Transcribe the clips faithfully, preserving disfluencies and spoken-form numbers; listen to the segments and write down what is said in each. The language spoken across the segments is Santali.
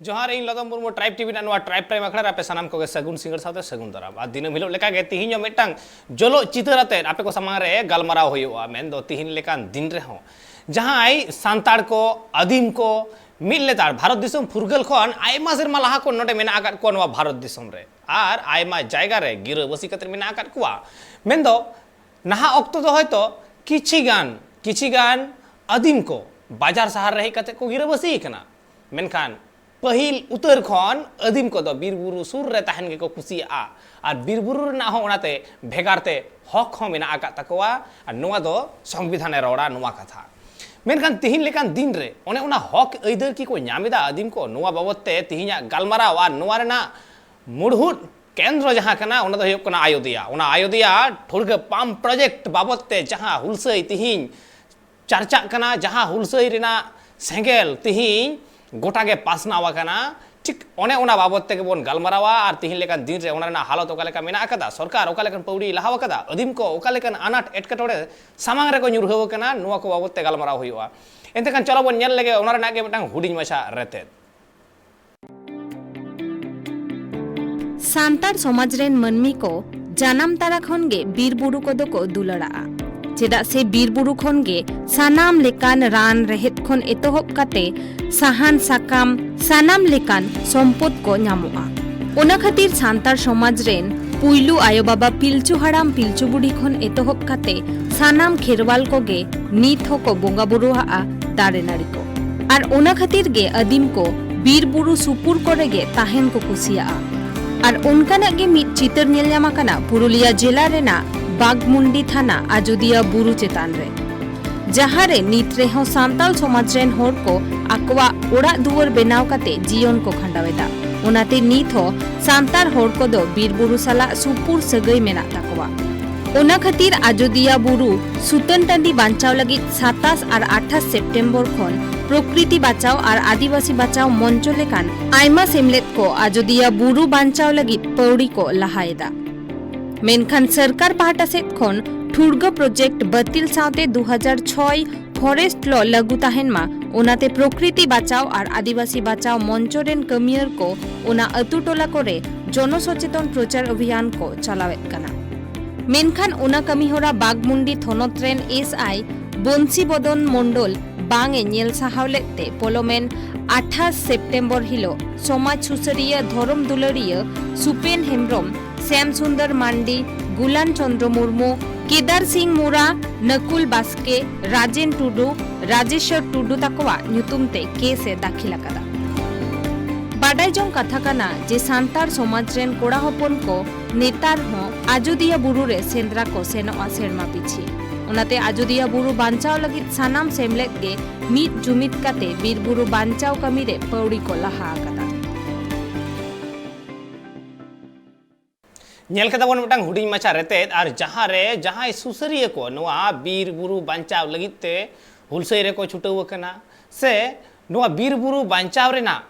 ᱡᱚᱦᱟᱨ, ᱤᱧ ᱞᱚᱫᱚᱢ ᱢᱩᱨᱢᱩ, ᱴᱨᱟᱭᱤᱵᱽ ᱴᱤᱵᱷᱤ ᱨᱮᱱᱟᱜ ᱱᱚᱣᱟ ᱴᱨᱟᱭᱤᱵᱽ ᱴᱟᱭᱤᱢ ᱟᱠᱷᱲᱟ ᱨᱮ ᱟᱯᱮ ᱥᱟᱱᱟᱢ ᱠᱚᱜᱮ ᱥᱟᱹᱜᱩᱱ ᱥᱤᱸᱜᱟᱹᱲ ᱥᱟᱶᱛᱮ ᱥᱟᱹᱜᱩᱱ ᱫᱟᱨᱟᱢ᱾ ᱟᱨ ᱫᱤᱱᱟᱹᱢ ᱦᱤᱞᱳᱜ ᱞᱮᱠᱟᱜᱮ ᱛᱤᱦᱤᱧ ᱦᱚᱸ ᱢᱤᱫᱴᱟᱝ ᱡᱚᱞᱚᱜ ᱪᱤᱛᱟᱹᱨ ᱟᱛᱮᱫ ᱟᱯᱮ ᱠᱚ ᱥᱟᱢᱟᱝ ᱨᱮ ᱜᱟᱞᱢᱟᱨᱟᱣ ᱦᱩᱭᱩᱜᱼᱟ᱾ ᱢᱮᱱᱫᱚ ᱛᱤᱦᱤᱧ ᱞᱮᱠᱟᱱ ᱫᱤᱱ ᱨᱮᱦᱚᱸ ᱡᱟᱦᱟᱸᱭ ᱥᱟᱱᱛᱟᱲ ᱠᱚ, ᱟᱹᱫᱤᱢ ᱠᱚ, ᱢᱤᱫ ᱞᱮᱛᱟᱲ ᱵᱷᱟᱨᱚᱛ ᱫᱤᱥᱚᱢ ᱯᱷᱩᱨᱜᱟᱹᱞ ᱠᱷᱚᱱ ᱟᱭᱢᱟ ᱥᱮᱨᱢᱟ ᱞᱟᱦᱟ ᱠᱷᱚᱱ ᱱᱚᱰᱮ ᱢᱮᱱᱟᱜ ᱟᱠᱟᱫ ᱠᱚᱣᱟ ᱱᱚᱣᱟ ᱵᱷᱟᱨᱚᱛ ᱫᱤᱥᱚᱢ ᱨᱮ, ᱟᱨ ᱟᱭᱢᱟ ᱡᱟᱭᱜᱟ ᱨᱮ ᱜᱤᱨᱟᱹᱵᱟᱹᱥᱤ ᱠᱟᱛᱮ ᱢᱮᱱᱟᱜ ᱟᱠᱟᱫ ᱠᱚᱣᱟ᱾ ᱢᱮᱱᱫᱚ ᱱᱟᱦᱟᱜ ᱚᱠᱛᱚ ᱫᱚ ᱦᱚᱭᱛᱚ ᱠᱤᱪᱷᱤ ᱜᱟᱱ, ᱠᱤᱪᱷᱤ ᱜᱟᱱ ᱟᱹᱫᱤᱢ ᱠᱚ ᱵᱟᱡᱟᱨ ᱥᱟᱦᱟᱨ ᱨᱮ ᱦᱮᱡ ᱠᱟᱛᱮ ᱠᱚ ᱜᱤᱨᱟᱹᱵᱟᱹᱥᱤ ᱠᱟᱱᱟ, ᱢᱮᱱᱠᱷᱟᱱ ᱯᱟᱹᱦᱤᱞ ᱩᱛᱟᱹᱨ ᱠᱷᱚᱱ ᱟᱹᱫᱤᱢ ᱠᱚᱫᱚ ᱵᱤᱨ ᱵᱩᱨᱩ ᱥᱩᱨ ᱨᱮ ᱛᱟᱦᱮᱱ ᱜᱮᱠᱚ ᱠᱩᱥᱤᱭᱟᱜᱼᱟ᱾ ᱟᱨ ᱵᱤᱨ ᱵᱩᱨᱩ ᱨᱮᱱᱟᱜ ᱦᱚᱸ ᱚᱱᱟᱛᱮ ᱵᱷᱮᱜᱟᱨ ᱛᱮ ᱦᱚᱠ ᱦᱚᱸ ᱢᱮᱱᱟᱜ ᱟᱠᱟᱫ ᱛᱟᱠᱚᱣᱟ᱾ ᱟᱨ ᱱᱚᱣᱟ ᱫᱚ ᱥᱚᱝᱵᱤᱫᱷᱟᱱᱮ ᱨᱚᱲᱟ ᱱᱚᱣᱟ ᱠᱟᱛᱷᱟ᱾ ᱢᱮᱱᱠᱷᱟᱱ ᱛᱤᱦᱤᱧ ᱞᱮᱠᱟᱱ ᱫᱤᱱ ᱨᱮ ᱚᱱᱮ ᱚᱱᱟ ᱦᱚᱠ ᱟᱹᱭᱫᱟᱹᱨ ᱠᱤ ᱠᱚ ᱧᱟᱢ ᱮᱫᱟ ᱟᱹᱫᱤᱢ ᱠᱚ? ᱱᱚᱣᱟ ᱵᱟᱵᱚᱛ ᱛᱮ ᱛᱤᱦᱤᱧᱟᱜ ᱜᱟᱞᱢᱟᱨᱟᱣ ᱟᱨ ᱱᱚᱣᱟ ᱨᱮᱱᱟᱜ ᱢᱩᱲᱦᱩᱫ ᱠᱮᱱᱫᱨᱚ ᱡᱟᱦᱟᱸ ᱠᱟᱱᱟ, ᱚᱱᱟ ᱫᱚ ᱦᱩᱭᱩᱜ ᱠᱟᱱᱟ ᱟᱭᱚᱫᱤᱭᱟ᱾ ᱚᱱᱟ ᱟᱭᱚᱫᱤᱭᱟ ᱴᱷᱩᱲᱜᱟᱹ ᱯᱟᱢᱯ ᱯᱨᱚᱡᱮᱠᱴ ᱵᱟᱵᱚᱛ ᱛᱮ ᱡᱟᱦᱟᱸ ᱦᱩᱞᱥᱟᱹᱭ ᱛᱤᱦᱤᱧ ᱪᱟᱨᱪᱟᱜ ᱠᱟᱱᱟ, ᱡᱟᱦᱟᱸ ᱦᱩᱞᱥᱟᱹᱭ ᱨᱮᱱᱟᱜ ᱥᱮᱸᱜᱮᱞ ᱛᱤᱦᱤᱧ ᱜᱚᱴᱟ ᱜᱮ ᱯᱟᱥᱱᱟᱣ ᱟᱠᱟᱱᱟ, ᱴᱷᱤᱠ ᱚᱱᱮ ᱚᱱᱟ ᱵᱟᱵᱚᱛ ᱛᱮᱜᱮ ᱵᱚᱱ ᱜᱟᱞᱢᱟᱨᱟᱣᱟ᱾ ᱟᱨ ᱛᱤᱦᱤᱧ ᱞᱮᱠᱟᱱ ᱫᱤᱱ ᱨᱮ ᱚᱱᱟ ᱨᱮᱱᱟᱜ ᱦᱟᱞᱚᱛ ᱚᱠᱟ ᱞᱮᱠᱟ ᱢᱮᱱᱟᱜ ᱟᱠᱟᱫᱟ, ᱥᱚᱨᱠᱟᱨ ᱚᱠᱟ ᱞᱮᱠᱟᱱ ᱯᱟᱹᱣᱲᱤᱭ ᱞᱟᱦᱟᱣ ᱟᱠᱟᱫᱟ, ᱟᱹᱫᱤᱢ ᱠᱚ ᱚᱠᱟ ᱞᱮᱠᱟᱱ ᱟᱱᱟᱴ ᱮᱴᱠᱮᱴᱚᱬᱮ ᱥᱟᱢᱟᱝ ᱨᱮᱠᱚ ᱧᱩᱨᱦᱟᱹᱣ ᱟᱠᱟᱱᱟ, ᱱᱚᱣᱟ ᱠᱚ ᱵᱟᱵᱚᱛ ᱛᱮ ᱜᱟᱞᱢᱟᱨᱟᱣ ᱦᱩᱭᱩᱜᱼᱟ᱾ ᱮᱱᱛᱮ ᱠᱷᱟᱱ ᱪᱚᱞᱚ ᱵᱚᱱ ᱧᱮᱞ ᱞᱮᱜᱮ ᱚᱱᱟ ᱨᱮᱱᱟᱜ ᱜᱮ ᱢᱤᱫᱴᱟᱝ ᱦᱩᱰᱤᱧ ᱢᱟᱪᱷᱟ ᱨᱮᱛᱮᱫ᱾ ᱥᱟᱱᱛᱟᱲ ᱥᱚᱢᱟᱡᱽ ᱨᱮᱱ ᱢᱟᱹᱱᱢᱤ ᱠᱚ ᱡᱟᱱᱟᱢ ᱛᱟᱨᱟ ᱠᱷᱚᱱ ᱜᱮ ᱵᱤᱨ ᱵᱩᱨᱩ ᱠᱚᱫᱚ ᱠᱚ ᱫᱩᱞᱟᱹᱲᱟᱜᱼᱟ᱾ ᱪᱮᱫᱟᱜ ᱥᱮ ᱵᱤᱨ ᱵᱩᱨᱩ ᱠᱷᱚᱱ ᱜᱮ ᱥᱟᱱᱟᱢ ᱞᱮᱠᱟᱱ ᱨᱟᱱ ᱨᱮᱦᱮᱫ ᱠᱷᱚᱱ ᱮᱛᱚᱦᱚᱵ ᱠᱟᱛᱮ ᱥᱟᱦᱟᱱ ᱥᱟᱠᱟᱢ, ᱥᱟᱱᱟᱢ ᱞᱮᱠᱟᱱ ᱥᱚᱢᱯᱚᱫ ᱠᱚ ᱧᱟᱢᱚᱜᱼᱟ᱾ ᱚᱱᱟ ᱠᱷᱟᱹᱛᱤᱨ ᱥᱟᱱᱛᱟᱲ ᱥᱚᱢᱟᱡᱽ ᱨᱮᱱ ᱯᱩᱭᱞᱩ ᱟᱭᱳ ᱵᱟᱵᱟ ᱯᱤᱞᱪᱩ ᱦᱟᱲᱟᱢ ᱯᱤᱞᱪᱩ ᱵᱩᱰᱷᱤ ᱠᱷᱚᱱ ᱮᱛᱚᱦᱚᱵ ᱠᱟᱛᱮ ᱥᱟᱱᱟᱢ ᱠᱷᱮᱨᱣᱟᱞ ᱠᱚᱜᱮ ᱱᱤᱛ ᱦᱚᱸᱠᱚ ᱵᱚᱸᱜᱟ ᱵᱩᱨᱩᱣᱟᱜᱼᱟ ᱫᱟᱨᱮ ᱱᱟᱹᱲᱤ ᱠᱚ᱾ ᱟᱨ ᱚᱱᱟ ᱠᱷᱟᱹᱛᱤᱨ ᱜᱮ ᱟᱹᱫᱤᱢ ᱠᱚ ᱵᱤᱨ ᱵᱩᱨᱩ ᱥᱩᱯᱩᱨ ᱠᱚᱨᱮ ᱜᱮ ᱛᱟᱦᱮᱱ ᱠᱚ ᱠᱩᱥᱤᱭᱟᱜᱼᱟ᱾ ᱟᱨ ᱚᱱᱠᱟᱱᱟᱜ ᱜᱮ ᱢᱤᱫ ᱪᱤᱛᱟᱹᱨ ᱧᱮᱞ ᱧᱟᱢ ᱟᱠᱟᱱᱟ ᱯᱩᱨᱩᱞᱤᱭᱟ ᱡᱮᱞᱟ ᱨᱮᱱᱟᱜ ᱵᱟᱜᱽᱢᱩᱱᱰᱤ ᱛᱷᱟᱱᱟ ᱟᱡᱚᱫᱤᱭᱟᱹ ᱵᱩᱨᱩ ᱪᱮᱛᱟᱱ ᱨᱮ, ᱡᱟᱦᱟᱸ ᱨᱮ ᱱᱤᱛ ᱨᱮᱦᱚᱸ ᱥᱟᱱᱛᱟᱲ ᱥᱚᱢᱟᱡᱽ ᱨᱮᱱ ᱦᱚᱲ ᱠᱚ ᱟᱠᱚᱣᱟᱜ ᱚᱲᱟᱜ ᱫᱩᱣᱟᱹᱨ ᱵᱮᱱᱟᱣ ᱠᱟᱛᱮ ᱡᱤᱭᱚᱱ ᱠᱚ ᱠᱷᱟᱸᱰᱟᱣ ᱮᱫᱟ᱾ ᱚᱱᱟᱛᱮ ᱱᱤᱛ ᱦᱚᱸ ᱥᱟᱱᱛᱟᱲ ᱦᱚᱲ ᱠᱚᱫᱚ ᱵᱤᱨ ᱵᱩᱨᱩ ᱥᱟᱞᱟᱜ ᱥᱩᱯᱩᱨ ᱥᱟᱹᱜᱟᱹᱭ ᱢᱮᱱᱟᱜ ᱛᱟᱠᱚᱣᱟ᱾ ᱚᱱᱟ ᱠᱷᱟᱹᱛᱤᱨ ᱟᱡᱚᱫᱤᱭᱟᱹ ᱵᱩᱨᱩ ᱥᱩᱛᱟᱹᱱ ᱴᱟᱺᱰᱤ ᱵᱟᱧᱪᱟᱣ ᱞᱟᱹᱜᱤᱫ ᱥᱟᱛᱟᱥ ᱟᱨ ᱟᱴᱷᱟᱥ ᱥᱮᱯᱴᱮᱢᱵᱚᱨ ᱠᱷᱚᱱ ᱯᱨᱚᱠᱨᱤᱛᱤ ᱵᱟᱪᱟᱣ ᱟᱨ ᱟᱹᱫᱤᱵᱟᱹᱥᱤ ᱵᱟᱪᱟᱣ ᱢᱚᱧᱪᱚ ᱞᱮᱠᱟᱱ ᱟᱭᱢᱟ ᱥᱮᱢᱞᱮᱫ ᱠᱚ ᱟᱡᱚᱫᱤᱭᱟᱹ ᱵᱩᱨᱩ ᱵᱟᱧᱪᱟᱣ ᱞᱟᱹᱜᱤᱫ ᱯᱟᱹᱣᱲᱤ ᱠᱚ ᱞᱟᱦᱟ ᱮᱫᱟ᱾ ᱢᱮᱱᱠᱷᱟᱱ ᱥᱚᱨᱠᱟᱨ ᱯᱟᱦᱴᱟ ᱥᱮᱫ ᱠᱷᱚᱱ ᱴᱷᱩᱲᱜᱟᱹ ᱯᱨᱚᱡᱮᱠᱴ ᱵᱟᱹᱛᱤᱞ ᱥᱟᱶᱛᱮ ᱫᱩ ᱦᱟᱡᱟᱨ ᱪᱷᱚᱭ ᱯᱷᱚᱨᱮᱥᱴ ᱞᱚ ᱞᱟᱹᱜᱩ ᱛᱟᱦᱮᱱ ᱢᱟ, ᱚᱱᱟᱛᱮ ᱯᱨᱚᱠᱨᱤᱛᱤ ᱵᱟᱪᱟᱣ ᱟᱨ ᱟᱹᱫᱤᱵᱟᱹᱥᱤ ᱵᱟᱪᱟᱣ ᱢᱚᱧᱪᱚ ᱨᱮᱱ ᱠᱟᱹᱢᱤᱭᱟᱹᱨ ᱠᱚ ᱚᱱᱟ ᱟᱹᱛᱩ ᱴᱚᱞᱟ ᱠᱚᱨᱮ ᱡᱚᱱᱚ ᱥᱚᱪᱮᱛᱚᱱ ᱯᱨᱚᱪᱟᱨ ᱚᱵᱷᱤᱭᱟᱱ ᱠᱚ ᱪᱟᱞᱟᱣᱮᱫ ᱠᱟᱱᱟ᱾ ᱢᱮᱱᱠᱷᱟᱱ ᱚᱱᱟ ᱠᱟᱹᱢᱤᱦᱚᱨᱟ ᱵᱟᱜᱽᱢᱩᱱᱰᱤ ᱛᱷᱚᱱᱚᱛ ᱨᱮᱱ ᱮᱥ ᱟᱭ ᱵᱚᱱᱥᱤ ᱵᱚᱫᱚᱱ ᱢᱚᱱᱰᱚᱞ ᱵᱟᱝ ᱮ ᱧᱮᱞ ᱥᱟᱦᱟᱣ ᱞᱮᱫ ᱛᱮ ᱯᱚᱞᱚᱢᱮᱱ ᱟᱴᱷᱟᱥ ᱥᱮᱯᱴᱮᱢᱵᱚᱨ ᱦᱤᱞᱚᱜ ᱥᱚᱢᱟᱡᱽ ᱥᱩᱥᱟᱹᱨᱤᱭᱟᱹ, ᱫᱷᱚᱨᱚᱢ ᱫᱩᱞᱟᱹᱲᱤᱭᱟᱹ ᱥᱩᱯᱮᱱ ᱦᱮᱢᱵᱽᱨᱚᱢ, ᱥᱭᱟᱢ ᱥᱩᱱᱫᱚᱨ ᱢᱟᱱᱰᱤ, ᱜᱩᱞᱟᱱ ᱪᱚᱸᱫᱽᱨᱚ ᱢᱩᱨᱢᱩ, ᱠᱮᱫᱟᱨ ᱥᱤᱝ ᱢᱩᱨᱟ, ᱱᱟᱠᱩᱞ ᱵᱟᱥᱠᱮ, ᱨᱟᱡᱮᱱ ᱴᱩᱰᱩ, ᱨᱟᱡᱮᱥᱣᱚᱨ ᱴᱩᱰᱩ ᱛᱟᱠᱚᱣᱟᱜ ᱧᱩᱛᱩᱢ ᱛᱮ ᱠᱮᱥ ᱮ ᱫᱟᱹᱠᱷᱤᱞ ᱟᱠᱟᱫᱟ᱾ ᱵᱟᱰᱟᱭ ᱡᱚᱝ ᱠᱟᱛᱷᱟ ᱠᱟᱱᱟ ᱡᱮ ᱥᱟᱱᱛᱟᱲ ᱥᱚᱢᱟᱡᱽ ᱨᱮᱱ ᱠᱚᱲᱟ ᱦᱚᱯᱚᱱ ᱠᱚ ᱱᱮᱛᱟᱨ ᱦᱚᱸ ᱟᱡᱚᱫᱤᱭᱟᱹ ᱵᱩᱨᱩ ᱨᱮ ᱥᱮᱸᱫᱽᱨᱟ ᱠᱚ ᱥᱮᱱᱚᱜᱼᱟ ᱥᱮᱨᱢᱟ ᱯᱤᱪᱷᱤ᱾ ᱚᱱᱟᱛᱮ ᱟᱡᱚᱫᱤᱭᱟᱹ ᱵᱩᱨᱩ ᱵᱟᱧᱪᱟᱣ ᱞᱟᱹᱜᱤᱫ ᱥᱟᱱᱟᱢ ᱥᱮᱢᱞᱮᱫ ᱜᱮ ᱢᱤᱫ ᱡᱩᱢᱤᱫ ᱠᱟᱛᱮ ᱵᱤᱨ ᱵᱩᱨᱩ ᱵᱟᱧᱪᱟᱣ ᱠᱟᱹᱢᱤ ᱨᱮ ᱯᱟᱹᱣᱲᱤ ᱠᱚ ᱞᱟᱦᱟ ᱟᱠᱟᱫᱟ᱾ ᱧᱮᱞ ᱠᱮᱫᱟ ᱵᱚᱱ ᱢᱤᱫᱴᱟᱝ ᱦᱩᱰᱤᱧ ᱢᱟᱪᱷᱟ ᱨᱮᱛᱮᱫ, ᱟᱨ ᱡᱟᱦᱟᱸ ᱨᱮ ᱡᱟᱦᱟᱸᱭ ᱥᱩᱥᱟᱹᱨᱤᱭᱟᱹ ᱠᱚ ᱱᱚᱣᱟ ᱵᱤᱨ ᱵᱩᱨᱩ ᱵᱟᱧᱪᱟᱣ ᱞᱟᱹᱜᱤᱫ ᱛᱮ ᱦᱩᱞᱥᱟᱹᱭ ᱨᱮᱠᱚ ᱪᱷᱩᱴᱟᱹᱣ ᱟᱠᱟᱱᱟ, ᱥᱮ ᱱᱚᱣᱟ ᱵᱤᱨ ᱵᱩᱨᱩ ᱵᱟᱧᱪᱟᱣ ᱨᱮᱱᱟᱜ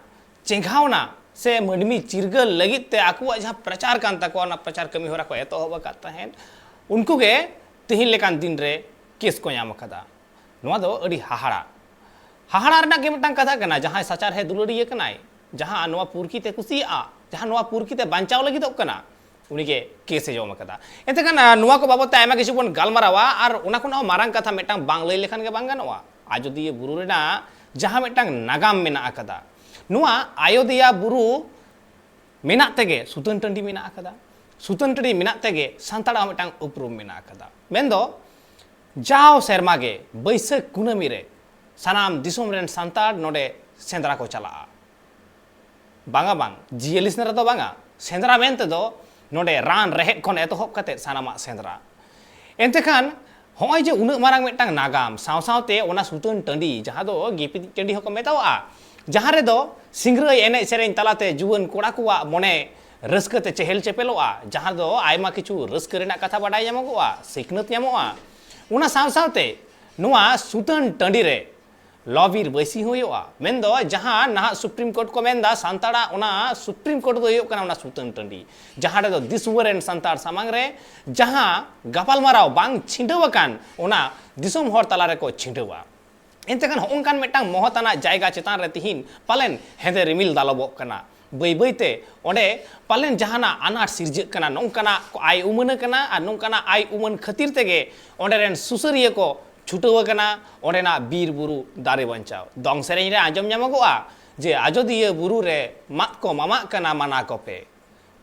ᱪᱮᱸᱜᱷᱟᱣᱱᱟ ᱥᱮ ᱢᱟᱹᱱᱢᱤ ᱪᱤᱨᱜᱟᱹᱞ ᱞᱟᱹᱜᱤᱫ ᱛᱮ ᱟᱠᱚᱣᱟᱜ ᱡᱟᱦᱟᱸ ᱯᱨᱚᱪᱟᱨ ᱠᱟᱱ ᱛᱟᱠᱚᱣᱟ, ᱚᱱᱟ ᱯᱨᱚᱪᱟᱨ ᱠᱟᱹᱢᱤ ᱦᱚᱨᱟ ᱠᱚ ᱮᱛᱚᱦᱚᱵ ᱟᱠᱟᱫ ᱛᱟᱦᱮᱸᱫ, ᱩᱱᱠᱩ ᱜᱮ ᱛᱮᱦᱮᱧ ᱞᱮᱠᱟᱱ ᱫᱤᱱ ᱨᱮ ᱠᱮᱥ ᱠᱚ ᱧᱟᱢ ᱟᱠᱟᱫᱟ᱾ ᱱᱚᱣᱟ ᱫᱚ ᱟᱹᱰᱤ ᱦᱟᱦᱟᱲᱟ, ᱦᱟᱦᱟᱲᱟ ᱨᱮᱱᱟᱜ ᱜᱮ ᱢᱤᱫᱴᱟᱝ ᱠᱟᱛᱷᱟ ᱠᱟᱱᱟ᱾ ᱡᱟᱦᱟᱸᱭ ᱥᱟᱪᱟᱨᱦᱮ ᱫᱩᱞᱟᱹᱲᱤᱭᱟᱹ ᱠᱟᱱᱟᱭ, ᱡᱟᱦᱟᱸ ᱱᱚᱣᱟ ᱯᱩᱨᱠᱤᱛᱮ ᱠᱩᱥᱤᱭᱟᱜᱼᱟ, ᱡᱟᱦᱟᱸ ᱱᱚᱣᱟ ᱯᱩᱨᱠᱤᱛᱮ ᱵᱟᱧᱪᱟᱣ ᱞᱟᱹᱜᱤᱫᱚᱜ ᱠᱟᱱᱟ, ᱩᱱᱤᱜᱮ ᱠᱮᱥ ᱮ ᱡᱚᱢ ᱟᱠᱟᱫᱟ᱾ ᱮᱱᱛᱮ ᱠᱷᱟᱱ, ᱟᱸ, ᱱᱚᱣᱟ ᱠᱚ ᱵᱟᱵᱚᱫ ᱛᱮ ᱟᱭᱢᱟ ᱠᱤᱪᱷᱩ ᱵᱚᱱ ᱜᱟᱞᱢᱟᱨᱟᱣᱟ, ᱟᱨ ᱚᱱᱟ ᱠᱷᱚᱱ ᱦᱚᱸ ᱢᱟᱨᱟᱝ ᱠᱟᱛᱷᱟ ᱢᱤᱫᱴᱟᱝ ᱵᱟᱝ ᱞᱟᱹᱭ ᱞᱮᱠᱷᱟᱱ ᱜᱮ ᱵᱟᱝ ᱜᱟᱱᱚᱜᱼᱟ᱾ ᱟᱡᱚᱫᱤᱭᱟᱹ ᱵᱩᱨᱩ ᱨᱮᱱᱟᱜ ᱡᱟᱦᱟᱸ ᱢᱤᱫᱴᱟᱝ ᱱᱟᱜᱟᱢ ᱢᱮᱱᱟᱜ ᱟᱠᱟᱫᱟ, ᱱᱚᱣᱟ ᱟᱡᱚᱫᱤᱭᱟᱹ ᱵᱩᱨᱩ ᱢᱮᱱᱟᱜ ᱛᱮᱜᱮ ᱥᱩᱛᱟᱹᱱ ᱴᱟᱺᱰᱤ ᱢᱮᱱᱟᱜ ᱟᱠᱟᱫᱟ, ᱥᱩᱛᱟᱹᱱ ᱴᱟᱺᱰᱤ ᱢᱮᱱᱟᱜ ᱛᱮᱜᱮ ᱥᱟᱱᱛᱟᱲᱟᱜ ᱢᱤᱫᱴᱟᱝ ᱩᱯᱨᱩᱢ ᱢᱮᱱᱟᱜ ᱟᱠᱟᱫᱟ᱾ ᱢᱮᱱᱫᱚ, ᱡᱟᱣ ᱥᱮᱨᱢᱟ ᱜᱮ ᱵᱟᱹᱭᱥᱟᱹᱠᱷ ᱠᱩᱱᱟᱹᱢᱤ ᱨᱮ ᱥᱟᱱᱟᱢ ᱫᱤᱥᱚᱢ ᱨᱮᱱ ᱥᱟᱱᱛᱟᱲ ᱱᱚᱰᱮ ᱥᱮᱸᱫᱽᱨᱟ ᱠᱚ ᱪᱟᱞᱟᱜᱼᱟ᱾ ᱵᱟᱝᱟ ᱵᱟᱝ, ᱡᱤᱭᱟᱹᱞᱤ ᱥᱮᱸᱫᱽᱨᱟ ᱫᱚ ᱵᱟᱝᱟ, ᱥᱮᱸᱫᱽᱨᱟ ᱢᱮᱱᱛᱮ ᱫᱚ ᱱᱚᱰᱮ ᱨᱟᱱ ᱨᱮᱦᱮᱫ ᱠᱷᱚᱱ ᱮᱛᱚᱦᱚᱵ ᱠᱟᱛᱮ ᱥᱟᱱᱟᱢᱟᱜ ᱥᱮᱸᱫᱽᱨᱟ᱾ ᱮᱱᱛᱮ ᱠᱷᱟᱱ, ᱦᱚᱸᱜᱼᱚᱭ ᱡᱮ ᱩᱱᱟᱹᱜ ᱢᱟᱨᱟᱝ ᱢᱤᱫᱴᱟᱝ ᱱᱟᱜᱟᱢ, ᱥᱟᱶ ᱥᱟᱶᱛᱮ ᱚᱱᱟ ᱥᱩᱛᱟᱹᱱ ᱴᱟᱺᱰᱤ, ᱡᱟᱦᱟᱸ ᱫᱚ ᱜᱤᱯᱤᱛᱤᱡ ᱴᱟᱺᱰᱤ ᱦᱚᱸᱠᱚ ᱢᱮᱛᱟᱣᱟᱜᱼᱟ, ᱡᱟᱦᱟᱸ ᱨᱮᱫᱚ ᱥᱤᱝᱨᱟᱹᱭ ᱮᱱᱮᱡ ᱥᱮᱨᱮᱧ ᱛᱟᱞᱟᱛᱮ ᱡᱩᱣᱟᱹᱱ ᱠᱚᱲᱟ ᱠᱚᱣᱟᱜ ᱢᱚᱱᱮ ᱨᱟᱹᱥᱠᱟᱹ ᱛᱮ ᱪᱮᱦᱮᱞ ᱪᱮᱯᱮᱞᱚᱜᱼᱟ, ᱡᱟᱦᱟᱸ ᱫᱚ ᱟᱭᱢᱟ ᱠᱤᱪᱷᱩ ᱨᱟᱹᱥᱠᱟᱹ ᱨᱮᱱᱟᱜ ᱠᱟᱛᱷᱟ ᱵᱟᱰᱟᱭ ᱧᱟᱢᱚᱜᱚᱜᱼᱟ, ᱥᱤᱠᱷᱱᱟᱹᱛ ᱧᱟᱢᱚᱜᱼᱟ᱾ ᱚᱱᱟ ᱥᱟᱶ ᱥᱟᱶᱛᱮ ᱱᱚᱣᱟ ᱥᱩᱛᱟᱹᱱ ᱴᱟᱺᱰᱤ ᱨᱮ ᱞᱚ ᱵᱤᱨ ᱵᱟᱹᱭᱥᱤ ᱦᱩᱭᱩᱜᱼᱟ᱾ ᱢᱮᱱᱫᱚ, ᱡᱟᱦᱟᱸ ᱱᱟᱦᱟᱜ ᱥᱩᱯᱨᱤᱢ ᱠᱳᱨᱴ ᱠᱚ ᱢᱮᱱᱫᱟ ᱥᱟᱱᱛᱟᱲᱟᱜ, ᱚᱱᱟ ᱥᱩᱯᱨᱤᱢ ᱠᱳᱨᱴ ᱫᱚ ᱦᱩᱭᱩᱜ ᱠᱟᱱᱟ ᱚᱱᱟ ᱥᱩᱛᱟᱹᱱ ᱴᱟᱺᱰᱤ, ᱡᱟᱦᱟᱸ ᱨᱮᱫᱚ ᱫᱤᱥᱩᱣᱟᱹ ᱨᱮᱱ ᱥᱟᱱᱛᱟᱲ ᱥᱟᱢᱟᱝ ᱨᱮ ᱡᱟᱦᱟᱸ ᱜᱟᱯᱟᱞᱢᱟᱨᱟᱣ ᱵᱟᱝ ᱪᱷᱤᱰᱟᱹᱣ ᱟᱠᱟᱱ, ᱚᱱᱟ ᱫᱤᱥᱚᱢ ᱦᱚᱲ ᱛᱟᱞᱟ ᱨᱮᱠᱚ ᱪᱷᱤᱰᱟᱹᱣᱟ᱾ ᱮᱱᱛᱮ ᱠᱷᱟᱱ ᱦᱚᱸᱜᱼᱚ ᱱᱚᱝᱠᱟᱱ ᱢᱤᱫᱴᱟᱝ ᱢᱚᱦᱚᱛ ᱟᱱᱟᱜ ᱡᱟᱭᱜᱟ ᱪᱮᱛᱟᱱ ᱨᱮ ᱛᱤᱦᱤᱧ ᱯᱟᱞᱮᱱ ᱦᱮᱸᱫᱮ ᱨᱤᱢᱤᱞ ᱫᱟᱞᱚᱵᱚᱜ ᱠᱟᱱᱟ᱾ ᱵᱟᱹᱭ ᱵᱟᱹᱭ ᱛᱮ ᱚᱸᱰᱮ ᱯᱟᱞᱮᱱ ᱡᱟᱦᱟᱱᱟᱜ ᱟᱱᱟᱴ ᱥᱤᱨᱡᱟᱹᱜ ᱠᱟᱱᱟ, ᱱᱚᱝᱠᱟᱱᱟᱜ ᱠᱚ ᱟᱭ ᱩᱢᱟᱹᱱ ᱟᱠᱟᱱᱟ᱾ ᱟᱨ ᱱᱚᱝᱠᱟᱱᱟᱜ ᱟᱭ ᱩᱢᱟᱹᱱ ᱠᱷᱟᱹᱛᱤᱨ ᱛᱮᱜᱮ ᱚᱸᱰᱮ ᱨᱮᱱ ᱥᱩᱥᱟᱹᱨᱤᱭᱟᱹ ᱠᱚ ᱪᱷᱩᱴᱟᱹᱣ ᱟᱠᱟᱱᱟ ᱚᱸᱰᱮᱱᱟᱜ ᱵᱤᱨ ᱵᱩᱨᱩ ᱫᱟᱨᱮ ᱵᱟᱧᱪᱟᱣ᱾ ᱫᱚᱝ ᱥᱮᱨᱮᱧ ᱨᱮ ᱟᱸᱡᱚᱢ ᱧᱟᱢᱚᱜᱚᱜᱼᱟ ᱡᱮ ᱟᱡᱚᱫᱤᱭᱟᱹ ᱵᱩᱨᱩ ᱨᱮ ᱢᱟᱫ ᱠᱚ ᱢᱟᱢᱟᱜ ᱠᱟᱱᱟ ᱢᱟᱱᱟ ᱠᱚᱯᱮ,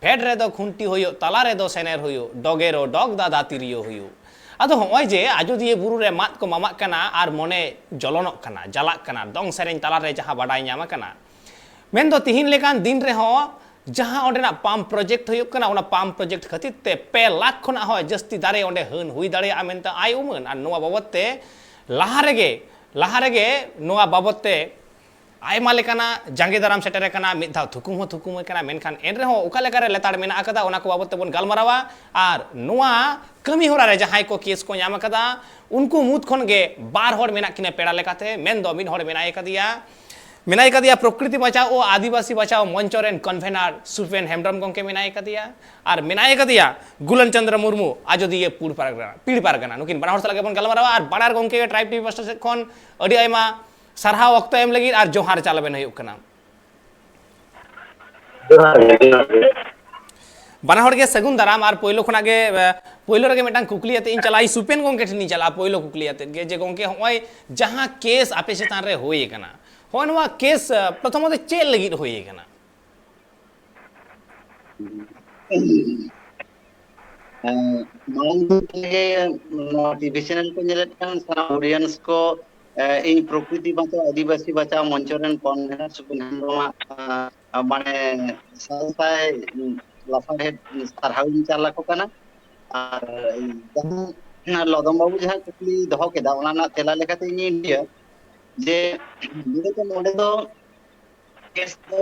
ᱯᱷᱮᱰ ᱨᱮᱫᱚ ᱠᱷᱩᱱᱴᱤ ᱦᱩᱭᱩᱜ, ᱛᱟᱞᱟ ᱨᱮᱫᱚ ᱥᱮᱱᱮᱨ ᱦᱩᱭᱩᱜ, ᱰᱚᱜᱮᱨᱚ ᱰᱚᱜᱽ ᱫᱟᱫᱟ ᱛᱤᱨᱭᱳ ᱦᱩᱭᱩᱜ᱾ ᱟᱫᱚ ᱦᱚᱸᱜᱼᱚᱭ ᱡᱮ ᱟᱡᱚᱫᱤᱭᱟᱹ ᱵᱩᱨᱩ ᱨᱮ ᱢᱟᱫ ᱠᱚ ᱢᱟᱢᱟᱜ ᱠᱟᱱᱟ ᱟᱨ ᱢᱚᱱᱮ ᱡᱚᱞᱚᱱᱚᱜ ᱠᱟᱱᱟ, ᱡᱟᱞᱟᱜ ᱠᱟᱱᱟ, ᱫᱚᱝ ᱥᱮᱨᱮᱧ ᱛᱟᱞᱟᱨᱮ ᱡᱟᱦᱟᱸ ᱵᱟᱰᱟᱭ ᱧᱟᱢ ᱟᱠᱟᱱᱟ, ᱢᱮᱱᱫᱚ ᱛᱤᱦᱤᱧ ᱞᱮᱠᱟᱱ ᱫᱤᱱ ᱨᱮᱦᱚᱸ ᱡᱟᱦᱟᱸ ᱚᱸᱰᱮᱱᱟᱜ ᱯᱟᱢᱯ ᱯᱨᱚᱡᱮᱠᱴ ᱦᱩᱭᱩᱜ ᱠᱟᱱᱟ, ᱚᱱᱟ ᱯᱟᱢᱯ ᱯᱨᱚᱡᱮᱠᱴ ᱠᱷᱟᱹᱛᱤᱨ ᱛᱮ ᱯᱮ ᱞᱟᱠᱷ ᱠᱷᱚᱱᱟᱜ ᱦᱚᱸ ᱡᱟᱹᱥᱛᱤ ᱫᱟᱨᱮ ᱚᱸᱰᱮ ᱦᱟᱹᱱ ᱦᱩᱭ ᱫᱟᱲᱮᱭᱟᱜᱼᱟ ᱢᱮᱱᱛᱮ ᱟᱭ ᱩᱢᱟᱹᱱ᱾ ᱟᱨ ᱱᱚᱣᱟ ᱵᱟᱵᱚᱫ ᱛᱮ ᱞᱟᱦᱟ ᱨᱮᱜᱮ, ᱞᱟᱦᱟ ᱨᱮᱜᱮ ᱱᱚᱣᱟ ᱵᱟᱵᱚᱫ ᱛᱮ ᱟᱭᱢᱟ ᱞᱮᱠᱟᱱᱟᱜ ᱡᱟᱸᱜᱮ ᱫᱟᱨᱟᱢ ᱥᱮᱴᱮᱨ ᱟᱠᱟᱱᱟ, ᱢᱤᱫ ᱫᱷᱟᱣ ᱛᱷᱩᱠᱩᱢ ᱦᱚᱸ ᱛᱷᱩᱠᱩᱢ ᱟᱠᱟᱱᱟ, ᱢᱮᱱᱠᱷᱟᱱ ᱮᱱ ᱨᱮᱦᱚᱸ ᱚᱠᱟ ᱞᱮᱠᱟᱨᱮ ᱞᱮᱛᱟᱲ ᱢᱮᱱᱟᱜ ᱟᱠᱟᱫᱟ, ᱚᱱᱟ ᱠᱚ ᱵᱟᱵᱚᱫ ᱛᱮᱵᱚᱱ ᱜᱟᱞᱢᱟᱨᱟᱣᱟ᱾ ᱟᱨ ᱱᱚᱣᱟ ᱠᱟᱹᱢᱤ ᱦᱚᱨᱟ ᱨᱮ ᱡᱟᱦᱟᱸᱭ ᱠᱚ ᱠᱮᱥ ᱠᱚ ᱧᱟᱢ ᱟᱠᱟᱫᱟ, ᱩᱱᱠᱩ ᱢᱩᱫᱽ ᱠᱷᱚᱱ ᱜᱮ ᱵᱟᱨ ᱦᱚᱲ ᱢᱮᱱᱟᱜ ᱠᱤᱱᱟ ᱯᱮᱲᱟ ᱞᱮᱠᱟᱛᱮ, ᱢᱮᱱᱫᱚ ᱢᱤᱫ ᱦᱚᱲ ᱢᱮᱱᱟᱭ ᱟᱠᱟᱫᱮᱭᱟ, ᱢᱮᱱᱟᱭ ᱟᱠᱟᱫᱮᱭᱟ ᱯᱨᱚᱠᱨᱤᱛᱤ ᱵᱟᱧᱪᱟᱣ ᱳ ᱟᱹᱫᱤᱵᱟᱹᱥᱤ ᱵᱟᱧᱪᱟᱣ ᱢᱚᱧᱪᱚ ᱨᱮᱱ ᱠᱚᱱᱵᱷᱮᱱᱟᱨ ᱥᱩᱯᱮᱱ ᱦᱮᱢᱵᱨᱚᱢ ᱜᱚᱢᱠᱮ ᱢᱮᱱᱟᱭ ᱟᱠᱟᱫᱮᱭᱟ, ᱟᱨ ᱢᱮᱱᱟᱭ ᱟᱠᱟᱫᱮᱭᱟ ᱜᱩᱞᱟᱱ ᱪᱚᱸᱫᱽᱨᱚ ᱢᱩᱨᱢᱩ, ᱟᱡᱚᱫᱤᱭᱟᱹ ᱯᱩᱲ ᱯᱟᱨᱜᱟᱱᱟ, ᱯᱤᱲ ᱯᱟᱨᱜᱟᱱᱟ᱾ ᱱᱩᱠᱤᱱ ᱵᱟᱱᱟ ᱦᱚᱲ ᱥᱟᱞᱟᱜ ᱜᱮᱵᱚᱱ ᱜᱟᱞᱢᱟᱨᱟᱣᱟ᱾ ᱟᱨ ᱵᱟᱱᱟᱨ ᱜᱚᱢᱠᱮ ᱜᱮ ᱴᱨᱟᱭᱤᱵᱽ ᱴᱤᱵᱷᱤ ᱯᱟᱥᱴᱟ ᱥᱮᱫ ᱠᱷᱚᱱ ᱟᱹᱰᱤ ᱟᱭᱢᱟ ᱥᱟᱨᱦᱟᱣ ᱚᱠᱛᱚ ᱮᱢ ᱞᱟᱹᱜᱤᱫ ᱟᱨ ᱡᱚᱦᱟᱨ ᱪᱟᱞ ᱟᱵᱮᱱ ᱦᱩᱭᱩᱜ ᱠᱟᱱᱟ᱾ ᱡᱚᱦᱟᱨ ᱜᱮ, ᱡᱚᱦᱟᱨ ᱜᱮ᱾ ᱵᱟᱱᱟ ᱦᱚᱲ ᱜᱮ ᱥᱟᱹᱜᱩᱱ ᱫᱟᱨᱟᱢ᱾ ᱟᱨ ᱯᱳᱭᱞᱳ ᱠᱷᱚᱱᱟᱜ ᱜᱮ, ᱮ, ᱯᱳᱭᱞᱳ ᱨᱮᱜᱮ ᱢᱤᱫᱴᱟᱝ ᱠᱩᱠᱞᱤ ᱟᱛᱮ ᱤᱧ ᱪᱟᱞᱟᱜᱼᱟ, ᱤᱧ ᱥᱩᱯᱮᱱ ᱜᱚᱢᱠᱮ ᱴᱷᱮᱱ ᱤᱧ ᱪᱟᱞᱟᱜᱼᱟ ᱯᱳᱭᱞᱳ ᱠᱩᱠᱞᱤ ᱟᱛᱮ ᱜᱮ, ᱡᱮ ᱜᱚᱢᱠᱮ, ᱦᱚᱸᱜᱼᱚᱭ ᱡᱟᱦᱟᱸ ᱠᱮᱥ ᱟᱯᱮ ᱪᱮᱛᱟᱱ ᱨᱮ ᱦᱩᱭ ᱟᱠᱟᱱᱟ, ᱦᱚᱸᱜᱼᱚᱭ ᱱᱚᱣᱟ ᱠᱮᱥ, ᱮ, ᱯᱨᱚᱛᱷᱚᱢᱚᱛᱚ ᱪᱮᱫ ᱞᱟᱹᱜᱤᱫ ᱦᱩᱭ ᱟᱠᱟᱱᱟ? ᱦᱮᱸ, ᱢᱟᱲᱟᱝ ᱫᱤᱱ ᱨᱮᱜᱮ ᱱᱚᱣᱟ ᱴᱤᱵᱷᱤ ᱪᱮᱱᱮᱞ ᱠᱚ ᱧᱮᱞᱮᱫ ᱠᱟᱱ ᱥᱟᱱᱟᱢ ᱚᱰᱤᱭᱮᱱᱥ ᱠᱚ, ᱮ, ᱤᱧ ᱯᱨᱚᱠᱨᱤᱛᱤ ᱵᱟᱧᱪᱟᱣ ᱟᱹᱫᱤᱵᱟᱹᱥᱤ ᱵᱟᱧᱪᱟᱣ ᱢᱚᱧᱪᱚ ᱨᱮᱱ ᱠᱚᱱᱵᱷᱮᱱᱟᱨ ᱥᱩᱠᱩᱱ ᱦᱮᱢᱵᱨᱚᱢᱟᱜ, ᱮ, ᱢᱟᱱᱮ ᱥᱟᱭ ᱥᱟᱭ ᱞᱟᱥᱟᱲᱦᱮᱫ ᱥᱟᱨᱦᱟᱣ ᱤᱧ ᱪᱟᱞ ᱟᱠᱚ ᱠᱟᱱᱟ᱾ ᱟᱨ ᱡᱟᱦᱟᱸ ᱞᱚᱫᱚᱢ ᱵᱟᱹᱵᱩ ᱡᱟᱦᱟᱸ ᱠᱩᱠᱞᱤ ᱫᱚᱦᱚ ᱠᱮᱫᱟ, ᱚᱱᱟ ᱨᱮᱱᱟᱜ ᱛᱮᱞᱟ ᱞᱮᱠᱟᱛᱮ ᱤᱧᱤᱧ ᱞᱟᱹᱭᱟ ᱡᱮ ᱢᱩᱞᱚᱛᱚ ᱱᱚᱰᱮ ᱫᱚ ᱠᱮᱥ ᱫᱚ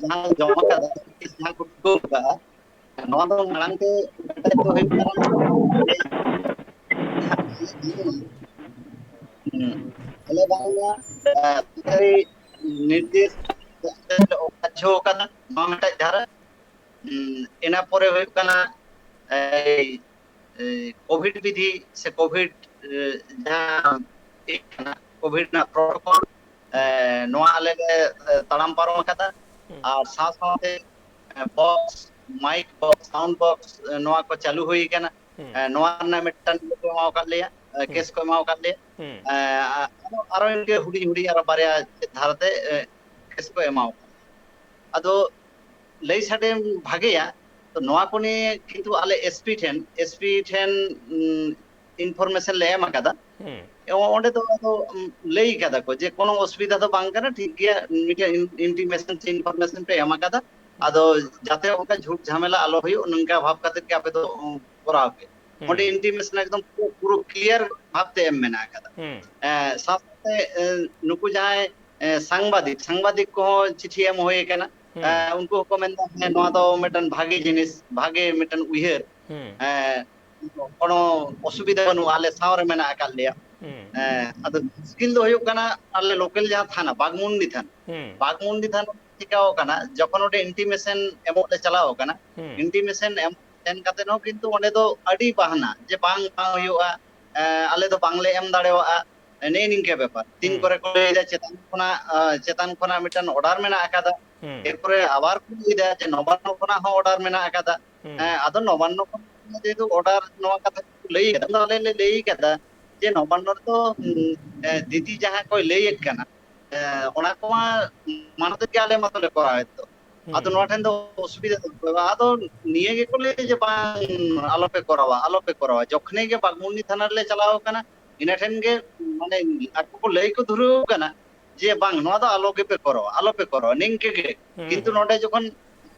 ᱡᱟᱦᱟᱸ ᱡᱚᱢᱟ ᱠᱟᱫᱟ, ᱠᱮᱥ ᱡᱟᱦᱟᱸ ᱠᱚ ᱴᱷᱩᱠᱟᱹᱣ ᱠᱟᱜᱼᱟ, ᱱᱚᱣᱟ ᱫᱚ ᱢᱟᱲᱟᱝ ᱛᱮ ᱵᱟᱰᱟᱭ ᱫᱚ ᱦᱩᱭᱩᱜ ᱠᱟᱱᱟ ᱡᱮ ᱦᱩᱸ, ᱟᱞᱮ ᱵᱟᱝᱢᱟ, ᱟᱸ, ᱥᱚᱨᱠᱟᱨᱤ ᱱᱤᱨᱫᱮᱥ ᱵᱟᱫᱽᱫᱷᱚ ᱟᱠᱟᱱᱟ, ᱱᱚᱣᱟ ᱢᱤᱫᱴᱟᱝ ᱫᱷᱟᱨᱟ᱾ ᱩᱸ, ᱤᱱᱟᱹ ᱯᱚᱨᱮ ᱦᱩᱭᱩᱜ ᱠᱟᱱᱟ ᱮᱭ, ᱮᱭ, ᱠᱳᱵᱷᱤᱰ ᱵᱤᱫᱷᱤ ᱥᱮ ᱠᱳᱵᱷᱤᱰ, ᱮ, ᱡᱟᱦᱟᱸ ᱤᱭᱟᱹ ᱠᱟᱱᱟ, ᱠᱳᱵᱷᱤᱰ ᱨᱮᱱᱟᱜ ᱯᱨᱳᱴᱳᱠᱚᱞ, ᱮ, ᱱᱚᱣᱟ ᱟᱞᱮ ᱞᱮ, ᱮ, ᱛᱟᱲᱟᱢ ᱯᱟᱨᱚᱢ ᱟᱠᱟᱫᱟ᱾ ᱦᱩᱸ᱾ ᱟᱨ ᱥᱟᱶ ᱥᱟᱶᱛᱮ, ᱮ, box, mike box, sound box, ᱮ, ᱱᱚᱣᱟ ᱠᱚ ᱪᱟᱹᱞᱩ ᱦᱩᱭ ᱟᱠᱟᱱᱟ᱾ ᱦᱩᱸ᱾ ᱮ, ᱱᱚᱣᱟ ᱨᱮᱱᱟᱜ ᱢᱤᱫᱴᱟᱝ ᱤᱭᱟᱹ ᱠᱚ ᱮᱢᱟᱣ ᱟᱠᱟᱫ ᱞᱮᱭᱟ, ᱮ, ᱦᱩᱸ᱾ ᱠᱮᱥ ᱠᱚ ᱮᱢᱟᱣ ᱟᱠᱟᱫ ᱞᱮᱭᱟ᱾ ᱦᱩᱸ᱾ ᱮ, ᱟ-, ᱟᱨᱚ ᱤᱱᱠᱟᱹ ᱦᱩᱰᱤᱧ ᱦᱩᱰᱤᱧ ᱟᱨᱚ ᱵᱟᱨᱭᱟ ᱪᱮᱫ ᱫᱷᱟᱨᱟᱛᱮ, ᱮ, ᱠᱮᱥ ᱠᱚ ᱮᱢᱟᱣ ᱟᱠᱟᱫ ᱞᱮᱭᱟ᱾ ᱟᱫᱚ ᱞᱟᱹᱭ ᱥᱟᱰᱮ ᱵᱷᱟᱜᱮᱭᱟ᱾ ᱛᱚ ᱱᱚᱣᱟ ᱠᱚ ᱱᱤᱭᱮ ᱠᱤᱱᱛᱩ ᱟᱞᱮ ᱮᱥᱯᱤ ᱴᱷᱮᱱ, ᱮᱥᱯᱤ ᱴᱷᱮᱱ, ᱩᱢ, ᱤᱱᱯᱷᱚᱨᱢᱮᱥᱚᱱ ᱞᱮ ᱮᱢ ᱟᱠᱟᱫᱟ᱾ ᱦᱩᱸ᱾ ᱮ, ᱚᱸᱰᱮ ᱫᱚ ᱟᱫᱚ, ᱩᱢ, ᱞᱟᱹᱭ ᱠᱟᱫᱟ ᱠᱚ ᱡᱮ ᱠᱳᱱᱳ ᱚᱥᱩᱵᱤᱫᱷᱟ ᱫᱚ ᱵᱟᱝ ᱠᱟᱱᱟ, ᱴᱷᱤᱠ ᱜᱮᱭᱟ, ᱢᱤᱫᱴᱮᱱ ᱤᱱ-, ᱤᱱᱴᱤᱢᱮᱥᱚᱱ ᱥᱮ ᱤᱱᱯᱷᱚᱨᱢᱮᱥᱚᱱ ᱯᱮ ᱮᱢ ᱟᱠᱟᱫᱟ᱾ ᱦᱩᱸ᱾ ᱟᱫᱚ ᱡᱟᱛᱮ ᱚᱱᱠᱟ ᱡᱷᱩᱴ ᱡᱷᱟᱢᱮᱞᱟ ᱟᱞᱚ ᱦᱩᱭᱩᱜ, ᱱᱚᱝᱠᱟ ᱵᱷᱟᱵ ᱠᱟᱛᱮ ᱜᱮ ᱟᱯᱮ ᱫᱚ, ᱩᱢ, ᱠᱚᱨᱟᱣ ᱯᱮ᱾ ᱦᱩᱸ᱾ ᱚᱸᱰᱮ ᱤᱱᱴᱤᱢᱮᱥᱚᱱ ᱮᱠᱫᱚᱢ ᱯᱩᱨᱟᱹ, ᱯᱩᱨᱟᱹ ᱠᱞᱤᱭᱟᱨ ᱵᱷᱟᱵ ᱛᱮ ᱮᱢ ᱢᱮᱱᱟᱜ ᱟᱠᱟᱫᱟ᱾ ᱦᱩᱸ᱾ ᱮ, ᱥᱟᱶ ᱥᱟᱶᱛᱮ, ᱮ, ᱱᱩᱠᱩ ᱡᱟᱦᱟᱸᱭ, ᱮ, ᱥᱟᱝᱵᱟᱫᱤᱠ, ᱥᱟᱝᱵᱟᱫᱤᱠ ᱠᱚᱦᱚᱸ ᱪᱤᱴᱷᱤ ᱮᱢ ᱦᱩᱭ ᱟᱠᱟᱱᱟ᱾ ᱦᱩᱸ᱾ ᱮ, ᱩᱱᱠᱩ ᱦᱚᱸᱠᱚ ᱢᱮᱱᱫᱟ, "ᱦᱮᱸ, ᱱᱚᱣᱟ ᱫᱚ ᱢᱤᱫᱴᱮᱱ ᱵᱷᱟᱜᱮ ᱡᱤᱱᱤᱥ, ᱵᱷᱟᱜᱮ ᱢᱤᱫᱴᱮᱱ ᱩᱭᱦᱟᱹᱨ᱾ ᱦᱩᱸ᱾ ᱮ, ᱠᱳᱱᱳ ᱚᱥᱩᱵᱤᱫᱷᱟ ᱵᱟᱹᱱᱩᱜᱼᱟ, ᱟᱞᱮ ᱥᱟᱶ ᱨᱮ ᱢᱮᱱᱟᱜ ᱟᱠᱟᱫ ᱞᱮᱭᱟ᱾" ᱦᱩᱸ᱾ ᱮ, ᱟᱫᱚ ᱢᱩᱥᱠᱤᱞ ᱫᱚ ᱦᱩᱭᱩᱜ ᱠᱟᱱᱟ, ᱟᱞᱮ ᱞᱳᱠᱟᱞ ᱡᱟᱦᱟᱸ ᱛᱷᱟᱱᱟ, ᱵᱟᱜᱽᱢᱩᱱᱰᱤ ᱛᱷᱟᱱᱟ, ᱦᱩᱸ᱾ ᱵᱟᱜᱽᱢᱩᱱᱰᱤ ᱛᱷᱟᱱᱟ ᱪᱤᱠᱟᱹᱣ ᱠᱟᱱᱟ, ᱡᱚᱠᱷᱚᱱ ᱚᱸᱰᱮ ᱤᱱᱴᱤᱢᱮᱥᱚᱱ ᱮᱢᱚᱜ ᱞᱮ ᱪᱟᱞᱟᱣ ᱠᱟᱱᱟ, ᱦᱩᱸ᱾ ᱤᱱᱴᱤᱢᱮᱥᱚᱱ ᱮᱢ ᱥᱮᱱ ᱠᱟᱛᱮ ᱦᱚᱸ ᱠᱤᱱᱛᱩ ᱚᱸᱰᱮ ᱫᱚ ᱟᱹᱰᱤ ᱵᱟᱦᱱᱟ ᱡᱮ ᱵᱟᱝ, ᱵᱟᱝ ᱦᱩᱭᱩᱜᱼᱟ, ᱮ, ᱟᱞᱮ ᱫᱚ ᱵᱟᱝᱞᱮ ᱮᱢ ᱫᱟᱲᱮᱣᱟᱜᱼᱟ, ᱱᱮᱜᱼᱮ ᱱᱤᱝᱠᱟᱹ ᱵᱮᱯᱟᱨ᱾ ᱛᱤᱱ ᱦᱩᱸ᱾ ᱠᱚᱨᱮ ᱠᱚ ᱞᱟᱹᱭ ᱮᱫᱟ ᱪᱮᱛᱟᱱ ᱠᱷᱚᱱᱟᱜ, ᱟ, ᱪᱮᱛᱟᱱ ᱠᱷᱚᱱᱟᱜ ᱢᱤᱫᱴᱟᱝ ᱚᱨᱰᱟᱨ ᱢᱮᱱᱟᱜ ᱟᱠᱟᱫᱟ, ᱦᱩᱸ᱾ ᱮᱨᱯᱚᱨᱮ ᱟᱵᱟᱨ ᱠᱚ ᱞᱟᱹᱭ ᱮᱫᱟ ᱡᱮ ᱱᱚᱵᱟᱱᱱᱚ ᱠᱷᱚᱱᱟᱜ ᱦᱚᱸ ᱚᱨᱰᱟᱨ ᱢᱮᱱᱟᱜ ᱟᱠᱟᱫᱟ᱾ ᱦᱩᱸ᱾ ᱦᱮᱸ, ᱟᱫᱚ ᱱᱚᱵᱟᱱᱱᱚ ᱠᱷᱚᱱ ᱡᱮᱦᱮᱛᱩ ᱚᱨᱰᱟᱨ ᱱᱚᱣᱟ ᱠᱟᱛᱷᱟ ᱠᱚ ᱞᱟᱹᱭ ᱟᱠᱟᱫᱟ, ᱟᱫᱚ ᱟᱞᱮ ᱞᱮ ᱞᱟᱹᱭ ᱟᱠᱟᱫᱟ ᱡᱮ ᱱᱚᱵᱟᱱᱱᱚ ᱨᱮᱫᱚ, ᱩᱸ, ᱮ, ᱫᱤᱫᱤ ᱡᱟᱦᱟᱸ ᱠᱚᱭ ᱞᱟᱹᱭᱮᱫ ᱠᱟᱱᱟ, ᱮ, ᱚᱱᱟ ᱠᱚᱢᱟ ᱢᱟᱲᱟᱝ ᱛᱮᱜᱮ ᱟᱞᱮ ᱢᱟᱛᱚᱞᱮ ᱠᱚᱨᱟᱣᱮᱫ ᱫᱚ᱾ ᱟᱫᱚ ᱦᱩᱸ᱾ ᱱᱚᱣᱟ ᱴᱷᱮᱱ ᱫᱚ ᱚᱥᱩᱵᱤᱫᱷᱟ ᱫᱚ ᱵᱟᱹᱱᱩᱜᱼᱟ᱾ ᱟᱫᱚ ᱱᱤᱭᱟᱹ ᱜᱮᱠᱚ ᱞᱟᱹᱭᱟ ᱡᱮ ᱵᱟᱝ, ᱟᱞᱚᱯᱮ ᱠᱚᱨᱟᱣᱟ, ᱟᱞᱚᱯᱮ ᱠᱚᱨᱟᱣᱟ᱾ ᱡᱚᱠᱷᱚᱱᱮ ᱜᱮ ᱵᱟᱜᱽᱢᱩᱱᱰᱤ ᱛᱷᱟᱱᱟ ᱨᱮᱞᱮ ᱪᱟᱞᱟᱣ ᱟᱠᱟᱱᱟ, ᱤᱱᱟᱹ ᱴᱷᱮᱱ ᱜᱮ ᱢᱟᱱᱮ ᱟᱠᱚ ᱠᱚ ᱞᱟᱹᱭ ᱠᱚ ᱫᱷᱩᱨᱟᱹᱣ ᱟᱠᱟᱱᱟ ᱡᱮ ᱵᱟᱝ, ᱱᱚᱣᱟ ᱫᱚ ᱟᱞᱚ ᱜᱮᱯᱮ ᱠᱚᱨᱟᱣᱟ, ᱟᱞᱚᱯᱮ ᱠᱚᱨᱟᱣᱟ, ᱱᱤᱝᱠᱟᱹ ᱜᱮ᱾ ᱦᱩᱸ, ᱠᱤᱱᱛᱩ ᱦᱩᱸ᱾ ᱱᱚᱰᱮ ᱡᱚᱠᱷᱚᱱ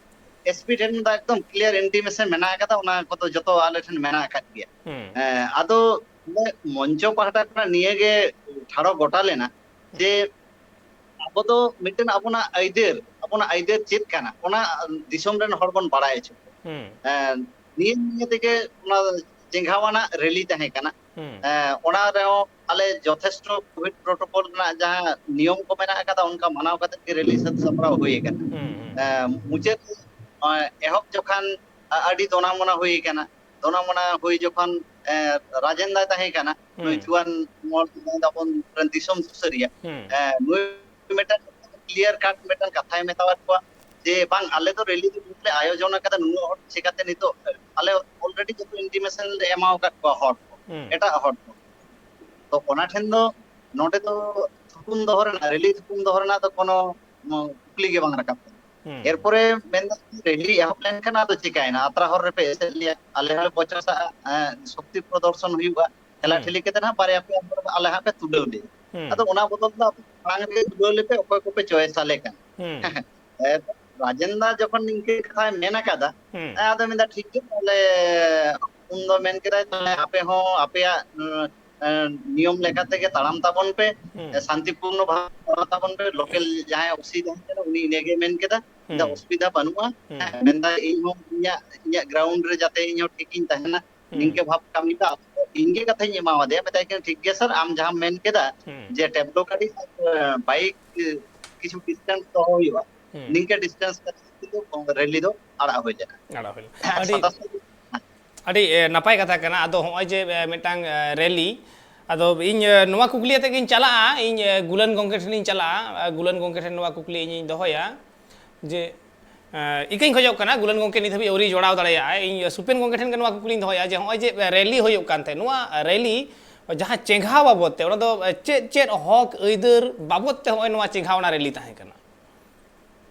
ᱮᱥᱯᱤ ᱴᱷᱮᱱ ᱫᱚ ᱮᱠᱫᱚᱢ ᱠᱞᱤᱭᱟᱨ ᱤᱱᱴᱤᱢᱮᱥᱚᱱ ᱢᱮᱱᱟᱜ ᱟᱠᱟᱫᱟ, ᱚᱱᱟ ᱠᱚᱫᱚ ᱡᱚᱛᱚ ᱟᱞᱮ ᱴᱷᱮᱱ ᱢᱮᱱᱟᱜ ᱟᱠᱟᱫ ᱜᱮᱭᱟ᱾ ᱦᱩᱸ᱾ ᱦᱮᱸ, ᱟᱫᱚ ᱢᱚᱧᱪᱚ ᱯᱟᱦᱴᱟ ᱠᱷᱚᱱᱟᱜ ᱱᱤᱭᱟᱹ ᱜᱮ ᱴᱷᱟᱲᱚ ᱜᱚᱴᱟ ᱞᱮᱱᱟ ᱦᱩᱸ᱾ ᱡᱮ ᱟᱵᱚ ᱫᱚ ᱢᱤᱫᱴᱮᱱ ᱟᱵᱚᱱᱟᱜ ᱟᱹᱭᱫᱟᱹᱨ, ᱟᱵᱚᱱᱟᱜ ᱟᱹᱭᱫᱟᱹᱨ ᱪᱮᱫ ᱠᱟᱱᱟ, ᱚᱱᱟ ᱫᱤᱥᱚᱢ ᱨᱮᱱ ᱦᱚᱲ ᱵᱚᱱ ᱵᱟᱲᱟᱭ ᱦᱚᱪᱚ ᱠᱚᱣᱟ᱾ ᱦᱩᱸ᱾ ᱮᱸ, ᱱᱤᱭᱟᱹ, ᱱᱤᱭᱟᱹ ᱛᱮᱜᱮ ᱚᱱᱟ ᱪᱮᱸᱜᱷᱟᱣᱟᱱᱟᱜ ᱨᱮᱞᱤ ᱛᱟᱦᱮᱸ ᱠᱟᱱᱟ᱾ ᱦᱩᱸ᱾ ᱮᱸ, ᱚᱱᱟ ᱨᱮᱦᱚᱸ ᱟᱞᱮ ᱡᱚᱛᱷᱮᱥᱴᱚ ᱠᱳᱵᱷᱤᱰ ᱯᱨᱳᱴᱳᱠᱚᱞ ᱨᱮᱱᱟᱜ ᱡᱟᱦᱟᱸ ᱱᱤᱭᱚᱢ ᱠᱚ ᱢᱮᱱᱟᱜ ᱟᱠᱟᱫᱟ, ᱚᱱᱠᱟ ᱢᱟᱱᱟᱣ ᱠᱟᱛᱮ ᱜᱮ ᱨᱮᱞᱤ ᱥᱟᱹᱛ ᱥᱟᱯᱲᱟᱣ ᱦᱩᱭ ᱟᱠᱟᱱᱟ᱾ ᱦᱩᱸ, ᱦᱩᱸ᱾ ᱮᱸ, ᱢᱩᱪᱟᱹᱫ, ᱮᱸ, ᱮᱦᱚᱵ ᱡᱚᱠᱷᱟᱱ ᱟ-, ᱟᱹᱰᱤ ᱫᱚᱱᱟ ᱢᱚᱱᱟ ᱦᱩᱭ ᱟᱠᱟᱱᱟ᱾ ᱫᱚᱱᱟ ᱢᱚᱱᱟ ᱦᱩᱭ ᱡᱚᱠᱷᱚᱱ ᱮ, ᱨᱟᱡᱮᱱ ᱫᱟᱭ ᱛᱟᱦᱮᱸ ᱠᱟᱱᱟ, ᱱᱩᱭ ᱦᱩᱸ᱾ ᱡᱩᱣᱟᱹᱱ ᱢᱚᱦᱚᱞ ᱨᱮᱱ ᱟᱵᱚ ᱨᱮᱱ ᱫᱤᱥᱚᱢ ᱥᱩᱥᱟᱹᱨᱤᱭᱟᱹ᱾ ᱦᱩᱸ᱾ ᱮ, ᱱᱩᱭ ᱢᱤᱫᱴᱟᱝ ᱠᱞᱤᱭᱟᱨ ᱠᱟᱴ ᱢᱤᱫᱴᱟᱝ ᱠᱟᱛᱷᱟᱭ ᱢᱮᱛᱟᱣᱟᱫ ᱠᱚᱣᱟ ᱡᱮ, "ᱵᱟᱝ, ᱟᱞᱮ ᱫᱚ ᱨᱮᱞᱤ ᱫᱚ ᱱᱩᱱᱟᱹᱜ ᱞᱮ ᱟᱭᱳᱡᱚᱱ ᱟᱠᱟᱫᱟ, ᱱᱩᱱᱟᱹᱜ ᱦᱚᱲ ᱪᱮᱠᱟᱛᱮ ᱱᱤᱛᱚᱜ ᱟᱞᱮ ᱚᱞᱨᱮᱰᱤ ᱡᱚᱛᱚ ᱤᱱᱴᱤᱢᱮᱥᱚᱱ ᱞᱮ ᱮᱢᱟᱣ ᱟᱠᱟᱫ ᱠᱚᱣᱟ ᱦᱚᱲ ᱠᱚ, ᱦᱩᱸ᱾ ᱮᱴᱟᱜ ᱦᱚᱲ ᱠᱚ᱾ ᱛᱚ ᱚᱱᱟ ᱴᱷᱮᱱ ᱫᱚ ᱱᱚᱰᱮ ᱫᱚ ᱛᱷᱩᱠᱩᱢ ᱫᱚᱦᱚ ᱨᱮᱱᱟᱜ, ᱨᱮᱞᱤ ᱛᱷᱩᱠᱩᱢ ᱫᱚᱦᱚ ᱨᱮᱱᱟᱜ ᱫᱚ ᱠᱳᱱᱳ, ᱩᱸ, ᱠᱩᱠᱞᱤ ᱜᱮ ᱵᱟᱝ ᱨᱟᱠᱟᱵ ᱠᱟᱱᱟ᱾ ᱦᱩᱸ᱾ ᱮᱨᱯᱚᱨᱮ ᱢᱮᱱᱫᱟ, ᱨᱮᱞᱤ ᱮᱦᱚᱵ ᱞᱮᱱᱠᱷᱟᱱ ᱟᱫᱚ ᱪᱤᱠᱟᱭᱮᱱᱟ? ᱟᱛᱨᱟ ᱦᱚᱨ ᱨᱮᱯᱮ ᱮᱥᱮᱫ ᱞᱮᱭᱟ, ᱟᱞᱮ ᱦᱚᱸᱞᱮ ᱵᱚᱪᱚᱥᱟᱜᱼᱟ, ᱮᱸ, ᱥᱚᱠᱛᱤ ᱯᱨᱚᱫᱚᱨᱥᱚᱱ ᱦᱩᱭᱩᱜᱼᱟ, ᱴᱷᱮᱞᱟ ᱦᱩᱸ᱾ ᱴᱷᱮᱞᱤ ᱠᱟᱛᱮ ᱱᱟᱦᱟᱜ ᱵᱟᱨᱭᱟ ᱯᱮᱭᱟ ᱦᱚᱲ ᱟᱞᱮ ᱦᱟᱸᱜ ᱯᱮ ᱛᱩᱞᱟᱹᱣ ᱞᱮᱭᱟ᱾ ᱦᱩᱸ᱾ ᱟᱫᱚ ᱚᱱᱟ ᱵᱚᱫᱚᱞ ᱫᱚ ᱟᱯᱮ ᱢᱟᱲᱟᱝ ᱨᱮᱜᱮ ᱛᱩᱞᱟᱹᱣ ᱞᱮᱯᱮ, ᱚᱠᱚᱭ ᱠᱚᱯᱮ ᱪᱚᱭᱮᱥ ᱟᱞᱮ ᱠᱟᱱᱟ᱾ ᱦᱩᱸ᱾ ᱮ, ᱨᱟᱡᱮᱱ ᱫᱟ ᱡᱚᱠᱷᱚᱱ ᱱᱤᱝᱠᱟᱹ ᱠᱟᱛᱷᱟᱭ ᱢᱮᱱ ᱟᱠᱟᱫᱟ, ᱦᱩᱸ᱾ ᱮ, ᱟᱫᱚ ᱢᱮᱱᱫᱟ, "ᱴᱷᱤᱠ ᱜᱮᱭᱟ, ᱛᱟᱦᱞᱮ ᱩᱱᱫᱚ ᱢᱮᱱ ᱠᱮᱫᱟᱭ, ᱛᱟᱦᱞᱮ ᱟᱯᱮ ᱦᱚᱸ ᱟᱯᱮᱭᱟᱜ, ᱩᱸ, ᱮ, ᱱᱤᱭᱚᱢ ᱞᱮᱠᱟ ᱛᱮᱜᱮ ᱛᱟᱲᱟᱢ ᱛᱟᱵᱚᱱ ᱯᱮ, ᱦᱩᱸ᱾ ᱮ, ᱥᱟᱱᱛᱤᱯᱩᱨᱱᱚ ᱵᱷᱟᱵᱽ ᱛᱟᱲᱟᱢ ᱛᱟᱵᱚᱱ ᱯᱮ, ᱞᱳᱠᱮᱞ ᱡᱟᱦᱟᱸᱭ ᱚᱥᱤ ᱛᱟᱦᱮᱸ ᱠᱟᱱᱟ, ᱩᱱᱤ ᱤᱱᱟᱹᱜᱮ ᱢᱮᱱ ᱠᱮᱫᱟ, ᱢᱮᱱᱫᱟ, ᱦᱩᱸ᱾ ᱚᱥᱩᱵᱤᱫᱷᱟ ᱵᱟᱹᱱᱩᱜᱼᱟ, ᱦᱩᱸ᱾ ᱦᱮᱸ, ᱢᱮᱱᱫᱟ, ᱤᱧ ᱦᱚᱸ ᱤᱧᱟᱹᱜ, ᱤᱧᱟᱹᱜ ᱜᱨᱟᱣᱩᱱᱰ ᱨᱮ ᱡᱟᱛᱮ ᱤᱧ ᱦᱚᱸ ᱴᱷᱤᱠ ᱤᱧ ᱛᱟᱦᱮᱱᱟ, ᱦᱩᱸ᱾ ᱱᱤᱝᱠᱟᱹ ᱵᱷᱟᱵᱽ ᱠᱟᱹᱢᱤ ᱯᱮ᱾ ᱟᱫᱚ ᱤᱧ ᱜᱮ ᱠᱟᱛᱷᱟᱧ ᱮᱢᱟᱣᱟᱫᱮᱭᱟ, ᱢᱮᱛᱟᱭ ᱠᱟᱹᱱᱟᱹᱧ, ᱴᱷᱤᱠ ᱜᱮᱭᱟ ᱥᱟᱨ, ᱟᱢ ᱡᱟᱦᱟᱸᱢ ᱢᱮᱱ ᱠᱮᱫᱟ, ᱦᱩᱸ᱾ ᱡᱮ ᱴᱮᱵᱞᱳ ᱜᱟᱹᱰᱤ ᱟᱨ, ᱮ, ᱵᱟᱭᱤᱠ, ᱮ, ᱠᱤᱪᱷᱩ ᱰᱤᱥᱴᱮᱱᱥ ᱫᱚᱦᱚ ᱦᱩᱭᱩᱜᱼᱟ, ᱦᱩᱸ᱾ ᱱᱤᱝᱠᱟᱹ ᱰᱤᱥᱴᱮᱱᱥ ᱠᱟᱛᱮ ᱠᱤᱱᱛᱩ ᱨᱮᱞᱤ ᱫᱚ ᱟᱲᱟᱜ ᱦᱩᱭ ᱞᱮᱱᱟ᱾ ᱟᱲᱟᱜ ᱦᱩᱭ ᱞᱮᱱᱟ᱾ ᱦᱮᱸ, ᱟᱹᱰᱤ, ᱥᱟᱛᱟᱥ ᱛᱟᱹᱨᱤᱠᱷ᱾ ᱟᱹᱰᱤ, ᱮ, ᱱᱟᱯᱟᱭ ᱠᱟᱛᱷᱟ ᱠᱟᱱᱟ᱾ ᱟᱫᱚ ᱦᱚᱸᱜᱼᱚᱭ ᱡᱮ, ᱮ, ᱢᱤᱫᱴᱟᱝ, ᱮ, ᱨᱮᱞᱤ, ᱟᱫᱚ ᱤᱧ, ᱮ, ᱱᱚᱣᱟ ᱠᱩᱠᱞᱤ ᱟᱛᱮ ᱜᱤᱧ ᱪᱟᱞᱟᱜᱼᱟ, ᱤᱧ, ᱮ, ᱜᱩᱞᱟᱹᱱ ᱜᱚᱢᱠᱮ ᱴᱷᱮᱱᱤᱧ ᱪᱟᱞᱟᱜᱼᱟ, ᱮ, ᱜᱩᱞᱟᱹᱱ ᱜᱚᱢᱠᱮ ᱴᱷᱮᱱ ᱱᱚᱣᱟ ᱠᱩᱠᱞᱤ ᱤᱧᱤᱧ ᱫᱚᱦᱚᱭᱟ ᱡᱮ, ᱮ, ᱤᱠᱟᱹᱧ ᱠᱷᱚᱡᱚᱜ ᱠᱟᱱᱟ, ᱜᱩᱞᱟᱹᱱ ᱜᱚᱢᱠᱮ ᱱᱤᱛ ᱦᱟᱹᱵᱤᱡ ᱟᱹᱣᱨᱤ ᱡᱚᱲᱟᱣ ᱫᱟᱲᱮᱭᱟᱜᱼᱟᱭ᱾ ᱤᱧ ᱥᱩᱯᱮᱱ ᱜᱚᱢᱠᱮ ᱴᱷᱮᱱ ᱜᱮ ᱱᱚᱣᱟ ᱠᱩᱠᱞᱤᱧ ᱫᱚᱦᱚᱭᱟ ᱡᱮ ᱦᱚᱸᱜᱼᱚᱭ ᱡᱮ, ᱮ, ᱨᱮᱞᱤ ᱦᱩᱭᱩᱜ ᱠᱟᱱ ᱛᱟᱦᱮᱸᱫ, ᱱᱚᱣᱟ ᱨᱮᱞᱤ ᱡᱟᱦᱟᱸ ᱪᱮᱸᱜᱷᱟᱣ ᱵᱟᱵᱚᱫ ᱛᱮ, ᱚᱱᱟ ᱫᱚ, ᱮ, ᱪᱮᱫ ᱪᱮᱫ ᱦᱚᱠ ᱟᱹᱭᱫᱟᱹᱨ ᱵᱟᱵᱚᱫ ᱛᱮ ᱦᱚᱸᱜᱼᱚᱭ ᱱᱚᱣᱟ ᱪᱮᱸᱜᱷᱟᱣᱱᱟ ᱨᱮᱞᱤ ᱛᱟᱦᱮᱸ ᱠᱟᱱᱟ?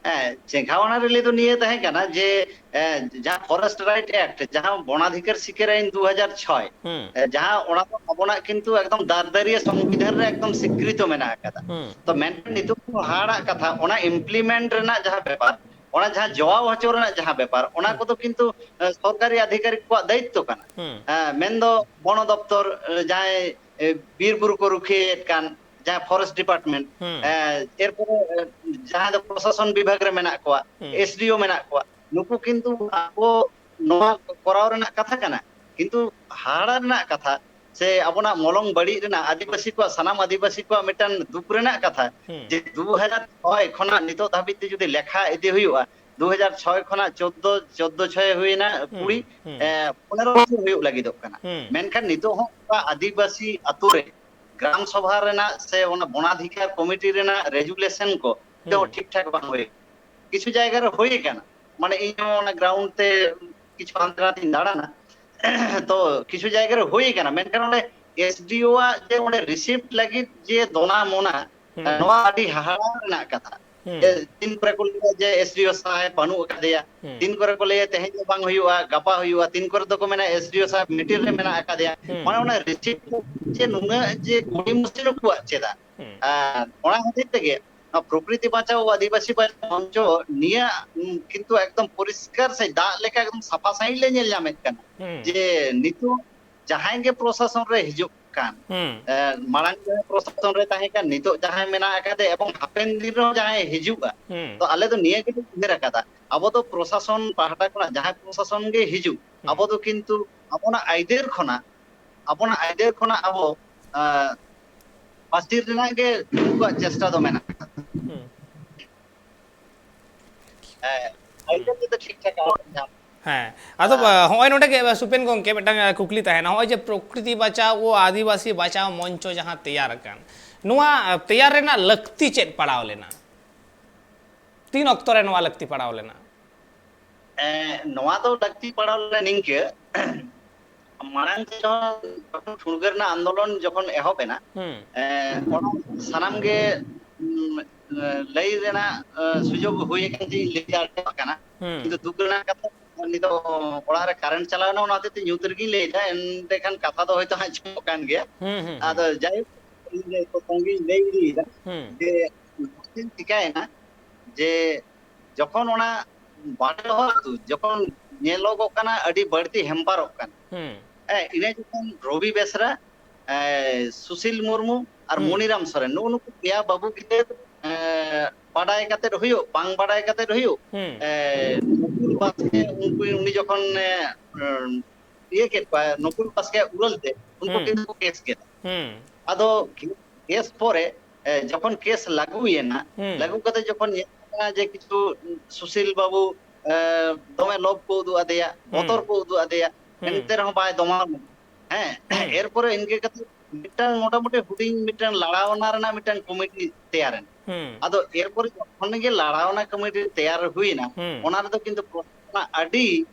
ᱦᱮᱸ, ᱪᱮᱸᱜᱷᱟᱣᱱᱟ ᱨᱮᱞᱤ ᱫᱚ ᱱᱤᱭᱟᱹ ᱛᱟᱦᱮᱸ ᱠᱟᱱᱟ ᱡᱮ, ᱮ, ᱡᱟᱦᱟᱸ ᱯᱷᱚᱨᱮᱥᱴ ᱨᱟᱭᱤᱴ ᱮᱠᱴ, ᱡᱟᱦᱟᱸ ᱵᱚᱱᱟᱫᱷᱤᱠᱟᱨ ᱥᱤᱠᱟᱹᱨ ᱟᱭᱤᱱ ᱫᱩ ᱦᱟᱡᱟᱨ ᱪᱷᱚᱭ, ᱦᱩᱸ᱾ ᱮ, ᱡᱟᱦᱟᱸ ᱚᱱᱟ ᱫᱚ ᱟᱵᱚᱱᱟᱜ ᱠᱤᱱᱛᱩ ᱮᱠᱫᱚᱢ ᱫᱟᱨᱫᱟᱹᱨᱤᱭᱟᱹ ᱥᱚᱝᱵᱤᱫᱷᱟᱱ ᱨᱮ ᱮᱠᱫᱚᱢ ᱥᱤᱠᱨᱤᱛᱚ ᱢᱮᱱᱟᱜ ᱟᱠᱟᱫᱟ᱾ ᱦᱩᱸ᱾ ᱛᱚ ᱢᱮᱱᱠᱷᱟᱱ ᱱᱤᱛᱚᱜ ᱦᱟᱦᱟᱲᱟᱜ ᱠᱟᱛᱷᱟ, ᱚᱱᱟ ᱤᱢᱯᱞᱤᱢᱮᱱᱴ ᱨᱮᱱᱟᱜ ᱡᱟᱦᱟᱸ ᱵᱮᱯᱟᱨ, ᱚᱱᱟ ᱡᱟᱦᱟᱸ ᱡᱚᱣᱟᱣ ᱦᱚᱪᱚ ᱨᱮᱱᱟᱜ ᱡᱟᱦᱟᱸ ᱵᱮᱯᱟᱨ, ᱚᱱᱟ ᱦᱩᱸ᱾ ᱠᱚᱫᱚ ᱠᱤᱱᱛᱩ, ᱮ, ᱥᱚᱨᱠᱟᱨᱤ ᱟᱫᱷᱤᱠᱟᱨᱤᱠ ᱠᱚᱣᱟᱜ ᱫᱟᱭᱤᱛᱛᱚ ᱠᱟᱱᱟ᱾ ᱦᱩᱸ᱾ ᱮ, ᱢᱮᱱᱫᱚ ᱵᱚᱱᱚ ᱫᱚᱯᱛᱚᱨ, ᱮ, ᱡᱟᱦᱟᱸᱭ, ᱮ, ᱵᱤᱨ ᱵᱩᱨᱩ ᱠᱚ ᱨᱩᱠᱷᱤᱭᱟᱹᱭᱮᱫ ᱠᱟᱱ, ᱡᱟᱦᱟᱸ ᱯᱷᱚᱨᱮᱥᱴ ᱰᱤᱯᱟᱨᱴᱢᱮᱱᱴ, ᱦᱩᱸ᱾ ᱮ, ᱮᱨᱯᱚᱨᱮ, ᱮ, ᱡᱟᱦᱟᱸᱭ ᱫᱚ ᱯᱨᱚᱥᱟᱥᱚᱱ ᱵᱤᱵᱷᱟᱜᱽ ᱨᱮ ᱢᱮᱱᱟᱜ ᱠᱚᱣᱟ, ᱦᱩᱸ᱾ ᱮᱥ ᱰᱤ ᱳ ᱢᱮᱱᱟᱜ ᱠᱚᱣᱟ, ᱱᱩᱠᱩ ᱠᱤᱱᱛᱩ ᱟᱵᱚ ᱱᱚᱣᱟ ᱠᱚᱨᱟᱣ ᱨᱮᱱᱟᱜ ᱠᱟᱛᱷᱟ ᱠᱟᱱᱟ, ᱠᱤᱱᱛᱩ ᱦᱟᱦᱟᱲᱟ ᱨᱮᱱᱟᱜ ᱠᱟᱛᱷᱟ ᱥᱮ ᱟᱵᱚᱱᱟᱜ ᱢᱚᱞᱚᱝ ᱵᱟᱹᱲᱤᱡ ᱨᱮᱱᱟᱜ, ᱟᱹᱫᱤᱵᱟᱹᱥᱤ ᱠᱚᱣᱟᱜ, ᱥᱟᱱᱟᱢ ᱟᱹᱫᱤᱵᱟᱹᱥᱤ ᱠᱚᱣᱟᱜ ᱢᱤᱫᱴᱟᱝ ᱫᱩᱠ ᱨᱮᱱᱟᱜ ᱠᱟᱛᱷᱟ ᱦᱩᱸ᱾ ᱡᱮ ᱫᱩ ᱦᱟᱡᱟᱨ ᱪᱷᱚᱭ ᱠᱷᱚᱱᱟᱜ ᱱᱤᱛᱚᱜ ᱫᱷᱟᱹᱵᱤᱡ ᱛᱮ ᱡᱩᱫᱤ ᱞᱮᱠᱷᱟ ᱤᱫᱤ ᱦᱩᱭᱩᱜᱼᱟ, ᱫᱩ ᱦᱟᱡᱟᱨ ᱪᱷᱚᱭ ᱠᱷᱚᱱᱟᱜ ᱪᱳᱫᱽᱫᱳ, ᱪᱳᱫᱽᱫᱳ ᱪᱷᱚᱭ ᱦᱩᱭᱱᱟ, ᱦᱩᱸ, ᱠᱩᱲᱤ, ᱦᱩᱸ᱾ ᱮ, ᱯᱚᱱᱮᱨᱚ ᱵᱚᱪᱷᱚᱨ ᱦᱩᱭᱩᱜ ᱞᱟᱹᱜᱤᱫᱚᱜ ᱠᱟᱱᱟ᱾ ᱦᱩᱸ᱾ ᱢᱮᱱᱠᱷᱟᱱ ᱱᱤᱛᱚᱜ ᱦᱚᱸ ᱚᱱᱠᱟ ᱟᱹᱫᱤᱵᱟᱹᱥᱤ ᱟᱛᱳ ᱨᱮ ᱜᱨᱟᱢ ᱥᱚᱵᱷᱟ ᱨᱮᱱᱟᱜ ᱥᱮ ᱚᱱᱟ ᱵᱚᱱᱟᱫᱷᱤᱠᱟᱨ ᱠᱚᱢᱤᱴᱤ ᱨᱮᱱᱟᱜ ᱨᱮᱡᱩᱞᱮᱥᱚᱱ ᱠᱚ ᱦᱩᱸ᱾ ᱴᱷᱤᱠ ᱴᱷᱟᱠ ᱵᱟᱝ ᱦᱩᱭ᱾ ᱠᱤᱪᱷᱩ ᱡᱟᱭᱜᱟ ᱨᱮ ᱦᱩᱭ ᱟᱠᱟᱱᱟ, ᱢᱟᱱᱮ ᱤᱧ ᱦᱚᱸ ᱚᱱᱟ ᱜᱨᱟᱣᱩᱱᱰ ᱛᱮ ᱠᱤᱪᱷᱩ ᱦᱟᱱᱛᱮ ᱱᱟᱛᱮᱧ ᱫᱟᱬᱟᱱᱟ, ᱛᱚ ᱠᱤᱪᱷᱩ ᱡᱟᱭᱜᱟ ᱨᱮ ᱦᱩᱭ ᱟᱠᱟᱱᱟ, ᱢᱮᱱᱠᱷᱟᱱ ᱚᱸᱰᱮ ᱮᱥᱰᱤᱳ ᱟᱜ ᱡᱮ ᱚᱸᱰᱮ ᱨᱤᱥᱤᱯᱴ ᱞᱟᱹᱜᱤᱫ ᱡᱮ ᱫᱚᱱᱟ ᱢᱚᱱᱟ, ᱦᱩᱸ᱾ ᱱᱚᱣᱟ ᱟᱹᱰᱤ ᱦᱟᱦᱟᱲᱟ ᱨᱮᱱᱟᱜ ᱠᱟᱛᱷᱟ᱾ ᱦᱩᱸ᱾ ᱡᱮ ᱛᱤᱱ ᱠᱚᱨᱮ ᱠᱚ ᱞᱟᱹᱭᱟ ᱡᱮ ᱮᱥᱰᱤᱳ ᱥᱟᱦᱮᱵ ᱵᱟᱹᱱᱩᱜ ᱟᱠᱟᱫᱮᱭᱟ, ᱦᱩᱸ᱾ ᱛᱤᱱ ᱠᱚᱨᱮ ᱠᱚ ᱞᱟᱹᱭᱟ ᱛᱮᱦᱮᱧ ᱫᱚ ᱵᱟᱝ ᱦᱩᱭᱩᱜᱼᱟ, ᱜᱟᱯᱟ ᱦᱩᱭᱩᱜᱼᱟ, ᱛᱤᱱ ᱠᱚᱨᱮ ᱫᱚᱠᱚ ᱢᱮᱱᱟ ᱮᱥᱰᱤᱳ ᱥᱟᱦᱮᱵ ᱢᱤᱴᱤᱝ ᱨᱮ ᱢᱮᱱᱟᱜ ᱟᱠᱟᱫᱮᱭᱟ᱾ ᱦᱩᱸ᱾ ᱢᱟᱱᱮ ᱚᱱᱟ ᱨᱤᱥᱤᱯᱴ ᱡᱮ ᱱᱩᱱᱟᱹᱜ ᱡᱮ ᱜᱩᱲᱤ ᱢᱩᱥᱤᱱ ᱩᱱᱠᱩᱣᱟᱜ ᱪᱮᱫᱟᱜ? ᱦᱩᱸ᱾ ᱟᱨ ᱚᱱᱟ ᱠᱷᱟᱹᱛᱤᱨ ᱛᱮᱜᱮ ᱱᱚᱣᱟ ᱯᱨᱚᱠᱨᱤᱛᱤ ᱵᱟᱧᱪᱟᱣ, ᱟᱹᱫᱤᱵᱟᱹᱥᱤ ᱵᱟᱧᱪᱟᱣ ᱢᱚᱧᱪᱚ ᱱᱤᱭᱟᱹ, ᱩᱢ, ᱠᱤᱱᱛᱩ ᱮᱠᱫᱚᱢ ᱯᱚᱨᱤᱥᱠᱟᱨ ᱥᱮ ᱫᱟᱜ ᱞᱮᱠᱟ ᱮᱠᱫᱚᱢ ᱥᱟᱯᱷᱟ ᱥᱟᱺᱦᱤᱡ ᱞᱮ ᱧᱮᱞ ᱧᱟᱢᱮᱫ ᱠᱟᱱᱟ᱾ ᱦᱩᱸ᱾ ᱡᱮ ᱱᱤᱛᱚᱜ ᱡᱟᱦᱟᱸᱭ ᱜᱮ ᱯᱨᱚᱥᱟᱥᱚᱱ ᱨᱮ ᱦᱤᱡᱩᱜ ᱠᱟᱱ, ᱦᱩᱸ᱾ ᱮ, ᱢᱟᱲᱟᱝ ᱡᱟᱦᱟᱸᱭ ᱯᱨᱚᱥᱟᱥᱚᱱ ᱨᱮ ᱛᱟᱦᱮᱸ ᱠᱟᱱ, ᱱᱤᱛᱚᱜ ᱡᱟᱦᱟᱸᱭ ᱢᱮᱱᱟᱜ ᱟᱠᱟᱫᱮ ᱮᱵᱚᱝ ᱦᱟᱯᱮᱱ ᱫᱤᱱ ᱨᱮᱦᱚᱸ ᱡᱟᱦᱟᱸᱭ ᱦᱤᱡᱩᱜᱼᱟ, ᱦᱩᱸ᱾ ᱛᱚ ᱟᱞᱮ ᱫᱚ ᱱᱤᱭᱟᱹ ᱜᱮᱞᱮ ᱩᱭᱦᱟᱹᱨ ᱟᱠᱟᱫᱟ, ᱟᱵᱚ ᱫᱚ ᱯᱨᱚᱥᱟᱥᱚᱱ ᱯᱟᱦᱴᱟ ᱠᱷᱚᱱᱟᱜ ᱡᱟᱦᱟᱸᱭ ᱯᱨᱚᱥᱟᱥᱚᱱ ᱜᱮ ᱦᱤᱡᱩᱜ, ᱦᱩᱸ᱾ ᱟᱵᱚ ᱫᱚ ᱠᱤᱱᱛᱩ ᱟᱵᱚᱱᱟᱜ ᱟᱹᱭᱫᱟᱹᱨ ᱠᱷᱚᱱᱟᱜ, ᱟᱵᱚᱱᱟᱜ ᱟᱹᱭᱫᱟᱹᱨ ᱠᱷᱚᱱᱟᱜ ᱟᱵᱚ, ᱮ, ᱯᱟᱹᱥᱤᱨ ᱨᱮᱱᱟᱜ ᱜᱮ ᱩᱱᱠᱩᱣᱟᱜ ᱪᱮᱥᱴᱟ ᱫᱚ ᱢᱮᱱᱟᱜ ᱟᱠᱟᱫᱟ᱾ ᱦᱩᱸ᱾ ᱦᱮᱸ, ᱟᱹᱭᱫᱟᱹᱨ ᱛᱮᱫᱚ ᱴᱷᱤᱠ ᱴᱷᱟᱠ ᱟᱞᱚ ᱧᱟᱢ᱾ ᱦᱮᱸ, ᱟᱫᱚ, ᱦᱮᱸ᱾ ᱟ, ᱦᱚᱸᱜᱼᱚᱭ ᱱᱚᱰᱮ ᱜᱮ, ᱟ, ᱥᱩᱯᱮᱱ ᱜᱚᱢᱠᱮ ᱢᱤᱫᱴᱟᱝ, ᱟ, ᱠᱩᱠᱞᱤ ᱛᱟᱦᱮᱱᱟ᱾ ᱦᱚᱸᱜᱼᱚᱭ ᱡᱮ ᱯᱨᱚᱠᱨᱤᱛᱤ ᱵᱟᱪᱟᱣ ᱳ ᱟᱹᱫᱤᱵᱟᱹᱥᱤ ᱵᱟᱪᱟᱣ ᱢᱚᱧᱪᱚ ᱡᱟᱦᱟᱸ ᱛᱮᱭᱟᱨ ᱟᱠᱟᱱ, ᱱᱚᱣᱟ, ᱟ, ᱛᱮᱭᱟᱨ ᱨᱮᱱᱟᱜ ᱞᱟᱹᱠᱛᱤ ᱪᱮᱫ ᱯᱟᱲᱟᱣ ᱞᱮᱱᱟ? ᱛᱤᱱ ᱚᱠᱛᱚ ᱨᱮ ᱱᱚᱣᱟ ᱞᱟᱹᱠᱛᱤ ᱯᱟᱲᱟᱣ ᱞᱮᱱᱟ? ᱮᱸ, ᱱᱚᱣᱟ ᱫᱚ ᱞᱟᱹᱠᱛᱤ ᱯᱟᱲᱟᱣ ᱞᱮᱱᱟ ᱱᱤᱝᱠᱟᱹ, ᱢᱟᱲᱟᱝ ᱛᱮ ᱡᱚᱠᱷᱚᱱ, ᱡᱚᱠᱷᱚᱱ ᱴᱷᱩᱲᱜᱟᱹ ᱨᱮᱱᱟᱜ ᱟᱱᱫᱳᱞᱚᱱ ᱡᱚᱠᱷᱚᱱ ᱮᱦᱚᱵ ᱮᱱᱟ, ᱦᱩᱸ᱾ ᱮᱸ, ᱚᱱᱟ ᱥᱟᱱᱟᱢ ᱜᱮ, ᱩᱸ, ᱞᱟᱹᱭ ᱨᱮᱱᱟᱜ, ᱮᱸ, ᱥᱩᱡᱳᱜᱽ ᱦᱩᱭ ᱟᱠᱟᱱ ᱛᱤᱧ ᱞᱟᱹᱭ ᱫᱟᱲᱮᱭᱟᱜ ᱠᱟᱱᱟ᱾ ᱦᱩᱸ᱾ ᱠᱤᱱᱛᱩ ᱫᱩᱠ ᱨᱮᱱᱟᱜ ᱠᱟᱛᱷᱟ, ᱱᱤᱛᱚᱜ ᱚᱲᱟᱜ ᱨᱮ ᱠᱟᱨᱮᱱᱴ ᱪᱟᱞᱟᱣ ᱮᱱᱟ, ᱚᱱᱟ ᱦᱚᱛᱮᱡ ᱛᱮ ᱧᱩᱛ ᱨᱮᱜᱤᱧ ᱞᱟᱹᱭ ᱮᱫᱟ, ᱮᱸᱰᱮᱠᱷᱟᱱ ᱠᱟᱛᱷᱟ ᱫᱚ ᱦᱚᱭᱛᱳ ᱟᱸᱡᱚᱢᱚᱜ ᱠᱟᱱ ᱜᱮᱭᱟ᱾ ᱦᱩᱸ, ᱦᱩᱸ, ᱦᱩᱸ᱾ ᱟᱫᱚ ᱡᱟᱭᱦᱳᱠ, ᱤᱧ ᱫᱚ ᱛᱚᱠᱷᱚᱱ ᱜᱤᱧ ᱞᱟᱹᱭ ᱤᱫᱤᱭᱮᱫᱟ ᱦᱩᱸ᱾ ᱡᱮ ᱪᱮᱫ ᱪᱤᱠᱟᱹᱭᱮᱱᱟ, ᱡᱮ ᱡᱚᱠᱷᱚᱱ ᱚᱱᱟ ᱵᱟᱲᱮᱞᱚᱦᱚᱫ ᱟᱹᱛᱩ ᱡᱚᱠᱷᱚᱱ ᱧᱮᱞᱚᱜᱚᱜ ᱠᱟᱱᱟ ᱟᱹᱰᱤ ᱵᱟᱹᱲᱛᱤ ᱦᱮᱢᱯᱟᱨᱚᱜ ᱠᱟᱱᱟ, ᱦᱩᱸ᱾ ᱦᱮᱸ, ᱤᱱᱟᱹ ᱡᱚᱠᱷᱚᱱ ᱨᱚᱵᱤ ᱵᱮᱥᱨᱟ, ᱮ, ᱥᱩᱥᱤᱞ ᱢᱩᱨᱢᱩ ᱟᱨ ᱦᱩᱸ᱾ ᱢᱚᱱᱤᱨᱟᱢ ᱥᱚᱨᱮᱱ, ᱱᱩᱜᱼᱩ ᱱᱩᱠᱩ ᱯᱮᱭᱟ ᱵᱟᱹᱵᱩ ᱜᱤᱫᱟᱹᱨ, ᱮ, ᱵᱟᱰᱟᱭ ᱠᱟᱛᱮᱫ ᱦᱩᱭᱩᱜ, ᱵᱟᱝ ᱵᱟᱰᱟᱭ ᱠᱟᱛᱮᱫ ᱦᱩᱭᱩᱜ, ᱦᱩᱸ᱾ ᱮ, ᱱᱩᱠᱩᱞ ᱵᱟᱥᱠᱮ, ᱩᱱᱠᱩ, ᱩᱱᱤ ᱡᱚᱠᱷᱚᱱ, ᱮ, ᱤᱭᱟᱹ ᱠᱮᱫ ᱠᱚᱣᱟ, ᱱᱩᱠᱩᱞ ᱵᱟᱥᱠᱮ ᱩᱨᱟᱹᱞ ᱛᱮ, ᱩᱱᱠᱩ ᱦᱩᱸ᱾ ᱠᱤᱱᱛᱩ ᱠᱚ ᱠᱮᱥ ᱠᱮᱫᱟ᱾ ᱦᱩᱸ᱾ ᱟᱫᱚ ᱠᱮᱥ ᱯᱚᱨᱮ, ᱮ, ᱡᱚᱠᱷᱚᱱ ᱠᱮᱥ ᱞᱟᱹᱜᱩᱭᱮᱱᱟ, ᱦᱩᱸ᱾ ᱞᱟᱹᱜᱩ ᱠᱟᱛᱮ ᱡᱚᱠᱷᱚᱱ ᱧᱮᱞ ᱠᱟᱱᱟ ᱡᱮ ᱠᱤᱪᱷᱩ ᱥᱩᱥᱤᱞ ᱵᱟᱹᱵᱩ, ᱮ, ᱫᱚᱢᱮ ᱞᱚᱵᱷ ᱠᱚ ᱩᱫᱩᱜ ᱟᱫᱮᱭᱟ, ᱦᱩᱸ᱾ ᱵᱚᱛᱚᱨ ᱠᱚ ᱩᱫᱩᱜ ᱟᱫᱮᱭᱟ, ᱦᱩᱸ᱾ ᱮᱱᱛᱮ ᱨᱮᱦᱚᱸ ᱵᱟᱭ ᱫᱚᱢᱟᱣ ᱞᱮᱱᱟ᱾ ᱦᱮᱸ, ᱦᱩᱸ᱾ ᱮᱨᱯᱚᱨᱮ ᱤᱱᱠᱟᱹ ᱠᱟᱛᱮ ᱢᱤᱫᱴᱟᱝ ᱢᱚᱴᱟᱢᱩᱴᱤ ᱦᱩᱰᱤᱧ ᱢᱤᱫᱴᱟᱝ ᱞᱟᱲᱟᱣᱱᱟ ᱨᱮᱱᱟᱜ ᱢᱤᱫᱴᱟᱝ ᱠᱚᱢᱤᱴᱤ ᱛᱮᱭᱟᱨ ᱮᱱᱟ᱾ ᱦᱩᱸ᱾ ᱟᱫᱚ ᱮᱨᱯᱚᱨᱮ ᱡᱚᱠᱷᱚᱱ ᱜᱮ ᱞᱟᱲᱟᱣᱱᱟ ᱠᱚᱢᱤᱴᱤ ᱛᱮᱭᱟᱨ ᱦᱩᱭᱱᱟ, ᱦᱩᱸ᱾ ᱚᱱᱟ ᱨᱮᱫᱚ ᱠᱤᱱᱛᱩ ᱯᱨᱚᱥᱟᱥᱚᱱ ᱟᱹᱰᱤ,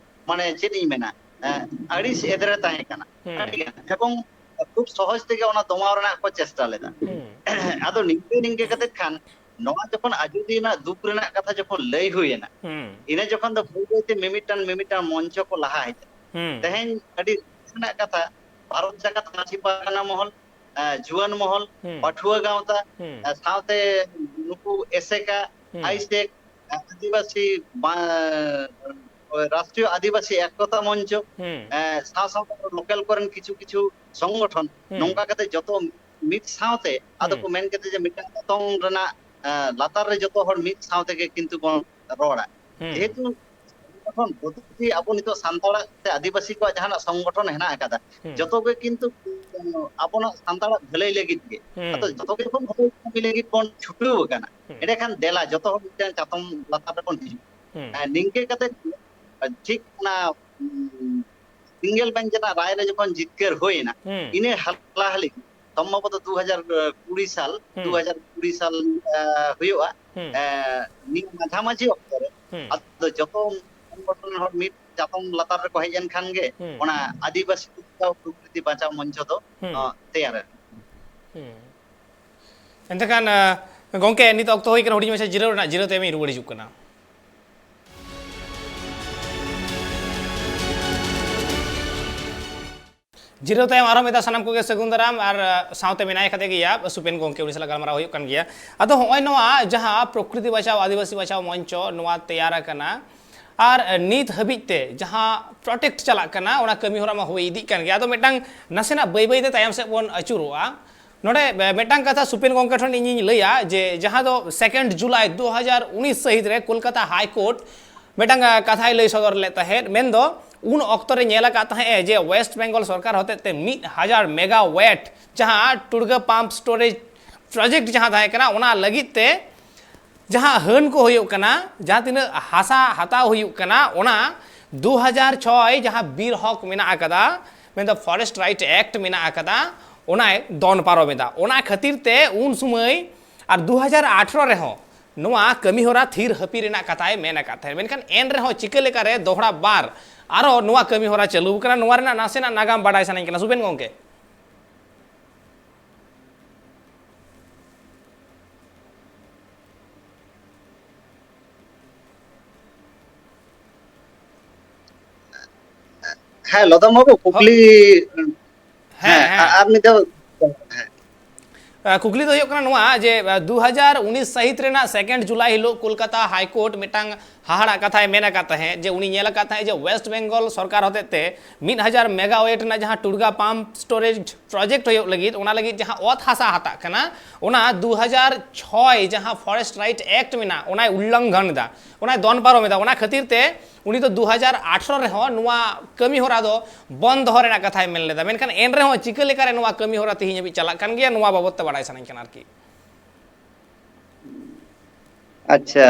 ᱢᱟᱱᱮ, ᱪᱮᱫ ᱤᱧ ᱢᱮᱱᱟ, ᱮ, ᱟᱹᱲᱤᱥ ᱮᱫᱽᱨᱮ ᱛᱟᱦᱮᱸ ᱠᱟᱱᱟ᱾ ᱦᱩᱸ᱾ ᱟᱹᱰᱤᱜᱟᱱ᱾ ᱮᱵᱚᱝ ᱠᱷᱩᱵ ᱥᱚᱦᱚᱡ ᱛᱮᱜᱮ ᱚᱱᱟ ᱫᱚᱢᱟᱣ ᱨᱮᱱᱟᱜ ᱠᱚ ᱪᱮᱥᱴᱟ ᱞᱮᱫᱟ᱾ ᱦᱩᱸ᱾ ᱟᱫᱚ ᱱᱤᱝᱠᱟᱹ ᱱᱤᱝᱠᱟᱹ ᱠᱟᱛᱮ ᱠᱷᱟᱱ ᱱᱚᱣᱟ ᱡᱚᱠᱷᱚᱱ ᱟᱡᱚᱫᱤᱭᱟᱹ ᱨᱮᱱᱟᱜ ᱫᱩᱠ ᱨᱮᱱᱟᱜ ᱠᱟᱛᱷᱟ ᱡᱚᱠᱷᱚᱱ ᱞᱟᱹᱭ ᱦᱩᱭᱮᱱᱟ, ᱦᱩᱸ᱾ ᱤᱱᱟᱹ ᱡᱚᱠᱷᱚᱱ ᱫᱚ ᱵᱟᱹᱭ ᱵᱟᱹᱭᱛᱮ ᱢᱤᱢᱤᱫᱴᱟᱝ ᱢᱤᱢᱤᱫᱴᱟᱝ ᱢᱚᱧᱪᱚ ᱠᱚ ᱞᱟᱦᱟ ᱦᱮᱡ ᱮᱱᱟ᱾ ᱦᱩᱸ᱾ ᱛᱮᱦᱮᱧ ᱟᱹᱰᱤ ᱨᱟᱹᱥᱠᱟᱹ ᱨᱮᱱᱟᱜ ᱠᱟᱛᱷᱟ, ᱵᱷᱟᱨᱚᱛ ᱡᱟᱠᱟᱛ ᱢᱟᱹᱡᱷᱤ ᱯᱟᱨᱜᱟᱱᱟ ᱢᱚᱦᱚᱞ, ᱮ, ᱡᱩᱣᱟᱹᱱ ᱢᱚᱦᱚᱞ, ᱦᱩᱸ᱾ ᱯᱟᱹᱴᱷᱩᱣᱟᱹ ᱜᱟᱶᱛᱟ, ᱦᱩᱸ᱾ ᱮ, ᱥᱟᱶᱛᱮ ᱱᱩᱠᱩ ᱮᱥᱮᱠᱟ, ᱦᱩᱸ᱾ ᱟᱭᱥᱮᱠ, ᱮ, ᱟᱹᱫᱤᱵᱟᱹᱥᱤ ᱵᱟ-, ᱨᱟᱥᱴᱨᱤᱭᱚ ᱟᱹᱫᱤᱵᱟᱹᱥᱤ ᱮᱠᱚᱛᱟ ᱢᱚᱧᱪᱚ, ᱦᱩᱸ᱾ ᱮ, ᱥᱟᱶ ᱥᱟᱶᱛᱮ ᱞᱳᱠᱟᱞ ᱠᱚᱨᱮᱱ ᱠᱤᱪᱷᱩ ᱠᱤᱪᱷᱩ ᱥᱚᱝᱜᱚᱴᱷᱚᱱ, ᱦᱩᱸ᱾ ᱱᱚᱝᱠᱟ ᱠᱟᱛᱮ ᱡᱚᱛᱚ ᱢᱤᱫ ᱥᱟᱶᱛᱮ ᱟᱫᱚ ᱦᱩᱸ᱾ ᱠᱚ ᱢᱮᱱ ᱠᱮᱫᱟ ᱡᱮ ᱢᱤᱫᱴᱟᱝ ᱪᱟᱛᱚᱢ ᱨᱮᱱᱟᱜ, ᱮ, ᱞᱟᱛᱟᱨ ᱨᱮ ᱡᱚᱛᱚ ᱦᱚᱲ ᱢᱤᱫ ᱥᱟᱶ ᱛᱮᱜᱮ ᱠᱤᱱᱛᱩ ᱵᱚᱱ ᱨᱚᱲᱟ᱾ ᱦᱩᱸ᱾ ᱡᱮᱦᱮᱛᱩ ᱥᱚᱝᱜᱚᱴᱷᱚᱱ ᱡᱚᱛᱚ ᱡᱩᱫᱤ ᱟᱵᱚ ᱱᱤᱛᱚᱜ ᱥᱟᱱᱛᱟᱲᱟᱜ ᱥᱮ ᱟᱹᱫᱤᱵᱟᱹᱥᱤ ᱠᱚᱣᱟᱜ ᱡᱟᱦᱟᱱᱟᱜ ᱥᱚᱝᱜᱚᱴᱷᱚᱱ ᱦᱮᱱᱟᱜ ᱟᱠᱟᱫᱟ, ᱦᱩᱸ᱾ ᱡᱚᱛᱚ ᱜᱮ ᱠᱤᱱᱛᱩ, ᱩᱸ, ᱟᱵᱚᱱᱟᱜ ᱥᱟᱱᱛᱟᱲᱟᱜ ᱵᱷᱟᱹᱞᱟᱹᱭ ᱞᱟᱹᱜᱤᱫ ᱜᱮ᱾ ᱦᱩᱸ᱾ ᱟᱫᱚ ᱡᱚᱛᱚ ᱜᱮ ᱡᱚᱠᱷᱚᱱ ᱵᱷᱟᱹᱞᱟᱹᱭ ᱠᱟᱹᱢᱤ ᱞᱟᱹᱜᱤᱫ ᱵᱚᱱ ᱪᱷᱩᱴᱟᱹᱣ ᱟᱠᱟᱱᱟ, ᱦᱩᱸ᱾ ᱮᱸᱰᱮᱠᱷᱟᱱ ᱫᱮᱞᱟ ᱡᱚᱛᱚ ᱦᱚᱲ ᱢᱤᱫᱴᱟᱝ ᱪᱟᱛᱚᱢ ᱞᱟᱛᱟᱨ ᱨᱮᱵᱚᱱ ᱦᱤᱡᱩᱜᱼᱟ᱾ ᱦᱩᱸ᱾ ᱟᱨ ᱱᱤᱝᱠᱟᱹ ᱠᱟᱛᱮ ᱴᱷᱤᱠ ᱚᱱᱟ, ᱩᱸ, ᱥᱤᱝᱜᱮᱞ ᱵᱮᱧᱪ ᱨᱮᱱᱟᱜ ᱨᱟᱭ ᱨᱮ ᱡᱚᱠᱷᱚᱱ ᱡᱤᱛᱠᱟᱹᱨ ᱦᱩᱭᱮᱱᱟ, ᱦᱩᱸ᱾ ᱤᱱᱟᱹ ᱦᱟᱞᱟᱦᱟᱞᱤ ᱥᱚᱢᱵᱷᱚᱵᱚᱛᱚ ᱫᱩ ᱦᱟᱡᱟᱨ ᱠᱩᱲᱤ ᱥᱟᱞ, ᱦᱩᱸ᱾ ᱫᱩ ᱦᱟᱡᱟᱨ ᱠᱩᱲᱤ ᱥᱟᱞ, ᱮ, ᱦᱩᱭᱩᱜᱼᱟ᱾ ᱦᱩᱸ᱾ ᱮ, ᱱᱤᱭᱟᱹ ᱢᱟᱡᱷᱟᱢᱟᱡᱷᱤ ᱚᱠᱛᱚ ᱨᱮ ᱦᱩᱸ᱾ ᱟᱫᱚ ᱡᱚᱛᱚ ᱥᱚᱝᱜᱚᱴᱷᱚᱱ ᱦᱚᱲ ᱢᱤᱫ ᱪᱟᱛᱚᱢ ᱞᱟᱛᱟᱨ ᱨᱮᱠᱚ ᱦᱮᱡ ᱮᱱ ᱠᱷᱟᱱ ᱜᱮ ᱦᱩᱸ᱾ ᱚᱱᱟ ᱟᱹᱫᱤᱵᱟᱹᱥᱤ ᱵᱟᱧᱪᱟᱣ ᱯᱨᱚᱠᱨᱤᱛᱤ ᱵᱟᱧᱪᱟᱣ ᱢᱚᱧᱪᱚ ᱫᱚ, ᱦᱩᱸ᱾ ᱚ, ᱛᱮᱭᱟᱨ ᱮᱱᱟ᱾ ᱦᱩᱸ᱾ ᱮᱱᱛᱮ ᱠᱷᱟᱱ, ᱟ, ᱜᱚᱝᱠᱮ, ᱱᱤᱛ ᱚᱠᱛᱚ ᱦᱩᱭ ᱠᱟᱱᱟ ᱦᱩᱰᱤᱧ ᱢᱟᱪᱷᱟ ᱡᱤᱨᱟᱹᱣ ᱨᱮᱱᱟᱜ, ᱡᱤᱨᱟᱹᱣ ᱛᱟᱭᱚᱢ ᱤᱧ ᱨᱩᱣᱟᱹᱲ ᱦᱤᱡᱩᱜ ᱠᱟᱱᱟ᱾ ᱡᱤᱨᱟᱹᱣ ᱛᱟᱭᱚᱢ ᱟᱨᱦᱚᱸ ᱢᱤᱫ ᱫᱷᱟᱣ ᱥᱟᱱᱟᱢ ᱠᱚᱜᱮ ᱥᱟᱹᱜᱩᱱ ᱫᱟᱨᱟᱢ ᱟᱨ, ᱟ, ᱥᱟᱶᱛᱮ ᱢᱮᱱᱟᱭ ᱠᱟᱫᱮ ᱜᱮᱭᱟ ᱥᱩᱯᱮᱱ ᱜᱚᱝᱠᱮ, ᱩᱱᱤ ᱥᱟᱞᱟᱜ ᱜᱟᱞᱢᱟᱨᱟᱣ ᱦᱩᱭᱩᱜ ᱠᱟᱱ ᱜᱮᱭᱟ᱾ ᱟᱫᱚ ᱦᱚᱸᱜᱼᱚᱭ ᱱᱚᱣᱟ ᱡᱟᱦᱟᱸ ᱯᱨᱚᱠᱨᱤᱛᱤ ᱵᱟᱪᱷᱟᱣ, ᱟᱹᱫᱤᱵᱟᱹᱥᱤ ᱵᱟᱪᱷᱟᱣ ᱢᱚᱧᱪᱚ ᱱᱚᱣᱟ ᱛᱮᱭᱟᱨ ᱟᱠᱟᱱᱟ, ᱟᱨ ᱱᱤᱛ ᱦᱟᱹᱵᱤᱡ ᱛᱮ ᱡᱟᱦᱟᱸ ᱯᱨᱚᱴᱮᱠᱴ ᱪᱟᱞᱟᱜ ᱠᱟᱱᱟ, ᱚᱱᱟ ᱠᱟᱹᱢᱤ ᱦᱚᱨᱟ ᱢᱟ ᱦᱩᱭ ᱤᱫᱤᱜ ᱠᱟᱱ ᱜᱮᱭᱟ᱾ ᱟᱫᱚ ᱢᱤᱫᱴᱟᱝ ᱱᱟᱥᱮᱱᱟᱜ ᱵᱟᱹᱭ ᱵᱟᱹᱭ ᱛᱮ ᱛᱟᱭᱚᱢ ᱥᱮᱫ ᱵᱚᱱ ᱟᱹᱪᱩᱨᱚᱜᱼᱟ᱾ ᱱᱚᱰᱮ, ᱮ, ᱢᱤᱫᱴᱟᱝ ᱠᱟᱛᱷᱟ ᱥᱩᱯᱮᱱ ᱜᱚᱝᱠᱮ ᱴᱷᱮᱱ ᱤᱧᱤᱧ ᱞᱟᱹᱭᱟ ᱡᱮ ᱡᱟᱦᱟᱸ ᱫᱚ ᱥᱮᱠᱮᱱᱰ ᱡᱩᱞᱟᱭ ᱫᱩ ᱦᱟᱡᱟᱨ ᱩᱱᱤᱥ ᱥᱟᱹᱦᱤᱛ ᱨᱮ ᱠᱳᱞᱠᱟᱛᱟ ᱦᱟᱭ ᱠᱳᱨᱴ ᱢᱤᱫᱴᱟᱝ, ᱮ, ᱠᱟᱛᱷᱟᱭ ᱞᱟᱹᱭ ᱥᱚᱫᱚᱨ ᱞᱮᱫ ᱛᱟᱦᱮᱸᱫ, ᱢᱮᱱᱫᱚ ᱩᱱ ᱚᱠᱛᱚ ᱨᱮ ᱧᱮᱞ ᱟᱠᱟᱫ ᱛᱟᱦᱮᱸᱫ ᱮ ᱡᱮ ᱳᱭᱮᱥᱴ ᱵᱮᱝᱜᱚᱞ ᱥᱚᱨᱠᱟᱨ ᱦᱚᱛᱮᱡ ᱛᱮ ᱢᱤᱫ ᱦᱟᱡᱟᱨ ᱢᱮᱜᱟᱣᱟᱴ ᱡᱟᱦᱟᱸ ᱴᱩᱲᱜᱟᱹ ᱯᱟᱢᱯ ᱥᱴᱳᱨᱮᱡᱽ ᱯᱨᱚᱡᱮᱠᱴ ᱡᱟᱦᱟᱸ ᱛᱟᱦᱮᱸ ᱠᱟᱱᱟ, ᱚᱱᱟ ᱞᱟᱹᱜᱤᱫ ᱛᱮ ᱡᱟᱦᱟᱸ ᱦᱟᱹᱱ ᱠᱚ ᱦᱩᱭᱩᱜ ᱠᱟᱱᱟ, ᱡᱟᱦᱟᱸ ᱛᱤᱱᱟᱹᱜ ᱦᱟᱥᱟ ᱦᱟᱛᱟᱣ ᱦᱩᱭᱩᱜ ᱠᱟᱱᱟ, ᱚᱱᱟ ᱫᱩ ᱦᱟᱡᱟᱨ ᱪᱷᱚᱭ ᱡᱟᱦᱟᱸ ᱵᱤᱨ ᱦᱚᱠ ᱢᱮᱱᱟᱜ ᱟᱠᱟᱫᱟ, ᱢᱮᱱᱫᱚ Forest Right Act ᱢᱮᱱᱟᱜ ᱟᱠᱟᱫᱟ, ᱚᱱᱟᱭ ᱫᱚᱱ ᱯᱟᱨᱚᱢ ᱮᱫᱟ᱾ ᱚᱱᱟ ᱠᱷᱟᱹᱛᱤᱨ ᱛᱮ ᱩᱱ ᱥᱩᱢᱟᱹᱭ ᱟᱨ ᱫᱩ ᱦᱟᱡᱟᱨ ᱟᱴᱷᱨᱚ ᱨᱮᱦᱚᱸ ᱱᱚᱣᱟ ᱠᱟᱹᱢᱤ ᱦᱚᱨᱟ ᱛᱷᱤᱨ ᱦᱟᱹᱯᱤ ᱨᱮᱱᱟᱜ ᱠᱟᱛᱷᱟᱭ ᱢᱮᱱ ᱟᱠᱟᱫ ᱛᱟᱦᱮᱸᱫ᱾ ᱢᱮᱱᱠᱷᱟᱱ ᱮᱱ ᱨᱮᱦᱚᱸ ᱪᱤᱠᱟᱹ ᱞᱮᱠᱟᱨᱮ ᱫᱚᱦᱲᱟ ᱵᱟᱨ ᱟᱨᱚ ᱱᱚᱣᱟ ᱠᱟᱹᱢᱤ ᱦᱚᱨᱟ ᱪᱟᱹᱞᱩ ᱟᱠᱟᱱᱟ, ᱱᱚᱣᱟ ᱨᱮᱱᱟᱜ ᱱᱟᱥᱮᱱᱟᱜ ᱱᱟᱜᱟᱢ ᱵᱟᱰᱟᱭ ᱥᱟᱱᱟᱧ ᱠᱟᱱᱟ, ᱥᱩᱵᱮᱱ ᱜᱚᱢᱠᱮ᱾ ᱦᱮᱸ, ᱞᱚᱫᱚᱢ ᱵᱟᱹᱵᱩ, ᱠᱩᱠᱞᱤ, ᱦᱮᱸ, ᱦᱮᱸ, ᱦᱮᱸ᱾ ᱟ-, ᱟᱨ ᱢᱤᱫ ᱫᱷᱟᱣ, ᱦᱮᱸ᱾ ᱟ, ᱠᱩᱠᱞᱤ ᱫᱚ ᱦᱩᱭᱩᱜ ᱠᱟᱱᱟ ᱱᱚᱣᱟ ᱡᱮ, ᱟ, ᱫᱩ ᱦᱟᱡᱟᱨ ᱩᱱᱤᱥ ᱥᱟᱹᱦᱤᱛ ᱨᱮᱱᱟᱜ ᱥᱮᱠᱮᱱᱰ ᱡᱩᱞᱟᱭ ᱦᱤᱞᱳᱜ ᱠᱳᱞᱠᱟᱛᱟ ᱦᱟᱭ ᱠᱳᱨᱴ ᱢᱤᱫᱴᱟᱝ ᱦᱟᱦᱟᱲᱟᱜ ᱠᱟᱛᱷᱟᱭ ᱢᱮᱱ ᱟᱠᱟᱫ ᱛᱟᱦᱮᱸᱫ ᱡᱮ, ᱩᱱᱤ ᱧᱮᱞ ᱟᱠᱟᱫ ᱛᱟᱦᱮᱸᱫ ᱡᱮ ᱳᱭᱮᱥᱴ ᱵᱮᱝᱜᱚᱞ ᱥᱚᱨᱠᱟᱨ ᱦᱚᱛᱮᱡ ᱛᱮ ᱢᱤᱫ ᱦᱟᱡᱟᱨ ᱢᱮᱜᱟᱣᱟᱴ ᱨᱮᱱᱟᱜ ᱡᱟᱦᱟᱸ ᱴᱩᱰᱜᱟ ᱯᱟᱢᱯ ᱥᱴᱳᱨᱮᱡᱽ ᱯᱨᱚᱡᱮᱠᱴ ᱦᱩᱭᱩᱜ ᱞᱟᱹᱜᱤᱫ, ᱚᱱᱟ ᱞᱟᱹᱜᱤᱫ ᱡᱟᱦᱟᱸ ᱚᱛ ᱦᱟᱥᱟ ᱦᱟᱛᱟᱜ ᱠᱟᱱᱟ, ᱚᱱᱟ ᱫᱩ ᱦᱟᱡᱟᱨ ᱪᱷᱚᱭ ᱡᱟᱦᱟᱸ ᱯᱷᱚᱨᱮᱥᱴ ᱨᱟᱭᱤᱴ ᱮᱠᱴ ᱢᱮᱱᱟᱜ, ᱚᱱᱟᱭ ᱩᱞᱞᱚᱝᱜᱷᱚᱱ ᱮᱫᱟ, ᱚᱱᱟᱭ ᱫᱚᱱ ᱯᱟᱨᱚᱢ ᱮᱫᱟ᱾ ᱚᱱᱟ ᱠᱷᱟᱹᱛᱤᱨ ᱛᱮ ᱩᱱᱤ ᱫᱚ ᱫᱩ ᱦᱟᱡᱟᱨ ᱟᱴᱷᱨᱚ ᱨᱮᱦᱚᱸ ᱱᱚᱣᱟ ᱠᱟᱹᱢᱤ ᱦᱚᱨᱟ ᱫᱚ ᱵᱚᱱᱫ ᱫᱚᱦᱚ ᱨᱮᱱᱟᱜ ᱠᱟᱛᱷᱟᱭ ᱢᱮᱱ ᱞᱮᱫᱟ᱾ ᱢᱮᱱᱠᱷᱟᱱ ᱮᱱ ᱨᱮᱦᱚᱸ ᱪᱤᱠᱟᱹ ᱞᱮᱠᱟᱨᱮ ᱱᱚᱣᱟ ᱠᱟᱹᱢᱤ ᱦᱚᱨᱟ ᱛᱮᱦᱮᱧ ᱦᱟᱹᱵᱤᱡ ᱪᱟᱞᱟᱜ ᱠᱟᱱ ᱜᱮᱭᱟ, ᱱᱚᱣᱟ ᱵᱟᱵᱚᱫ ᱛᱮ ᱵᱟᱲᱟᱭ ᱥᱟᱱᱟᱧ ᱠᱟᱱᱟ ᱟᱨᱠᱤ᱾ ᱟᱪᱪᱷᱟ,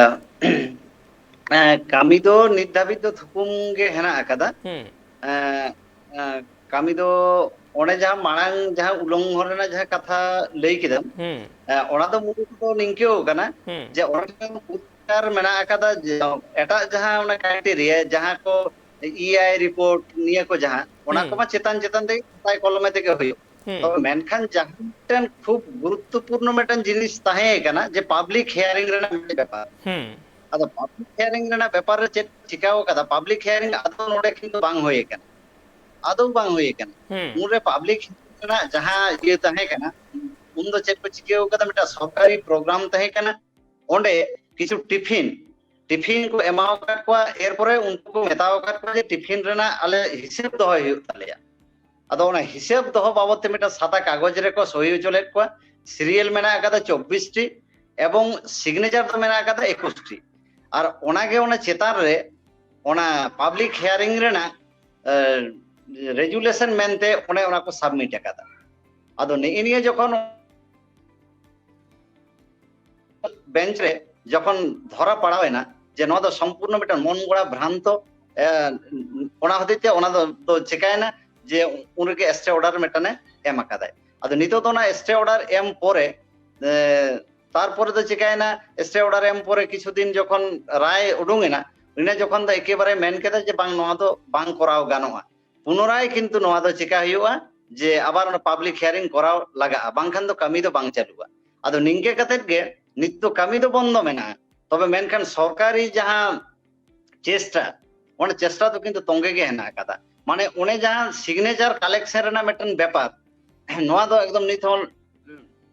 ᱮᱸ, ᱠᱟᱹᱢᱤ ᱫᱚ ᱱᱤᱛ ᱫᱷᱟᱹᱵᱤᱡ ᱫᱚ ᱛᱷᱩᱠᱩᱢ ᱜᱮ ᱦᱮᱱᱟᱜ ᱟᱠᱟᱫᱟ᱾ ᱦᱩᱸ᱾ ᱮᱸ, ᱮᱸ, ᱠᱟᱹᱢᱤ ᱫᱚ ᱚᱱᱮ ᱡᱟᱦᱟᱸ ᱢᱟᱲᱟᱝ ᱡᱟᱦᱟᱸ ᱩᱞᱞᱚᱝᱜᱷᱚᱱ ᱨᱮᱱᱟᱜ ᱡᱟᱦᱟᱸ ᱠᱟᱛᱷᱟ ᱞᱟᱹᱭ ᱠᱮᱫᱟᱢ, ᱦᱩᱸ᱾ ᱮᱸ, ᱚᱱᱟ ᱫᱚ ᱢᱩᱞᱚᱛᱚ ᱫᱚ ᱱᱤᱝᱠᱟᱹᱣ ᱠᱟᱱᱟ ᱦᱩᱸ᱾ ᱡᱮ ᱚᱱᱮ ᱡᱟᱦᱟᱸ ᱯᱚᱨᱤᱥᱠᱟᱨ ᱢᱮᱱᱟᱜ ᱟᱠᱟᱫᱟ ᱡᱮ ᱮᱴᱟᱜ ᱡᱟᱦᱟᱸ ᱚᱱᱟ ᱠᱨᱟᱭᱴᱮᱨᱤᱭᱟ, ᱡᱟᱦᱟᱸ ᱠᱚ ᱤ ᱟᱭ ᱨᱤᱯᱳᱨᱴ ᱱᱤᱭᱟᱹ ᱠᱚ ᱡᱟᱦᱟᱸ, ᱚᱱᱟ ᱦᱩᱸ᱾ ᱠᱚᱢᱟ ᱪᱮᱛᱟᱱ ᱪᱮᱛᱟᱱ ᱛᱮᱜᱮ ᱠᱷᱟᱛᱟᱭ ᱠᱚᱞᱚᱢᱮ ᱛᱮᱜᱮ ᱦᱩᱭᱩᱜ᱾ ᱦᱩᱸ᱾ ᱛᱚᱵᱮ ᱢᱮᱱᱠᱷᱟᱱ ᱡᱟᱦᱟᱸ ᱢᱤᱫᱴᱮᱱ ᱠᱷᱩᱵ ᱜᱩᱨᱩᱛᱛᱚᱯᱩᱨᱱᱚ ᱢᱤᱫᱴᱮᱱ ᱡᱤᱱᱤᱥ ᱛᱟᱦᱮᱸ ᱠᱟᱱᱟ ᱡᱮ ᱯᱟᱵᱽᱞᱤᱠ ᱦᱤᱭᱟᱨᱤᱝ ᱨᱮᱱᱟᱜ ᱢᱤᱫᱴᱮᱱ ᱵᱮᱯᱟᱨ᱾ ᱦᱩᱸ᱾ ᱟᱫᱚ ᱯᱟᱵᱽᱞᱤᱠ ᱦᱤᱭᱟᱨᱤᱝ ᱨᱮᱱᱟᱜ ᱵᱮᱯᱟᱨ ᱨᱮ ᱪᱮᱫ ᱪᱤᱠᱟᱹᱣ ᱠᱟᱫᱟ, ᱯᱟᱵᱽᱞᱤᱠ ᱦᱤᱭᱟᱨᱤᱝ ᱟᱫᱚ ᱱᱚᱰᱮ ᱠᱤᱱᱛᱩ ᱵᱟᱝ ᱦᱩᱭ ᱟᱠᱟᱱᱟ, ᱟᱫᱚ ᱵᱟᱝ ᱦᱩᱭ ᱟᱠᱟᱱᱟ᱾ ᱦᱩᱸ᱾ ᱩᱱᱨᱮ ᱯᱟᱵᱽᱞᱤᱠ ᱨᱮᱱᱟᱜ ᱡᱟᱦᱟᱸ ᱤᱭᱟᱹ ᱛᱟᱦᱮᱸ ᱠᱟᱱᱟ, ᱩᱱ ᱫᱚ ᱪᱮᱫ ᱠᱚ ᱪᱤᱠᱟᱹᱣ ᱠᱟᱫᱟ, ᱢᱤᱫᱴᱟᱝ ᱥᱚᱨᱠᱟᱨᱤ ᱯᱨᱳᱜᱨᱟᱢ ᱛᱟᱦᱮᱸ ᱠᱟᱱᱟ, ᱚᱸᱰᱮ ᱠᱤᱪᱷᱩ ᱴᱤᱯᱷᱤᱱ, ᱴᱤᱯᱷᱤᱱ ᱠᱚ ᱮᱢᱟᱣ ᱟᱠᱟᱫ ᱠᱚᱣᱟ, ᱮᱨᱯᱚᱨᱮ ᱩᱱᱠᱩ ᱠᱚ ᱢᱮᱛᱟᱣ ᱟᱠᱟᱫ ᱠᱚᱣᱟ ᱡᱮ ᱴᱤᱯᱷᱤᱱ ᱨᱮᱱᱟᱜ ᱟᱞᱮ ᱦᱤᱥᱟᱹᱵ ᱫᱚᱦᱚᱭ ᱦᱩᱭᱩᱜ ᱛᱟᱞᱮᱭᱟ᱾ ᱟᱫᱚ ᱚᱱᱟ ᱦᱤᱥᱟᱹᱵ ᱫᱚᱦᱚ ᱵᱟᱵᱚᱫ ᱛᱮ ᱢᱤᱫᱴᱟᱝ ᱥᱟᱫᱟ ᱠᱟᱜᱚᱡᱽ ᱨᱮᱠᱚ ᱥᱳᱭ ᱦᱚᱪᱚ ᱞᱮᱫ ᱠᱚᱣᱟ, ᱥᱤᱨᱤᱭᱟᱞ ᱢᱮᱱᱟᱜ ᱟᱠᱟᱫᱟ ᱪᱚᱵᱵᱤᱥ ᱴᱤ ᱮᱵᱚᱝ ᱥᱤᱜᱽᱱᱮᱪᱟᱨ ᱫᱚ ᱢᱮᱱᱟᱜ ᱟᱠᱟᱫᱟ ᱮᱠᱩᱥ ᱴᱤ᱾ ᱟᱨ ᱚᱱᱟᱜᱮ ᱚᱱᱟ ᱪᱮᱛᱟᱱ ᱨᱮ ᱚᱱᱟ ᱯᱟᱵᱽᱞᱤᱠ ᱦᱤᱭᱟᱨᱤᱝ ᱨᱮᱱᱟᱜ, ᱮ, ᱨᱮᱡᱩᱞᱮᱥᱚᱱ ᱢᱮᱱᱛᱮ ᱚᱱᱮ ᱚᱱᱟ ᱠᱚ ᱥᱟᱵᱢᱤᱴ ᱟᱠᱟᱫᱟ᱾ ᱟᱫᱚ ᱱᱮᱜᱼᱮ ᱱᱤᱭᱟᱹ ᱡᱚᱠᱷᱚᱱ ᱵᱮᱧᱪ ᱨᱮ ᱡᱚᱠᱷᱚᱱ ᱫᱷᱚᱨᱟ ᱯᱟᱲᱟᱣ ᱮᱱᱟ ᱡᱮ ᱱᱚᱣᱟ ᱫᱚ ᱥᱚᱢᱯᱩᱨᱱᱚ ᱢᱤᱫᱴᱟᱝ ᱢᱚᱱ ᱜᱚᱲᱟ ᱵᱷᱨᱟᱱᱛᱚ, ᱮ, ᱚᱱᱟ ᱦᱚᱛᱮᱡ ᱛᱮ ᱚᱱᱟ ᱫᱚ, ᱫᱚ ᱪᱤᱠᱟᱭᱮᱱᱟ ᱡᱮ ᱩᱱ ᱨᱮᱜᱮ stay order ᱢᱤᱫᱴᱟᱝ ᱮ ᱮᱢ ᱟᱠᱟᱫᱟᱭ᱾ ᱟᱫᱚ ᱱᱤᱛᱚᱜ ᱫᱚ ᱚᱱᱟ stay order ᱮᱢ ᱯᱚᱨᱮ, ᱮ, ᱛᱟᱨᱯᱚᱨᱮ ᱫᱚ ᱪᱤᱠᱟᱭᱮᱱᱟ, stay order ᱮᱢ ᱯᱚᱨᱮ ᱠᱤᱪᱷᱩ ᱫᱤᱱ ᱡᱚᱠᱷᱚᱱ ᱨᱟᱭ ᱩᱰᱩᱝ ᱮᱱᱟ, ᱤᱱᱟᱹ ᱡᱚᱠᱷᱚᱱ ᱫᱚ ᱮᱠᱮᱵᱟᱨᱮ ᱢᱮᱱ ᱠᱮᱫᱟ ᱡᱮ ᱵᱟᱝ, ᱱᱚᱣᱟ ᱫᱚ ᱵᱟᱝ ᱠᱚᱨᱟᱣ ᱜᱟᱱᱚᱜᱼᱟ᱾ ᱯᱩᱱᱚᱨᱟᱭ ᱠᱤᱱᱛᱩ ᱱᱚᱣᱟ ᱫᱚ ᱪᱤᱠᱟ ᱦᱩᱭᱩᱜᱼᱟ ᱡᱮ ᱟᱵᱟᱨ ᱚᱱᱟ public hearing ᱠᱚᱨᱟᱣ ᱞᱟᱜᱟᱜᱼᱟ, ᱵᱟᱝᱠᱷᱟᱱ ᱫᱚ ᱠᱟᱹᱢᱤ ᱫᱚ ᱵᱟᱝ ᱪᱟᱹᱞᱩᱜᱼᱟ᱾ ᱟᱫᱚ ᱱᱤᱝᱠᱟᱹ ᱠᱟᱛᱮᱫ ᱜᱮ ᱱᱤᱛ ᱫᱚ ᱠᱟᱹᱢᱤ ᱫᱚ ᱵᱚᱱᱫᱚ ᱢᱮᱱᱟᱜᱼᱟ, ᱛᱚᱵᱮ ᱢᱮᱱᱠᱷᱟᱱ ᱥᱚᱨᱠᱟᱨᱤ ᱡᱟᱦᱟᱸ ᱪᱮᱥᱴᱟ, ᱚᱱᱟ ᱪᱮᱥᱴᱟ ᱫᱚ ᱠᱤᱱᱛᱩ ᱛᱚᱸᱜᱮ ᱜᱮ ᱦᱮᱱᱟᱜ ᱟᱠᱟᱫᱟ᱾ ᱢᱟᱱᱮ ᱚᱱᱮ ᱡᱟᱦᱟᱸ signature collection ᱨᱮᱱᱟᱜ ᱢᱤᱫᱴᱮᱱ ᱵᱮᱯᱟᱨ, ᱱᱚᱣᱟ ᱫᱚ ᱮᱠᱫᱚᱢ ᱱᱤᱛ ᱦᱚᱸ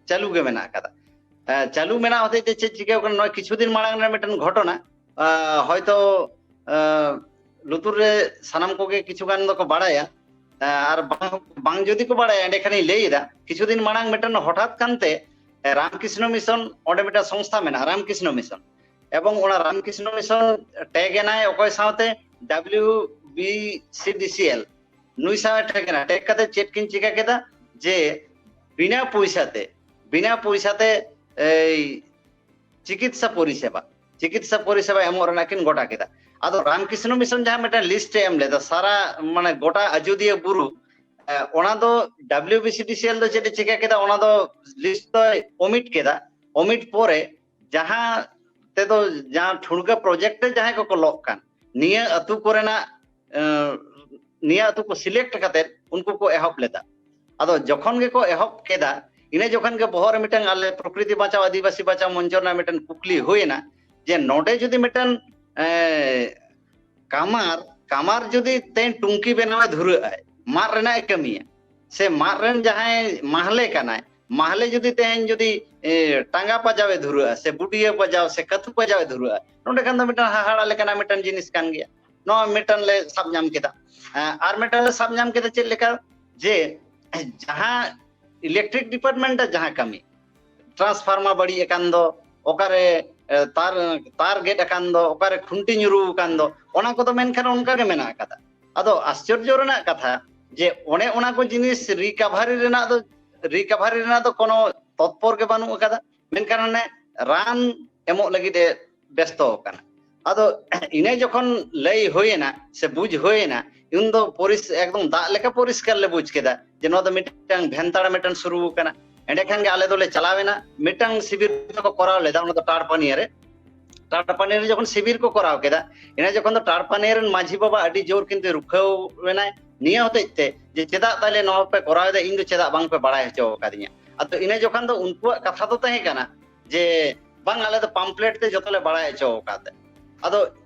ᱪᱟᱹᱞᱩ ᱜᱮ ᱢᱮᱱᱟᱜ ᱟᱠᱟᱫᱟ᱾ ᱮ, ᱪᱟᱹᱞᱩ ᱢᱮᱱᱟᱜ ᱦᱚᱛᱮᱡ ᱛᱮ ᱪᱮᱫ ᱪᱤᱠᱟᱹᱣ ᱠᱟᱱᱟ, ᱱᱚᱣᱟ ᱠᱤᱪᱷᱩ ᱫᱤᱱ ᱢᱟᱲᱟᱝ ᱨᱮ ᱢᱤᱫᱴᱮᱱ ᱜᱷᱚᱴᱚᱱᱟ, ᱟ, ᱦᱚᱭᱛᱚ, ᱟ, ᱞᱩᱛᱩᱨ ᱨᱮ ᱥᱟᱱᱟᱢ ᱠᱚᱜᱮ ᱠᱤᱪᱷᱩ ᱜᱟᱱ ᱫᱚᱠᱚ ᱵᱟᱲᱟᱭᱟ, ᱟ, ᱟᱨ ᱵᱟᱝ, ᱵᱟᱝ ᱡᱩᱫᱤ ᱠᱚ ᱵᱟᱲᱟᱭᱟ, ᱮᱸᱰᱮᱠᱷᱟᱱᱤᱧ ᱞᱟᱹᱭ ᱮᱫᱟ, ᱠᱤᱪᱷᱩ ᱫᱤᱱ ᱢᱟᱲᱟᱝ ᱢᱤᱫᱴᱮᱱ ᱦᱚᱴᱟᱛ ᱠᱟᱱᱛᱮ, ᱮ, ᱨᱟᱢᱠᱨᱤᱥᱱᱚ ᱢᱤᱥᱚᱱ, ᱚᱸᱰᱮ ᱢᱤᱫᱴᱮᱱ ᱥᱚᱝᱥᱛᱷᱟ ᱢᱮᱱᱟᱜᱼᱟ, ᱨᱟᱢᱠᱨᱤᱥᱱᱚ ᱢᱤᱥᱚᱱ, ᱮᱵᱚᱝ ᱚᱱᱟ ᱨᱟᱢᱠᱨᱤᱥᱱᱚ ᱢᱤᱥᱚᱱ tag ᱮᱱᱟᱭ ᱚᱠᱚᱭ ᱥᱟᱶᱛᱮ? W B C D C L᱾ ᱱᱩᱭ ᱥᱟᱶ tag ᱮᱱᱟ, tag ᱠᱟᱛᱮ ᱪᱮᱫ ᱠᱤᱱ ᱪᱤᱠᱟ ᱠᱮᱫᱟ? ᱡᱮ ᱵᱤᱱᱟ ᱯᱚᱭᱥᱟ ᱛᱮ, ᱵᱤᱱᱟ ᱯᱚᱭᱥᱟ ᱛᱮ ᱮᱭ ᱪᱤᱠᱤᱛᱥᱟ ᱯᱚᱨᱤᱥᱮᱵᱟ, ᱪᱤᱠᱤᱛᱥᱟ ᱯᱚᱨᱤᱥᱮᱵᱟ ᱮᱢᱚᱜ ᱨᱮᱱᱟᱜ ᱠᱤᱱ ᱜᱚᱴᱟ ᱠᱮᱫᱟ᱾ ᱟᱫᱚ ᱨᱟᱢᱠᱨᱤᱥᱱᱚ ᱢᱤᱥᱚᱱ ᱡᱟᱦᱟᱸ ᱢᱤᱫᱴᱮᱱ list ᱮ ᱮᱢ ᱞᱮᱫᱟ, ᱥᱟᱨᱟ ᱢᱟᱱᱮ ᱜᱚᱴᱟ ᱟᱡᱚᱫᱤᱭᱟᱹ ᱵᱩᱨᱩ, ᱮ, ᱚᱱᱟ ᱫᱚ W B C D C L ᱫᱚ ᱪᱮᱫ ᱮ ᱪᱤᱠᱟ ᱠᱮᱫᱟ? ᱚᱱᱟ ᱫᱚ list ᱫᱚᱭ omit ᱠᱮᱫᱟ᱾ Omit ᱯᱚᱨᱮ ᱡᱟᱦᱟᱸ ᱛᱮᱫᱚ, ᱡᱟᱦᱟᱸ ᱴᱷᱩᱲᱜᱟᱹ project ᱨᱮ ᱡᱟᱦᱟᱸᱭ ᱠᱚᱠᱚ ᱞᱚᱜ ᱠᱟᱱ, ᱱᱤᱭᱟᱹ ᱟᱹᱛᱩ ᱠᱚᱨᱮᱱᱟᱜ, ᱮ, ᱱᱤᱭᱟᱹ ᱟᱹᱛᱩ ᱠᱚ select ᱠᱟᱛᱮ ᱩᱱᱠᱩ ᱠᱚ ᱮᱦᱚᱵ ᱞᱮᱫᱟ᱾ ᱟᱫᱚ ᱡᱚᱠᱷᱚᱱ ᱜᱮᱠᱚ ᱮᱦᱚᱵ ᱠᱮᱫᱟ, ᱤᱱᱟᱹ ᱡᱚᱠᱷᱚᱱ ᱜᱮ ᱵᱚᱦᱚᱜ ᱨᱮ ᱢᱤᱫᱴᱟᱝ ᱟᱞᱮ ᱯᱨᱚᱠᱨᱤᱛᱤ ᱵᱟᱧᱪᱟᱣ ᱟᱹᱫᱤᱵᱟᱹᱥᱤ ᱵᱟᱧᱪᱟᱣ ᱢᱚᱧᱪᱚ ᱨᱮᱱᱟᱜ ᱢᱤᱫᱴᱟᱝ ᱠᱩᱠᱞᱤ ᱦᱩᱭᱮᱱᱟ ᱡᱮ ᱱᱚᱰᱮ ᱡᱩᱫᱤ ᱢᱤᱫᱴᱟᱝ, ᱮ, ᱠᱟᱢᱟᱨ, ᱠᱟᱢᱟᱨ ᱡᱩᱫᱤ ᱛᱮᱦᱮᱧ ᱴᱩᱝᱠᱤ ᱵᱮᱱᱟᱣ ᱮ ᱫᱷᱩᱨᱟᱹᱜ ᱟᱭ, ᱢᱟᱫ ᱨᱮᱱᱟᱜ ᱮ ᱠᱟᱹᱢᱤᱭᱟ, ᱥᱮ ᱢᱟᱫ ᱨᱮᱱ ᱡᱟᱦᱟᱸᱭ ᱢᱟᱦᱞᱮ ᱠᱟᱱᱟᱭ, ᱢᱟᱦᱞᱮ ᱡᱩᱫᱤ ᱛᱮᱦᱮᱧ ᱡᱩᱫᱤ, ᱮ, ᱴᱟᱸᱜᱟ ᱯᱟᱡᱟᱣ ᱮ ᱫᱷᱩᱨᱟᱹᱜᱼᱟ, ᱥᱮ ᱵᱩᱰᱤᱭᱟᱹ ᱯᱟᱡᱟᱣ, ᱥᱮ ᱠᱟᱹᱛᱩ ᱯᱟᱡᱟᱣ ᱮ ᱫᱷᱩᱨᱟᱹᱜᱼᱟ, ᱱᱚᱰᱮ ᱠᱷᱟᱱ ᱫᱚ ᱢᱤᱫᱴᱟᱝ ᱦᱟᱦᱟᱲᱟ ᱞᱮᱠᱟᱱᱟᱜ ᱢᱤᱫᱴᱟᱝ ᱡᱤᱱᱤᱥ ᱠᱟᱱ ᱜᱮᱭᱟ᱾ ᱱᱚᱣᱟ ᱢᱤᱫᱴᱟᱝ ᱞᱮ ᱥᱟᱵ ᱧᱟᱢ ᱠᱮᱫᱟ᱾ ᱮ, ᱟᱨ ᱢᱤᱫᱴᱟᱝ ᱞᱮ ᱥᱟᱵ ᱧᱟᱢ ᱠᱮᱫᱟ ᱪᱮᱫ ᱞᱮᱠᱟ, ᱡᱮ ᱡᱟᱦᱟᱸ electric department ᱨᱮ ᱡᱟᱦᱟᱸ ᱠᱟᱹᱢᱤ, transformer ᱵᱟᱹᱲᱤᱡ ᱟᱠᱟᱱ ᱫᱚ, ᱚᱠᱟᱨᱮ, ᱮ, ᱛᱟᱨ, ᱛᱟᱨ ᱜᱮᱫ ᱟᱠᱟᱱ ᱫᱚ, ᱚᱠᱟᱨᱮ ᱠᱷᱩᱱᱴᱤ ᱧᱩᱨᱩ ᱟᱠᱟᱱ ᱫᱚ, ᱚᱱᱟ ᱠᱚᱫᱚ ᱢᱮᱱᱠᱷᱟᱱ ᱚᱱᱠᱟ ᱜᱮ ᱢᱮᱱᱟᱜ ᱟᱠᱟᱫᱟ᱾ ᱟᱫᱚ ᱟᱥᱪᱚᱨᱡᱚ ᱨᱮᱱᱟᱜ ᱠᱟᱛᱷᱟ ᱡᱮ ᱚᱱᱮ ᱚᱱᱟ ᱠᱚ ᱡᱤᱱᱤᱥ recovery ᱨᱮᱱᱟᱜ ᱫᱚ, recovery ᱨᱮᱱᱟᱜ ᱫᱚ ᱠᱳᱱᱳ ᱛᱚᱛᱯᱚᱨ ᱜᱮ ᱵᱟᱹᱱᱩᱜ ᱟᱠᱟᱫᱟ᱾ ᱢᱮᱱᱠᱷᱟᱱ ᱚᱱᱮ ᱨᱟᱱ ᱮᱢᱚᱜ ᱞᱟᱹᱜᱤᱫ ᱮ ᱵᱮᱥᱛᱚ ᱟᱠᱟᱱᱟ᱾ ᱟᱫᱚ ᱤᱱᱟᱹ ᱡᱚᱠᱷᱚᱱ ᱞᱟᱹᱭ ᱦᱩᱭᱮᱱᱟ ᱥᱮ ᱵᱩᱡᱽ ᱦᱩᱭᱮᱱᱟ, ᱩᱱ ᱫᱚ ᱯᱚᱨᱤᱥ-, ᱮᱠᱫᱚᱢ ᱫᱟᱜ ᱞᱮᱠᱟ ᱯᱚᱨᱤᱥᱠᱟᱨ ᱞᱮ ᱵᱩᱡᱽ ᱠᱮᱫᱟ ᱡᱮ ᱱᱚᱣᱟ ᱫᱚ ᱢᱤᱫᱴᱟᱝ ᱵᱷᱮᱱᱛᱟᱲ ᱢᱤᱫᱴᱟᱝ ᱥᱩᱨᱩ ᱟᱠᱟᱱᱟ᱾ ᱮᱸᱰᱮᱠᱷᱟᱱ ᱜᱮ ᱟᱞᱮ ᱫᱚᱞᱮ ᱪᱟᱞᱟᱣ ᱮᱱᱟ, ᱢᱤᱫᱴᱟᱝ ᱥᱤᱵᱤᱨ ᱫᱚᱠᱚ ᱠᱚᱨᱟᱣ ᱞᱮᱫᱟ, ᱚᱱᱟ ᱫᱚ ᱴᱟᱲᱯᱟᱱᱤᱭᱟ ᱨᱮ᱾ ᱴᱟᱲᱯᱟᱱᱤᱭᱟ ᱨᱮ ᱡᱚᱠᱷᱚᱱ ᱥᱤᱵᱤᱨ ᱠᱚ ᱠᱚᱨᱟᱣ ᱠᱮᱫᱟ, ᱤᱱᱟᱹ ᱡᱚᱠᱷᱚᱱ ᱫᱚ ᱴᱟᱲᱯᱟᱱᱤᱭᱟ ᱨᱮᱱ ᱢᱟᱹᱡᱷᱤ ᱵᱟᱵᱟ ᱟᱹᱰᱤ ᱡᱳᱨ ᱠᱤᱱᱛᱩ ᱨᱩᱠᱷᱟᱹᱣ ᱮᱱᱟᱭ ᱱᱤᱭᱟᱹ ᱦᱚᱛᱮᱡ ᱛᱮ ᱡᱮ ᱪᱮᱫᱟᱜ ᱛᱟᱦᱞᱮ ᱱᱚᱣᱟ ᱯᱮ ᱠᱚᱨᱟᱣ ᱮᱫᱟ, ᱤᱧ ᱫᱚ ᱪᱮᱫᱟᱜ ᱵᱟᱝ ᱯᱮ ᱵᱟᱲᱟᱭ ᱦᱚᱪᱚ ᱟᱠᱟᱫᱤᱧᱟ᱾ ᱟᱫᱚ ᱤᱱᱟᱹ ᱡᱚᱠᱷᱚᱱ ᱫᱚ ᱩᱱᱠᱩᱣᱟᱜ ᱠᱟᱛᱷᱟ ᱫᱚ ᱛᱟᱦᱮᱸ ᱠᱟᱱᱟ ᱡᱮ ᱵᱟᱝ, ᱟᱞᱮ ᱫᱚ ᱯᱟᱢᱯᱞᱮᱴ ᱛᱮ ᱡᱚᱛᱚ ᱞᱮ ᱵᱟᱲᱟᱭ ᱦᱚᱪᱚ ᱟᱠᱟᱫ᱾ ᱟᱫᱚ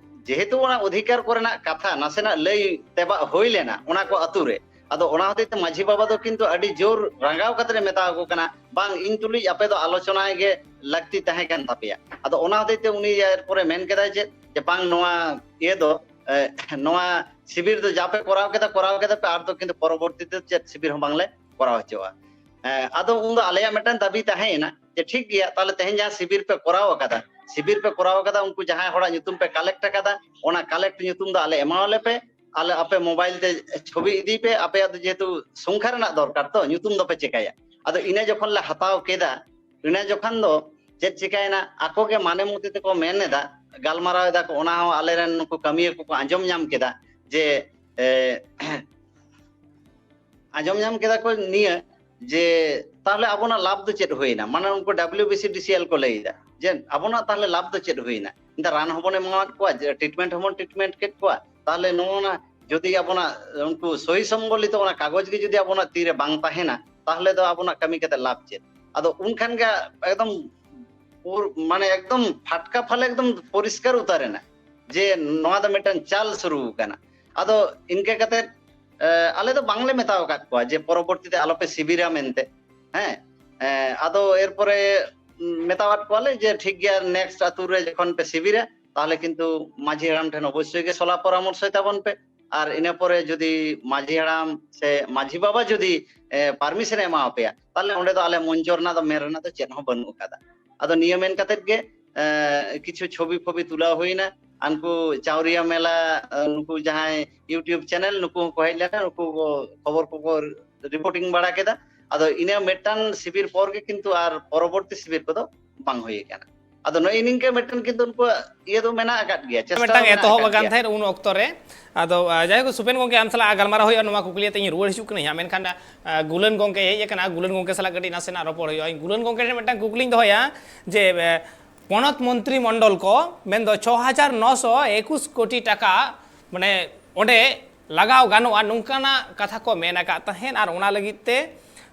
ᱡᱮᱦᱮᱛᱩ ᱚᱱᱟ ᱚᱫᱷᱤᱠᱟᱨ ᱠᱚᱨᱮᱱᱟᱜ ᱠᱟᱛᱷᱟ ᱱᱟᱥᱮᱱᱟᱜ ᱞᱟᱹᱭ ᱛᱮᱵᱟᱜ ᱦᱩᱭ ᱞᱮᱱᱟ ᱚᱱᱟ ᱠᱚ ᱟᱛᱩ ᱨᱮ, ᱟᱫᱚ ᱚᱱᱟ ᱦᱚᱛᱮᱡ ᱛᱮ ᱢᱟᱹᱡᱷᱤ ᱵᱟᱵᱟ ᱫᱚ ᱠᱤᱱᱛᱩ ᱟᱹᱰᱤ ᱡᱳᱨ ᱨᱟᱸᱜᱟᱣ ᱠᱟᱛᱮ ᱮ ᱢᱮᱛᱟ ᱟᱠᱚ ᱠᱟᱱᱟ, ᱵᱟᱝ, ᱤᱧ ᱛᱩᱞᱩᱡ ᱟᱯᱮ ᱫᱚ ᱟᱞᱳᱪᱚᱱᱟᱭ ᱜᱮ ᱞᱟᱹᱠᱛᱤ ᱛᱟᱦᱮᱸ ᱠᱟᱱ ᱛᱟᱯᱮᱭᱟ᱾ ᱟᱫᱚ ᱚᱱᱟ ᱦᱚᱛᱮᱡ ᱛᱮ ᱩᱱᱤ ᱮᱨᱯᱚᱨᱮ ᱢᱮᱱ ᱠᱮᱫᱟᱭ ᱪᱮᱫ, ᱡᱮ ᱵᱟᱝ, ᱱᱚᱣᱟ ᱤᱭᱟᱹ ᱫᱚ, ᱮ, ᱱᱚᱣᱟ ᱥᱤᱵᱤᱨ ᱫᱚ ᱡᱟ ᱯᱮ ᱠᱚᱨᱟᱣ ᱠᱮᱫᱟ, ᱠᱚᱨᱟᱣ ᱠᱮᱫᱟ ᱯᱮ, ᱟᱨ ᱫᱚ ᱠᱤᱱᱛᱩ ᱯᱚᱨᱚᱵᱚᱨᱛᱤ ᱛᱮ ᱪᱮᱫ ᱥᱤᱵᱤᱨ ᱦᱚᱸ ᱵᱟᱝᱞᱮ ᱠᱚᱨᱟᱣ ᱦᱚᱪᱚᱣᱟᱜᱼᱟ᱾ ᱮ, ᱟᱫᱚ ᱩᱱᱫᱚ ᱟᱞᱮᱭᱟᱜ ᱢᱤᱫᱴᱟᱝ ᱫᱟᱹᱵᱤ ᱛᱟᱦᱮᱸᱭᱮᱱᱟ ᱡᱮ ᱴᱷᱤᱠ ᱜᱮᱭᱟ, ᱛᱟᱦᱞᱮ ᱛᱮᱦᱮᱧ ᱡᱟᱦᱟᱸ ᱥᱤᱵᱤᱨ ᱯᱮ ᱠᱚᱨᱟᱣ ᱟᱠᱟᱫᱟ, ᱥᱤᱵᱤᱨ ᱯᱮ ᱠᱚᱨᱟᱣ ᱟᱠᱟᱫᱟ, ᱩᱱᱠᱩ ᱡᱟᱦᱟᱸᱭ ᱦᱚᱲᱟᱜ ᱧᱩᱛᱩᱢ ᱯᱮ ᱠᱟᱞᱮᱠᱴ ᱟᱠᱟᱫᱟ, ᱚᱱᱟ ᱠᱟᱞᱮᱠᱴ ᱧᱩᱛᱩᱢ ᱫᱚ ᱟᱞᱮ ᱮᱢᱟᱣᱟᱞᱮ ᱯᱮ, ᱟᱞᱮ ᱟᱯᱮ ᱢᱳᱵᱟᱭᱤᱞ ᱛᱮ ᱪᱷᱚᱵᱤ ᱤᱫᱤᱭ ᱯᱮ, ᱟᱯᱮᱭᱟᱜ ᱫᱚ ᱡᱮᱦᱮᱛᱩ ᱥᱚᱝᱠᱷᱟ ᱨᱮᱱᱟᱜ ᱫᱚᱨᱠᱟᱨ ᱛᱚ, ᱧᱩᱛᱩᱢ ᱫᱚᱯᱮ ᱪᱮᱠᱟᱭᱟ᱾ ᱟᱫᱚ ᱤᱱᱟᱹ ᱡᱚᱠᱷᱚᱱ ᱞᱮ ᱦᱟᱛᱟᱣ ᱠᱮᱫᱟ, ᱤᱱᱟᱹ ᱡᱚᱠᱷᱚᱱ ᱫᱚ ᱪᱮᱫ ᱪᱤᱠᱟᱭᱮᱱᱟ, ᱟᱠᱚ ᱜᱮ ᱢᱟᱱᱮ ᱢᱚᱛᱤ ᱛᱮᱠᱚ ᱢᱮᱱ ᱮᱫᱟ, ᱜᱟᱞᱢᱟᱨᱟᱣ ᱮᱫᱟ ᱠᱚ, ᱚᱱᱟ ᱦᱚᱸ ᱟᱞᱮᱨᱮᱱ ᱱᱩᱠᱩ ᱠᱟᱹᱢᱤᱭᱟᱹ ᱠᱚᱠᱚ ᱟᱸᱡᱚᱢ ᱧᱟᱢ ᱠᱮᱫᱟ ᱡᱮ, ᱮ, ᱟᱸᱡᱚᱢ ᱧᱟᱢ ᱠᱮᱫᱟ ᱠᱚ ᱱᱤᱭᱟᱹ ᱡᱮ ᱛᱟᱦᱞᱮ ᱟᱵᱚᱱᱟᱜ ᱞᱟᱵᱷ ᱫᱚ ᱪᱮᱫ ᱦᱩᱭᱱᱟ? ᱢᱟᱱᱮ ᱩᱱᱠᱩ ᱰᱟᱵᱞᱤᱭᱩ ᱵᱤ ᱥᱤ ᱰᱤ ᱥᱤ ᱮᱞ ᱠᱚ ᱞᱟᱹᱭ ᱮᱫᱟ ᱡᱮ ᱟᱵᱚᱱᱟᱜ ᱛᱟᱦᱞᱮ ᱞᱟᱵᱷ ᱫᱚ ᱪᱮᱫ ᱦᱩᱭᱱᱟ? ᱮᱱᱛᱮ ᱨᱟᱱ ᱦᱚᱸᱵᱚᱱ ᱮᱢᱟᱣᱟᱫ ᱠᱚᱣᱟ, ᱴᱨᱤᱴᱢᱮᱱᱴ ᱦᱚᱸᱵᱚᱱ ᱴᱨᱤᱴᱢᱮᱱᱴ ᱠᱮᱫ ᱠᱚᱣᱟ, ᱛᱟᱦᱞᱮ ᱱᱚᱜᱼᱚ ᱱᱟ ᱡᱩᱫᱤ ᱟᱵᱚᱱᱟᱜ ᱩᱱᱠᱩ ᱥᱳᱭ ᱥᱚᱢᱵᱚᱞᱤᱛᱚ ᱚᱱᱟ ᱠᱟᱜᱚᱡᱽ ᱜᱮ ᱡᱩᱫᱤ ᱟᱵᱚᱱᱟᱜ ᱛᱤᱨᱮ ᱵᱟᱝ ᱛᱟᱦᱮᱱᱟ, ᱛᱟᱦᱞᱮ ᱫᱚ ᱟᱵᱚᱱᱟᱜ ᱠᱟᱹᱢᱤ ᱠᱟᱛᱮ ᱞᱟᱵᱷ ᱪᱮᱫ? ᱟᱫᱚ ᱩᱱᱠᱷᱟᱱ ᱜᱮ ᱮᱠᱫᱚᱢ ᱯᱩᱨ-, ᱢᱟᱱᱮ ᱮᱠᱫᱚᱢ ᱯᱷᱟᱴᱠᱟ ᱯᱷᱟᱞᱮ ᱮᱠᱫᱚᱢ ᱯᱚᱨᱤᱥᱠᱟᱨ ᱩᱛᱟᱹᱨ ᱮᱱᱟ ᱡᱮ ᱱᱚᱣᱟ ᱫᱚ ᱢᱤᱫᱴᱟᱝ ᱪᱟᱞ ᱥᱩᱨᱩ ᱟᱠᱟᱱᱟ᱾ ᱟᱫᱚ ᱤᱱᱠᱟᱹ ᱠᱟᱛᱮ, ᱮ, ᱟᱞᱮ ᱫᱚ ᱵᱟᱝᱞᱮ ᱢᱮᱛᱟᱣ ᱟᱠᱟᱫ ᱠᱚᱣᱟ ᱡᱮ ᱯᱚᱨᱚᱵᱚᱨᱛᱤ ᱛᱮ ᱟᱞᱚᱯᱮ ᱥᱤᱵᱤᱨᱟ ᱢᱮᱱᱛᱮ᱾ ᱦᱮᱸ, ᱮ, ᱟᱫᱚ ᱮᱨᱯᱚᱨᱮ, ᱩᱢ, ᱢᱮᱛᱟᱣᱟᱫ ᱠᱚᱣᱟᱞᱮ ᱡᱮ ᱴᱷᱤᱠ ᱜᱮᱭᱟ, ᱱᱮᱠᱥᱴ ᱟᱛᱩ ᱨᱮ ᱡᱚᱠᱷᱚᱱ ᱯᱮ ᱥᱤᱵᱤᱨᱟ, ᱛᱟᱦᱞᱮ ᱠᱤᱱᱛᱩ ᱢᱟᱹᱡᱷᱤ ᱦᱟᱲᱟᱢ ᱴᱷᱮᱱ ᱚᱵᱚᱥᱥᱳᱭ ᱜᱮ ᱥᱚᱞᱟ ᱯᱚᱨᱟᱢᱚᱨᱥᱚᱭ ᱛᱟᱵᱚᱱ ᱯᱮ᱾ ᱟᱨ ᱤᱱᱟᱹ ᱯᱚᱨᱮ ᱡᱩᱫᱤ ᱢᱟᱹᱡᱷᱤ ᱦᱟᱲᱟᱢ ᱥᱮ ᱢᱟᱹᱡᱷᱤ ᱵᱟᱵᱟ ᱡᱩᱫᱤ, ᱮ, ᱯᱟᱨᱢᱤᱥᱚᱱ ᱮ ᱮᱢᱟ ᱯᱮᱭᱟ, ᱛᱟᱦᱞᱮ ᱚᱸᱰᱮ ᱫᱚ ᱟᱞᱮ ᱢᱚᱧᱪᱚ ᱨᱮᱱᱟᱜ ᱫᱚ ᱢᱮᱱ ᱨᱮᱱᱟᱜ ᱫᱚ ᱪᱮᱫ ᱦᱚᱸ ᱵᱟᱹᱱᱩᱜ ᱟᱠᱟᱫᱟ᱾ ᱟᱫᱚ ᱱᱤᱭᱟᱹ ᱢᱮᱱ ᱠᱟᱛᱮᱫ ᱜᱮ, ᱮ, ᱠᱤᱪᱷᱩ ᱪᱷᱚᱵᱤ ᱯᱷᱚᱵᱤ ᱛᱩᱞᱟᱹᱣ ᱦᱩᱭᱱᱟ᱾ ᱩᱱᱠᱩ ᱪᱟᱣᱨᱤᱭᱟ ᱢᱮᱞᱟ, ᱮ, ᱱᱩᱠᱩ ᱡᱟᱦᱟᱸᱭ YouTube ᱪᱮᱱᱮᱞ, ᱱᱩᱠᱩ ᱦᱚᱸᱠᱚ ᱦᱮᱡ ᱞᱮᱱᱟ, ᱱᱩᱠᱩ ᱠᱚ ᱠᱷᱚᱵᱚᱨ ᱠᱚᱠᱚ ᱨᱤᱯᱳᱨᱴᱤᱝ ᱵᱟᱲᱟ ᱠᱮᱫᱟ᱾ ᱟᱫᱚ ᱤᱱᱟᱹ ᱢᱤᱫᱴᱟᱝ ᱥᱤᱵᱤᱨ ᱯᱚᱨ ᱜᱮ ᱠᱤᱱᱛᱩ ᱟᱨ ᱯᱚᱨᱚᱵᱚᱨᱛᱤ ᱥᱤᱵᱤᱨ ᱠᱚᱫᱚ ᱵᱟᱝ ᱦᱩᱭ ᱟᱠᱟᱱᱟ᱾ ᱟᱫᱚ ᱱᱚᱜᱼᱚᱭ ᱱᱤᱝᱠᱟᱹ ᱢᱤᱫᱴᱮᱱ ᱠᱤᱱᱛᱩ ᱩᱱᱠᱩᱣᱟᱜ ᱤᱭᱟᱹ ᱫᱚ ᱢᱮᱱᱟᱜ ᱟᱠᱟᱫ ᱜᱮᱭᱟ, ᱪᱮᱥᱴᱟ ᱢᱤᱫᱴᱟᱝ ᱫᱚ ᱢᱮᱱᱟᱜ ᱮᱛᱚᱦᱚᱵ ᱟᱠᱟᱫ ᱟᱠᱟᱱ ᱜᱮᱭᱟ᱾ ᱛᱟᱦᱮᱸᱫ ᱩᱱ ᱚᱠᱛᱚ ᱨᱮ᱾ ᱟᱫᱚ ᱟᱨ, ᱡᱟᱭᱦᱳᱠ, ᱥᱩᱯᱮᱱ ᱜᱚᱢᱠᱮ, ᱟᱢ ᱥᱟᱞᱟᱜ ᱜᱟᱞᱢᱟᱨᱟᱣ ᱦᱩᱭᱩᱜᱼᱟ, ᱱᱚᱣᱟ ᱠᱩᱠᱞᱤ ᱟᱛᱮ ᱤᱧ ᱨᱩᱣᱟᱹᱲ ᱦᱤᱡᱩᱜ ᱠᱟᱹᱱᱟᱹᱧ ᱦᱟᱸᱜ᱾ ᱢᱮᱱᱠᱷᱟᱱ ᱟᱨ, ᱜᱩᱞᱟᱹᱱ ᱜᱚᱢᱠᱮ ᱦᱮᱡ ᱟᱠᱟᱱᱟ, ᱜᱩᱞᱟᱹᱱ ᱜᱚᱢᱠᱮ ᱥᱟᱞᱟᱜ ᱠᱟᱹᱴᱤᱡ ᱱᱟᱥᱮᱱᱟᱜ ᱨᱚᱯᱚᱲ ᱦᱩᱭᱩᱜᱼᱟ᱾ ᱤᱧ ᱜᱩᱞᱟᱹᱱ ᱜᱚᱢᱠᱮ ᱴᱷᱮᱱ ᱢᱤᱫᱴᱟᱝ ᱠᱩᱠᱞᱤᱧ ᱫᱚᱦᱚᱭᱟ ᱡᱮ, ᱮ, ᱯᱚᱱᱚᱛ ᱢᱚᱱᱛᱨᱤ ᱢᱚᱱᱰᱚᱞ ᱠᱚ ᱢᱮᱱᱫᱚ ᱪᱷᱚ ᱦᱟᱡᱟᱨ ᱱᱚᱥᱚ ᱮᱠᱩᱥ ᱠᱳᱴᱤ ᱴᱟᱠᱟ, ᱢᱟᱱᱮ, ᱚᱸᱰᱮ ᱞᱟᱜᱟᱣ ᱜᱟᱱᱚᱜᱼᱟ, ᱱᱚᱝᱠᱟᱱᱟᱜ ᱠᱟᱛᱷᱟ ᱠᱚ ᱢᱮᱱ ᱟᱠᱟᱫ ᱛᱟᱦᱮᱸᱫ᱾ ᱟᱨ ᱚᱱᱟ ᱞᱟᱹᱜᱤᱫ ᱛᱮ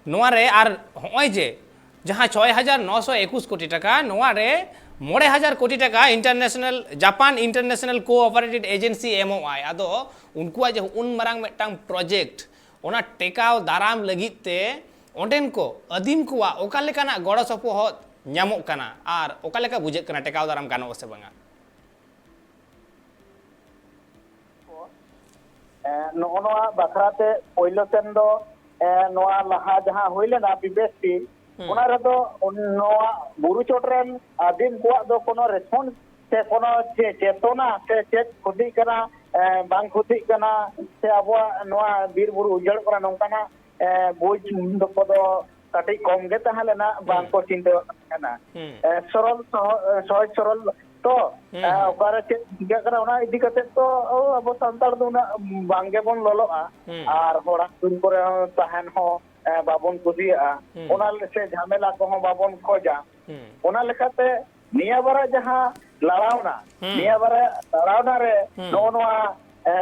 ᱱᱚᱣᱟ ᱨᱮ ᱟᱨ ᱦᱚᱸᱜᱼᱚᱭ ᱡᱮ ᱡᱟᱦᱟᱸ ᱪᱷᱚᱭ ᱦᱟᱡᱟᱨ ᱱᱚᱥᱚ ᱮᱠᱩᱥ ᱠᱳᱴᱤ ᱴᱟᱠᱟ, ᱱᱚᱣᱟ ᱨᱮ ᱢᱚᱬᱮ ᱦᱟᱡᱟᱨ ᱠᱳᱴᱤ ᱴᱟᱠᱟ international, Japan International Cooperative Agency ᱮᱢᱚᱜ ᱟᱭ᱾ ᱟᱫᱚ ᱩᱱᱠᱩᱣᱟᱜ ᱡᱮ ᱩᱱ ᱢᱟᱨᱟᱝ ᱢᱤᱫᱴᱟᱝ project, ᱚᱱᱟ ᱴᱮᱠᱟᱣ ᱫᱟᱨᱟᱢ ᱞᱟᱹᱜᱤᱫ ᱛᱮ ᱚᱸᱰᱮᱱ ᱠᱚ ᱟᱹᱫᱤᱢ ᱠᱚᱣᱟᱜ ᱚᱠᱟ ᱞᱮᱠᱟᱱᱟᱜ ᱜᱚᱲᱚ ᱥᱚᱯᱚᱦᱚᱫ ᱧᱟᱢᱚᱜ ᱠᱟᱱᱟ ᱟᱨ ᱚᱠᱟ ᱞᱮᱠᱟ ᱵᱩᱡᱷᱟᱹᱜ ᱠᱟᱱᱟ, ᱴᱮᱠᱟᱣ ᱫᱟᱨᱟᱢ ᱜᱟᱱᱚᱜᱼᱟ ᱥᱮ ᱵᱟᱝᱟ? ᱮ, ᱱᱚᱜᱼᱚ ᱱᱚᱣᱟ ᱵᱟᱠᱷᱨᱟ ᱛᱮ ᱯᱳᱭᱞᱳ ᱥᱮᱱ ᱫᱚ, ᱮ, ᱱᱚᱣᱟ ᱞᱟᱦᱟ ᱡᱟᱦᱟᱸ ᱦᱩᱭ ᱞᱮᱱᱟ ᱵᱤᱵᱮᱥᱴᱤ, ᱦᱩᱸ᱾ ᱚᱱᱟ ᱨᱮᱫᱚ ᱱᱚᱣᱟ ᱵᱩᱨᱩ ᱪᱚᱴ ᱨᱮᱱ ᱟᱹᱫᱤᱢ ᱠᱚᱣᱟᱜ ᱫᱚ ᱠᱳᱱᱳ ᱨᱮᱥᱯᱚᱱᱥ ᱥᱮ ᱠᱳᱱᱳ ᱪᱮ-, ᱪᱮᱛᱚᱱᱟ ᱥᱮ ᱪᱮᱫ ᱠᱷᱚᱛᱤᱜ ᱠᱟᱱᱟ, ᱮ, ᱵᱟᱝ ᱠᱷᱚᱛᱤᱜ ᱠᱟᱱᱟ, ᱥᱮ ᱟᱵᱚᱣᱟᱜ ᱱᱚᱣᱟ ᱵᱤᱨ ᱵᱩᱨᱩ ᱩᱡᱟᱹᱲᱚᱜ ᱠᱟᱱᱟ, ᱱᱚᱝᱠᱟᱱᱟᱜ, ᱮ, ᱵᱩᱡᱽ ᱠᱚᱫᱚ ᱠᱟᱹᱴᱤᱡ ᱠᱚᱢ ᱜᱮ ᱛᱟᱦᱮᱸ ᱞᱮᱱᱟ, ᱵᱟᱝ ᱠᱚ ᱪᱤᱱᱛᱟᱹ ᱵᱷᱟᱵᱽᱱᱟ ᱠᱟᱱᱟ᱾ ᱦᱩᱸ᱾ ᱮ, ᱥᱚᱨᱚᱞ ᱥᱚᱦᱚ-, ᱮ, ᱥᱚᱦᱚᱡ ᱥᱚᱨᱚᱞ ᱛᱚ, ᱦᱩᱸ, ᱮ, ᱦᱩᱸ᱾ ᱚᱠᱟᱨᱮ ᱪᱮᱫ ᱪᱤᱠᱟᱹᱜ ᱠᱟᱱᱟ ᱚᱱᱟ ᱤᱫᱤ ᱠᱟᱛᱮ ᱛᱚ, ᱚ, ᱟᱵᱚ ᱥᱟᱱᱛᱟᱲ ᱫᱚ ᱩᱱᱟᱹᱜ ᱵᱟᱝ ᱜᱮᱵᱚᱱ ᱞᱚᱞᱚᱜᱼᱟ᱾ ᱦᱩᱸ᱾ ᱟᱨ ᱦᱚᱲᱟᱜ ᱥᱩᱨ ᱠᱚᱨᱮ ᱦᱚᱸ ᱛᱟᱦᱮᱱ ᱦᱚᱸ, ᱮ, ᱵᱟᱵᱚᱱ ᱠᱩᱥᱤᱭᱟᱜᱼᱟ᱾ ᱦᱩᱸ᱾ ᱚᱱᱟ ᱥᱮ ᱡᱷᱟᱢᱮᱞᱟ ᱠᱚᱦᱚᱸ ᱵᱟᱵᱚᱱ ᱠᱷᱚᱡᱟ᱾ ᱦᱩᱸ᱾ ᱚᱱᱟ ᱞᱮᱠᱟᱛᱮ ᱱᱤᱭᱟᱹ ᱵᱟᱨᱟ ᱡᱟᱦᱟᱸ ᱞᱟᱲᱟᱣᱱᱟ, ᱦᱩᱸ᱾ ᱱᱤᱭᱟᱹ ᱵᱟᱨᱟ ᱞᱟᱲᱟᱣᱱᱟ ᱨᱮ ᱦᱩᱸ᱾ ᱱᱚᱜᱼᱚ ᱱᱚᱣᱟ, ᱮ,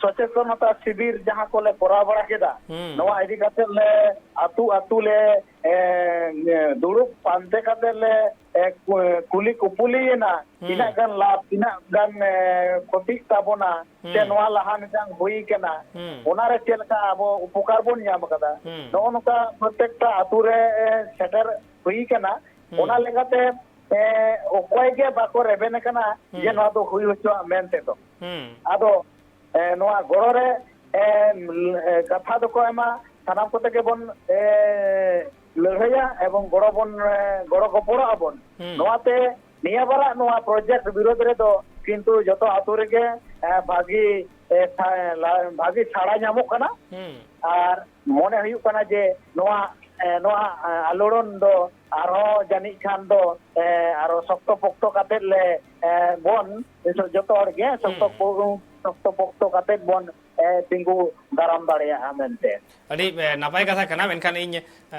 ᱥᱚᱪᱮᱛᱚᱱᱚᱛᱟ ᱥᱤᱵᱤᱨ ᱡᱟᱦᱟᱸ ᱠᱚᱞᱮ ᱠᱚᱨᱟᱣ ᱵᱟᱲᱟ ᱠᱮᱫᱟ, ᱦᱩᱸ᱾ ᱱᱚᱣᱟ ᱤᱫᱤ ᱠᱟᱛᱮ ᱞᱮ ᱟᱹᱛᱩ ᱟᱹᱛᱩ ᱞᱮ, ᱮ, ᱫᱩᱲᱩᱵ ᱯᱟᱱᱛᱮ ᱠᱟᱛᱮ ᱞᱮ, ᱮ, ᱠᱩ-, ᱠᱩᱞᱤ ᱠᱩᱯᱩᱞᱤᱭᱮᱱᱟ, ᱦᱩᱸ᱾ ᱛᱤᱱᱟᱹᱜ ᱜᱟᱱ ᱞᱟᱵᱷ, ᱛᱤᱱᱟᱹᱜ ᱜᱟᱱ, ᱮ, ᱠᱷᱚᱛᱤᱜ ᱛᱟᱵᱚᱱᱟ, ᱥᱮ ᱦᱩᱸ᱾ ᱱᱚᱣᱟ ᱞᱟᱦᱟ ᱢᱤᱫᱴᱟᱝ ᱦᱩᱭ ᱠᱟᱱᱟ, ᱦᱩᱸ᱾ ᱚᱱᱟᱨᱮ ᱪᱮᱫ ᱞᱮᱠᱟ ᱟᱵᱚ ᱩᱯᱚᱠᱟᱨ ᱵᱚᱱ ᱧᱟᱢ ᱠᱟᱫᱟ, ᱦᱩᱸ᱾ ᱱᱚᱜᱼᱚ ᱱᱚᱝᱠᱟ ᱯᱨᱚᱛᱮᱠᱴᱟ ᱟᱹᱛᱩ ᱨᱮ, ᱮ, ᱥᱮᱴᱮᱨ ᱦᱩᱭ ᱠᱟᱱᱟ᱾ ᱦᱩᱸ᱾ ᱚᱱᱟ ᱞᱮᱠᱟᱛᱮ, ᱮ, ᱚᱠᱚᱭ ᱜᱮ ᱵᱟᱠᱚ ᱨᱮᱵᱮᱱ ᱠᱟᱱᱟ ᱡᱮ ᱦᱩᱸ᱾ ᱱᱚᱣᱟ ᱫᱚ ᱦᱩᱭ ᱦᱚᱪᱚᱣᱟᱜ ᱢᱮᱱᱛᱮ ᱫᱚ᱾ ᱦᱩᱸ᱾ ᱟᱫᱚ, ᱮ, ᱱᱚᱣᱟ ᱜᱚᱲᱚ ᱨᱮ, ᱮ, ᱮ, ᱠᱟᱛᱷᱟ ᱫᱚᱠᱚ ᱮᱢᱟ, ᱥᱟᱱᱟᱢ ᱠᱚᱛᱮ ᱜᱮᱵᱚᱱ, ᱮ, ᱞᱟᱹᱲᱦᱟᱹᱭᱟ ᱮᱵᱚᱝ ᱜᱚᱲᱚ ᱵᱚᱱ, ᱮ, ᱜᱚᱲᱚ ᱜᱚᱯᱚᱲᱚᱜ ᱟᱵᱚᱱ᱾ ᱦᱩᱸ᱾ ᱱᱚᱣᱟᱛᱮ ᱱᱤᱭᱟᱹ ᱵᱟᱨᱟᱜ ᱱᱚᱣᱟ ᱯᱨᱚᱡᱮᱠᱴ ᱵᱤᱨᱳᱫᱷ ᱨᱮᱫᱚ ᱠᱤᱱᱛᱩ ᱡᱚᱛᱚ ᱟᱛᱳ ᱨᱮᱜᱮ, ᱮ, ᱵᱷᱟᱹᱜᱤ, ᱮ, ᱥᱟ-, ᱞᱟ-, ᱵᱷᱟᱹᱜᱤ ᱥᱟᱲᱟ ᱧᱟᱢᱚᱜ ᱠᱟᱱᱟ᱾ ᱦᱩᱸ᱾ ᱟᱨ ᱢᱚᱱᱮ ᱦᱩᱭᱩᱜ ᱠᱟᱱᱟ ᱡᱮ ᱱᱚᱣᱟ ᱮ, ᱱᱚᱣᱟ, ᱮ, ᱟᱞᱳᱲᱚᱱ ᱫᱚ ᱟᱨᱦᱚᱸ ᱡᱟᱹᱱᱤᱡ ᱠᱷᱟᱱ ᱫᱚ, ᱮ, ᱟᱨᱚ ᱥᱚᱠᱛᱚ ᱯᱚᱠᱛᱚ ᱠᱟᱛᱮᱫ ᱞᱮ, ᱮ, ᱵᱚᱱ ᱱᱤᱛᱚᱜ ᱡᱚᱛᱚ ᱦᱚᱲ ᱜᱮ ᱥᱚᱠᱛᱚ ᱦᱩᱸ᱾ ᱯᱚ-, ᱥᱚᱠᱛᱚ ᱯᱚᱠᱛᱚ ᱠᱟᱛᱮᱫ ᱵᱚᱱ, ᱮ, ᱛᱤᱸᱜᱩ ᱫᱟᱨᱟᱢ ᱫᱟᱲᱮᱭᱟᱜᱼᱟ ᱢᱮᱱᱛᱮ᱾ ᱟᱹᱰᱤ, ᱮ, ᱱᱟᱯᱟᱭ ᱠᱟᱛᱷᱟ ᱠᱟᱱᱟ, ᱢᱮᱱᱠᱷᱟᱱ ᱤᱧ, ᱮ,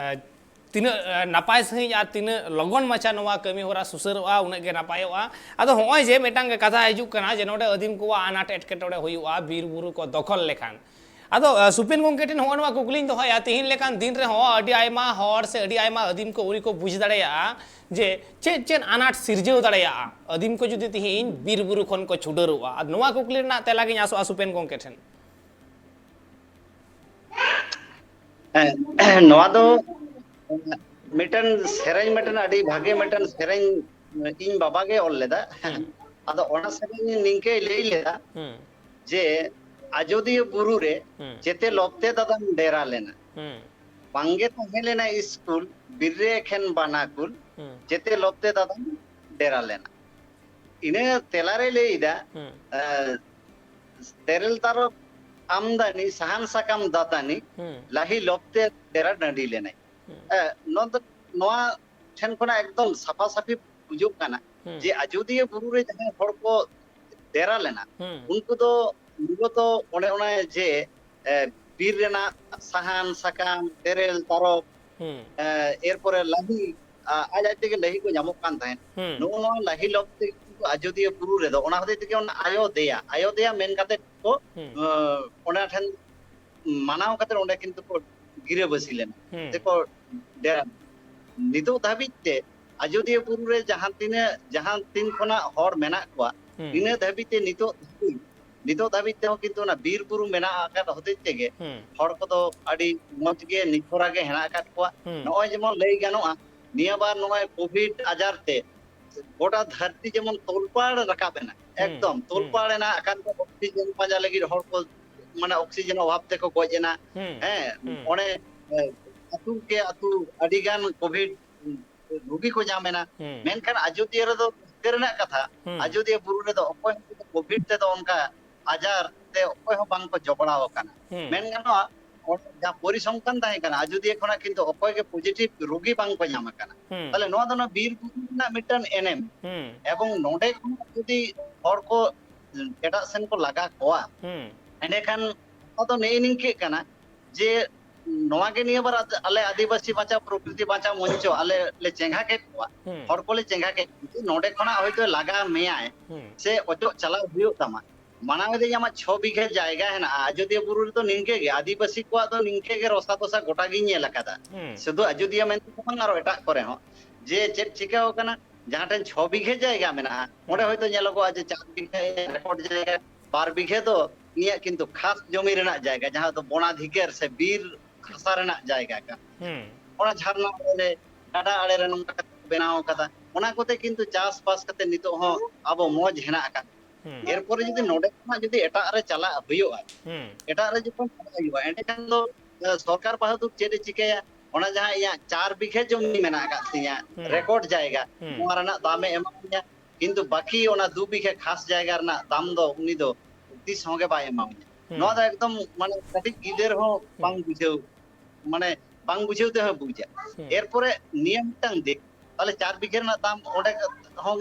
ᱛᱤᱱᱟᱹᱜ, ᱮ, ᱱᱟᱯᱟᱭ ᱥᱟᱺᱦᱤᱡ ᱟᱨ ᱛᱤᱱᱟᱹᱜ ᱞᱚᱜᱚᱱ ᱢᱟᱪᱷᱟ ᱱᱚᱣᱟ ᱠᱟᱹᱢᱤ ᱦᱚᱨᱟ ᱥᱩᱥᱟᱹᱨᱚᱜᱼᱟ, ᱩᱱᱟᱹᱜ ᱜᱮ ᱱᱟᱯᱟᱭᱚᱜᱼᱟ᱾ ᱟᱫᱚ ᱦᱚᱸᱜᱼᱚᱭ ᱡᱮ ᱢᱤᱫᱴᱟᱝ ᱠᱟᱛᱷᱟ ᱦᱤᱡᱩᱜ ᱠᱟᱱᱟ ᱡᱮ ᱱᱚᱰᱮ ᱟᱹᱫᱤᱢ ᱠᱚᱣᱟᱜ ᱟᱱᱟᱴ ᱮᱴᱠᱮᱴᱚᱬᱮ ᱦᱩᱭᱩᱜᱼᱟ ᱵᱤᱨ ᱵᱩᱨᱩ ᱠᱚ ᱫᱚᱠᱷᱚᱞ ᱞᱮᱠᱷᱟᱱ, ᱟᱫᱚ, ᱟ, ᱥᱩᱯᱮᱱ ᱜᱚᱢᱠᱮ ᱴᱷᱮᱱ ᱦᱚᱸᱜᱼᱚ ᱱᱚᱣᱟ ᱠᱩᱠᱞᱤᱧ ᱫᱚᱦᱚᱭᱟ, ᱛᱤᱦᱤᱧ ᱞᱮᱠᱟᱱ ᱫᱤᱱ ᱨᱮᱦᱚᱸ ᱟᱹᱰᱤ ᱟᱭᱢᱟ ᱦᱚᱲ ᱥᱮ ᱟᱹᱰᱤ ᱟᱭᱢᱟ ᱟᱹᱫᱤᱢ ᱠᱚ ᱟᱹᱣᱨᱤ ᱠᱚ ᱵᱩᱡᱽ ᱫᱟᱲᱮᱭᱟᱜᱼᱟ ᱡᱮ ᱪᱮᱫ ᱪᱮᱫ ᱟᱱᱟᱴ ᱥᱤᱨᱡᱟᱹᱣ ᱫᱟᱲᱮᱭᱟᱜᱼᱟ ᱟᱹᱫᱤᱢ ᱠᱚ ᱡᱩᱫᱤ ᱛᱤᱦᱤᱧ ᱵᱤᱨ ᱵᱩᱨᱩ ᱠᱷᱚᱱ ᱠᱚ ᱪᱷᱩᱰᱟᱹᱨᱚᱜᱼᱟ᱾ ᱟᱨ ᱱᱚᱣᱟ ᱠᱩᱠᱞᱤ ᱨᱮᱱᱟᱜ ᱛᱮᱞᱟ ᱜᱤᱧ ᱟᱥᱚᱜᱼᱟ ᱥᱩᱯᱮᱱ ᱜᱚᱢᱠᱮ ᱴᱷᱮᱱ᱾ ᱦᱮᱸ, ᱱᱚᱣᱟ ᱫᱚ ᱢᱤᱫᱴᱮᱱ ᱥᱮᱨᱮᱧ, ᱢᱤᱫᱴᱮᱱ ᱟᱹᱰᱤ ᱵᱷᱟᱜᱮ ᱢᱤᱫᱴᱮᱱ ᱥᱮᱨᱮᱧ ᱤᱧ ᱵᱟᱵᱟ ᱜᱮ ᱚᱞ ᱞᱮᱫᱟ᱾ ᱦᱩᱸ᱾ ᱟᱫᱚ ᱚᱱᱟ ᱥᱮᱨᱮᱧ ᱱᱤᱝᱠᱟᱹᱭ ᱞᱟᱹᱭ ᱞᱮᱫᱟ ᱦᱩᱸ᱾ ᱡᱮ ᱟᱡᱚᱫᱤᱭᱟᱹ ᱵᱩᱨᱩ ᱨᱮ ᱦᱩᱸ᱾ ᱪᱮᱛᱮ ᱞᱚᱵᱛᱮ ᱫᱟᱫᱟᱢ ᱰᱮᱨᱟ ᱞᱮᱱᱟ, ᱦᱩᱸ᱾ ᱵᱟᱝᱜᱮ ᱛᱟᱦᱮᱸ ᱞᱮᱱᱟ ᱤᱥᱠᱩᱞ, ᱵᱤᱨ ᱨᱮ ᱮᱠᱷᱮᱱ ᱵᱟᱱᱟ ᱠᱩᱞ, ᱦᱩᱸ᱾ ᱪᱮᱛᱮ ᱞᱚᱵᱛᱮ ᱫᱟᱫᱟᱢ ᱰᱮᱨᱟ ᱞᱮᱱᱟ᱾ ᱤᱱᱟᱹ ᱛᱮᱞᱟᱨᱮ ᱞᱟᱹᱭ ᱮᱫᱟ, ᱦᱩᱸ᱾ ᱮ, ᱛᱮᱨᱮᱞ ᱛᱟᱨᱚᱵ ᱟᱢᱫᱟᱱᱤ, ᱥᱟᱦᱟᱱ ᱥᱟᱠᱟᱢ ᱫᱟᱹᱛᱟᱹᱱᱤ, ᱦᱩᱸ᱾ ᱞᱟᱹᱦᱤ ᱞᱚᱵᱛᱮ ᱰᱮᱨᱟ ᱰᱟᱹᱰᱤ ᱞᱮᱱᱟᱭ᱾ ᱦᱩᱸ᱾ ᱮ, ᱱᱚᱣᱟ ᱫᱚ, ᱱᱚᱣᱟ ᱴᱷᱮᱱ ᱠᱷᱚᱱᱟᱜ ᱮᱠᱫᱚᱢ ᱥᱟᱯᱷᱟ ᱥᱟᱹᱯᱷᱤ ᱵᱩᱡᱩᱜ ᱠᱟᱱᱟ ᱦᱩᱸ᱾ ᱡᱮ ᱟᱡᱚᱫᱤᱭᱟᱹ ᱵᱩᱨᱩ ᱨᱮ ᱡᱟᱦᱟᱸᱭ ᱦᱚᱲ ᱠᱚ ᱰᱮᱨᱟ ᱞᱮᱱᱟ, ᱦᱩᱸ᱾ ᱩᱱᱠᱩ ᱫᱚ ᱢᱩᱞᱚᱛᱚ ᱚᱱᱮ ᱚᱱᱟ ᱡᱮ, ᱮ, ᱵᱤᱨ ᱨᱮᱱᱟᱜ ᱥᱟᱦᱟᱱ, ᱥᱟᱠᱟᱢ, ᱛᱮᱨᱮᱞ, ᱛᱟᱨᱚᱵ, ᱦᱩᱸ᱾ ᱮ, ᱮᱨᱯᱚᱨᱮ ᱞᱟᱹᱦᱤ, ᱟ, ᱟᱡ ᱟᱡ ᱛᱮᱜᱮ ᱞᱟᱹᱦᱤ ᱠᱚ ᱧᱟᱢᱚᱜ ᱠᱟᱱ ᱛᱟᱦᱮᱸᱫ᱾ ᱦᱩᱸ᱾ ᱱᱚᱜᱼᱚ ᱱᱚᱣᱟ ᱞᱟᱹᱦᱤ ᱞᱚᱵᱛᱮ ᱠᱤᱱᱛᱩ ᱟᱡᱚᱫᱤᱭᱟᱹ ᱵᱩᱨᱩ ᱨᱮᱫᱚ ᱚᱱᱟ ᱦᱚᱛᱮᱡ ᱛᱮᱜᱮ ᱚᱱᱟ ᱟᱭᱚᱫᱮᱭᱟ, ᱟᱭᱚᱫᱮᱭᱟ ᱢᱮᱱ ᱠᱟᱛᱮ ᱠᱚ, ᱦᱩᱸ᱾ ᱚ, ᱚᱱᱟ ᱴᱷᱮᱱ ᱢᱟᱱᱟᱣ ᱠᱟᱛᱮ ᱚᱸᱰᱮ ᱠᱤᱱᱛᱩ ᱠᱚ ᱜᱤᱨᱟᱹᱵᱟᱹᱥᱤ ᱞᱮᱱᱟ, ᱦᱩᱸ᱾ ᱥᱮᱠᱚ ᱰᱮᱨᱟ᱾ ᱱᱤᱛᱚᱜ ᱫᱷᱟᱹᱵᱤᱡ ᱛᱮ ᱟᱡᱚᱫᱤᱭᱟᱹ ᱵᱩᱨᱩ ᱨᱮ ᱡᱟᱦᱟᱸ ᱛᱤᱱᱟᱹᱜ, ᱡᱟᱦᱟᱸ ᱛᱤᱱ ᱠᱷᱚᱱᱟᱜ ᱦᱚᱲ ᱢᱮᱱᱟᱜ ᱠᱚᱣᱟ, ᱦᱩᱸ᱾ ᱤᱱᱟᱹ ᱫᱷᱟᱹᱵᱤᱡ ᱛᱮ ᱱᱤᱛᱚᱜ ᱫᱷᱟᱹᱵᱤᱡ, ᱱᱤᱛᱚᱜ ᱫᱷᱟᱹᱵᱤᱡ ᱛᱮᱦᱚᱸ ᱠᱤᱱᱛᱩ ᱚᱱᱟ ᱵᱤᱨ ᱵᱩᱨᱩ ᱢᱮᱱᱟᱜ ᱟᱠᱟᱫ ᱦᱚᱛᱮᱡ ᱛᱮᱜᱮ ᱦᱩᱸ᱾ ᱦᱚᱲ ᱠᱚᱫᱚ ᱟᱹᱰᱤ ᱢᱚᱡᱽ ᱜᱮ ᱱᱤᱯᱷᱚᱨᱟ ᱜᱮ ᱦᱮᱱᱟᱜ ᱟᱠᱟᱫ ᱠᱚᱣᱟ᱾ ᱦᱩᱸ᱾ ᱱᱚᱜᱼᱚᱭ ᱡᱮᱢᱚᱱ ᱞᱟᱹᱭ ᱜᱟᱱᱚᱜᱼᱟ, ᱱᱤᱭᱟᱹ ᱵᱟᱨ ᱱᱚᱜᱼᱚᱭ ᱠᱳᱵᱷᱤᱰ ᱟᱡᱟᱨ ᱛᱮ ᱜᱚᱴᱟ ᱫᱷᱟᱹᱨᱛᱤ ᱡᱮᱢᱚᱱ ᱛᱚᱞᱯᱟᱲ ᱨᱟᱠᱟᱵ ᱮᱱᱟ, ᱦᱩᱸ, ᱮᱠᱫᱚᱢ ᱦᱩᱸ᱾ ᱛᱚᱞᱯᱟᱲ ᱮᱱᱟ, ᱟᱠᱟᱱ ᱠᱚ ᱚᱠᱥᱤᱡᱮᱱ ᱯᱟᱸᱡᱟ ᱞᱟᱹᱜᱤᱫ ᱦᱚᱲ ᱠᱚ, ᱢᱟᱱᱮ ᱚᱠᱥᱤᱡᱮᱱ ᱚᱵᱷᱟᱵ ᱛᱮᱠᱚ ᱜᱚᱡ ᱮᱱᱟ᱾ ᱦᱩᱸ, ᱦᱮᱸ, ᱦᱩᱸ᱾ ᱚᱱᱮ, ᱮ, ᱟᱹᱛᱩ ᱠᱮ ᱟᱹᱛᱩ ᱟᱹᱰᱤ ᱜᱟᱱ ᱠᱳᱵᱷᱤᱰ ᱨᱩᱜᱤ ᱠᱚ ᱧᱟᱢ ᱮᱱᱟ᱾ ᱦᱩᱸ᱾ ᱢᱮᱱᱠᱷᱟᱱ ᱟᱡᱚᱫᱤᱭᱟᱹ ᱨᱮᱫᱚ ᱨᱟᱹᱥᱠᱟᱹ ᱨᱮᱱᱟᱜ ᱠᱟᱛᱷᱟ, ᱦᱩᱸ᱾ ᱟᱡᱚᱫᱤᱭᱟᱹ ᱵᱩᱨᱩ ᱨᱮᱫᱚ ᱚᱠᱚᱭ ᱦᱚᱸ ᱠᱳᱵᱷᱤᱰ ᱛᱮᱫᱚ ᱚᱱᱠᱟ ᱟᱡᱟᱨ ᱛᱮ ᱚᱠᱚᱭ ᱦᱚᱸ ᱵᱟᱝ ᱠᱚ ᱡᱚᱯᱲᱟᱣ ᱟᱠᱟᱱᱟ᱾ ᱦᱩᱸ᱾ ᱢᱮᱱ ᱜᱟᱱᱚᱜᱼᱟ, ᱚᱸᱰᱮ ᱡᱟᱦᱟᱸ ᱯᱚᱨᱤᱥᱚᱝᱠᱷᱟᱱ ᱛᱟᱦᱮᱸ ᱠᱟᱱᱟ, ᱟᱡᱚᱫᱤᱭᱟᱹ ᱠᱷᱚᱱᱟᱜ ᱠᱤᱱᱛᱩ ᱚᱠᱚᱭ ᱜᱮ positive ᱨᱩᱜᱤ ᱵᱟᱝ ᱠᱚ ᱧᱟᱢ ᱟᱠᱟᱱᱟ᱾ ᱦᱩᱸ᱾ ᱛᱟᱦᱞᱮ ᱱᱚᱣᱟ ᱫᱚ ᱚᱱᱟ ᱵᱤᱨ ᱵᱩᱨᱩ ᱨᱮᱱᱟᱜ ᱢᱤᱫᱴᱟᱝ ᱮᱱᱮᱢ᱾ ᱦᱩᱸ᱾ ᱮᱵᱚᱝ ᱱᱚᱰᱮ ᱠᱷᱚᱱᱟᱜ ᱡᱩᱫᱤ ᱦᱚᱲ ᱠᱚ ᱮᱴᱟᱜ ᱥᱮᱱ ᱠᱚ ᱞᱟᱜᱟ ᱠᱚᱣᱟ, ᱦᱩᱸ᱾ ᱮᱸᱰᱮᱠᱷᱟᱱ ᱠᱟᱛᱷᱟ ᱫᱚ ᱱᱮᱜᱼᱮ ᱱᱤᱝᱠᱟᱹᱜ ᱠᱟᱱᱟ ᱡᱮ ᱱᱚᱣᱟ ᱜᱮ ᱱᱤᱭᱟᱹ ᱵᱟᱨ ᱟᱞᱮ ᱟᱹᱫᱤᱵᱟᱹᱥᱤ ᱵᱟᱧᱪᱟᱣ ᱯᱨᱚᱠᱨᱤᱛᱤ ᱵᱟᱧᱪᱟᱣ ᱢᱚᱧᱪᱚ ᱟᱞᱮ ᱞᱮ ᱪᱮᱸᱜᱷᱟ ᱠᱮᱫ ᱠᱚᱣᱟ, ᱦᱩᱸ᱾ ᱦᱚᱲ ᱠᱚᱞᱮ ᱪᱮᱸᱜᱷᱟ ᱠᱮᱫ ᱠᱚᱣᱟ ᱡᱮ ᱱᱚᱰᱮ ᱠᱷᱚᱱᱟᱜ ᱦᱚᱭᱛᱳ ᱞᱟᱜᱟ ᱢᱮᱭᱟᱭ ᱦᱩᱸ᱾ ᱥᱮ ᱚᱪᱚᱜ ᱪᱟᱞᱟᱣ ᱦᱩᱭᱩᱜ ᱛᱟᱢᱟ᱾ ᱢᱟᱱᱟᱣ ᱮᱫᱟᱹᱧ ᱟᱢᱟᱜ ᱪᱷᱚ ᱵᱤᱜᱷᱟᱹ ᱡᱟᱭᱜᱟ ᱦᱮᱱᱟᱜᱼᱟ, ᱟᱡᱚᱫᱤᱭᱟᱹ ᱵᱩᱨᱩ ᱨᱮᱫᱚ ᱱᱤᱝᱠᱟᱹ ᱜᱮ ᱟᱹᱫᱤᱵᱟᱹᱥᱤ ᱠᱚᱣᱟᱜ ᱫᱚ ᱱᱤᱝᱠᱟᱹ ᱜᱮ ᱨᱚᱥᱟ ᱫᱚᱥᱟ ᱜᱚᱴᱟ ᱜᱤᱧ ᱧᱮᱞ ᱟᱠᱟᱫᱟ᱾ ᱦᱩᱸ᱾ ᱥᱩᱫᱷᱩ ᱟᱡᱚᱫᱤᱭᱟᱹ ᱢᱮᱱᱛᱮ ᱫᱚ ᱵᱟᱝ, ᱟᱨᱚ ᱮᱴᱟᱜ ᱠᱚᱨᱮ ᱦᱚᱸ ᱡᱮ ᱪᱮᱫ ᱪᱤᱠᱟᱹᱣ ᱠᱟᱱᱟ, ᱡᱟᱦᱟᱸ ᱴᱷᱮᱱ ᱪᱷᱚ ᱵᱤᱜᱷᱟᱹ ᱡᱟᱭᱜᱟ ᱢᱮᱱᱟᱜᱼᱟ, ᱚᱸᱰᱮ ᱦᱩᱸ᱾ ᱦᱚᱭᱛᱳ ᱧᱮᱞᱚᱜᱚᱜᱼᱟ ᱡᱮ ᱪᱟᱨ ᱵᱤᱜᱷᱟᱹ ᱨᱮᱠᱚᱨᱰ ᱡᱟᱭᱜᱟ, ᱵᱟᱨ ᱵᱤᱜᱷᱟᱹ ᱫᱚ ᱩᱱᱤᱭᱟᱜ ᱠᱤᱱᱛᱩ ᱠᱷᱟᱥ ᱡᱚᱢᱤ ᱨᱮᱱᱟᱜ ᱡᱟᱭᱜᱟ, ᱡᱟᱦᱟᱸ ᱫᱚ ᱵᱚᱱᱟᱫᱷᱤᱠᱟᱹᱨ ᱥᱮ ᱵᱤᱨ ᱦᱟᱥᱟ ᱨᱮᱱᱟᱜ ᱡᱟᱭᱜᱟ ᱠᱟᱱᱟ᱾ ᱦᱩᱸ᱾ ᱚᱱᱟ ᱡᱷᱟᱨᱱᱟ ᱟᱲᱮ ᱨᱮ, ᱜᱟᱰᱟ ᱟᱲᱮ ᱨᱮ ᱱᱚᱝᱠᱟ ᱠᱟᱛᱮ ᱠᱚ ᱵᱮᱱᱟᱣ ᱠᱟᱫᱟ, ᱚᱱᱟ ᱠᱚᱛᱮ ᱠᱤᱱᱛᱩ ᱪᱟᱥᱵᱟᱥ ᱠᱟᱛᱮ ᱱᱤᱛᱚᱜ ᱦᱚᱸ ᱟᱵᱚ ᱢᱚᱡᱽ ᱦᱮᱱᱟᱜ ᱟᱠᱟᱫ᱾ ᱦᱩᱸ᱾ ᱮᱨᱯᱚᱨᱮ ᱡᱩᱫᱤ ᱱᱚᱰᱮ ᱠᱷᱚᱱᱟᱜ ᱡᱩᱫᱤ ᱮᱴᱟᱜ ᱨᱮ ᱪᱟᱞᱟᱜ ᱦᱩᱭᱩᱜᱼᱟ, ᱦᱩᱸ᱾ ᱮᱴᱟᱜ ᱨᱮ ᱡᱚᱠᱷᱚᱱ ᱪᱟᱞᱟᱜ ᱦᱩᱭᱩᱜᱼᱟ, ᱮᱸᱰᱮᱠᱷᱟᱱ ᱫᱚ, ᱮ, ᱥᱚᱨᱠᱟᱨ ᱵᱟᱦᱟ ᱫᱩᱠ ᱪᱮᱫ ᱮ ᱪᱤᱠᱟᱹᱭᱟ? ᱚᱱᱟ ᱡᱟᱦᱟᱸ ᱤᱧᱟᱹᱜ ᱪᱟᱨ ᱵᱤᱜᱷᱟᱹ ᱡᱚᱢᱤ ᱢᱮᱱᱟᱜ ᱟᱠᱟᱫ ᱛᱤᱧᱟᱹ, ᱦᱩᱸ᱾ ᱨᱮᱠᱚᱨᱰ ᱡᱟᱭᱜᱟ, ᱦᱩᱸ᱾ ᱱᱚᱣᱟ ᱨᱮᱱᱟᱜ ᱫᱟᱢᱮ ᱮᱢᱟᱣᱟᱹᱧᱟ, ᱠᱤᱱᱛᱩ ᱵᱟᱹᱠᱤ ᱚᱱᱟ ᱫᱩ ᱵᱤᱜᱷᱟᱹ ᱠᱷᱟᱥ ᱡᱟᱭᱜᱟ ᱨᱮᱱᱟᱜ ᱫᱟᱢ ᱫᱚ ᱩᱱᱤ ᱫᱚ ᱛᱤᱥ ᱦᱚᱸ ᱜᱮ ᱵᱟᱭ ᱮᱢᱟᱣᱟᱹᱧᱟ᱾ ᱦᱩᱸ᱾ ᱱᱚᱣᱟ ᱫᱚ ᱮᱠᱫᱚᱢ, ᱢᱟᱱᱮ, ᱠᱟᱹᱴᱤᱡ ᱜᱤᱫᱟᱹᱨ ᱦᱚᱸ ᱦᱩᱸ᱾ ᱵᱟᱝ ᱵᱩᱡᱷᱟᱹᱣ, ᱢᱟᱱᱮ, ᱵᱟᱝ ᱵᱩᱡᱷᱟᱹᱣ ᱛᱮᱦᱚᱸ ᱵᱩᱡᱟ᱾ ᱦᱩᱸ᱾ ᱮᱨᱯᱚᱨᱮ ᱱᱤᱭᱟᱹ ᱢᱤᱫᱴᱟᱝ ᱫᱤᱠ, ᱛᱟᱦᱞᱮ ᱪᱟᱨ ᱵᱤᱜᱷᱟᱹ ᱨᱮᱱᱟᱜ ᱫᱟᱢ ᱚᱸᱰᱮ ᱦᱚᱸ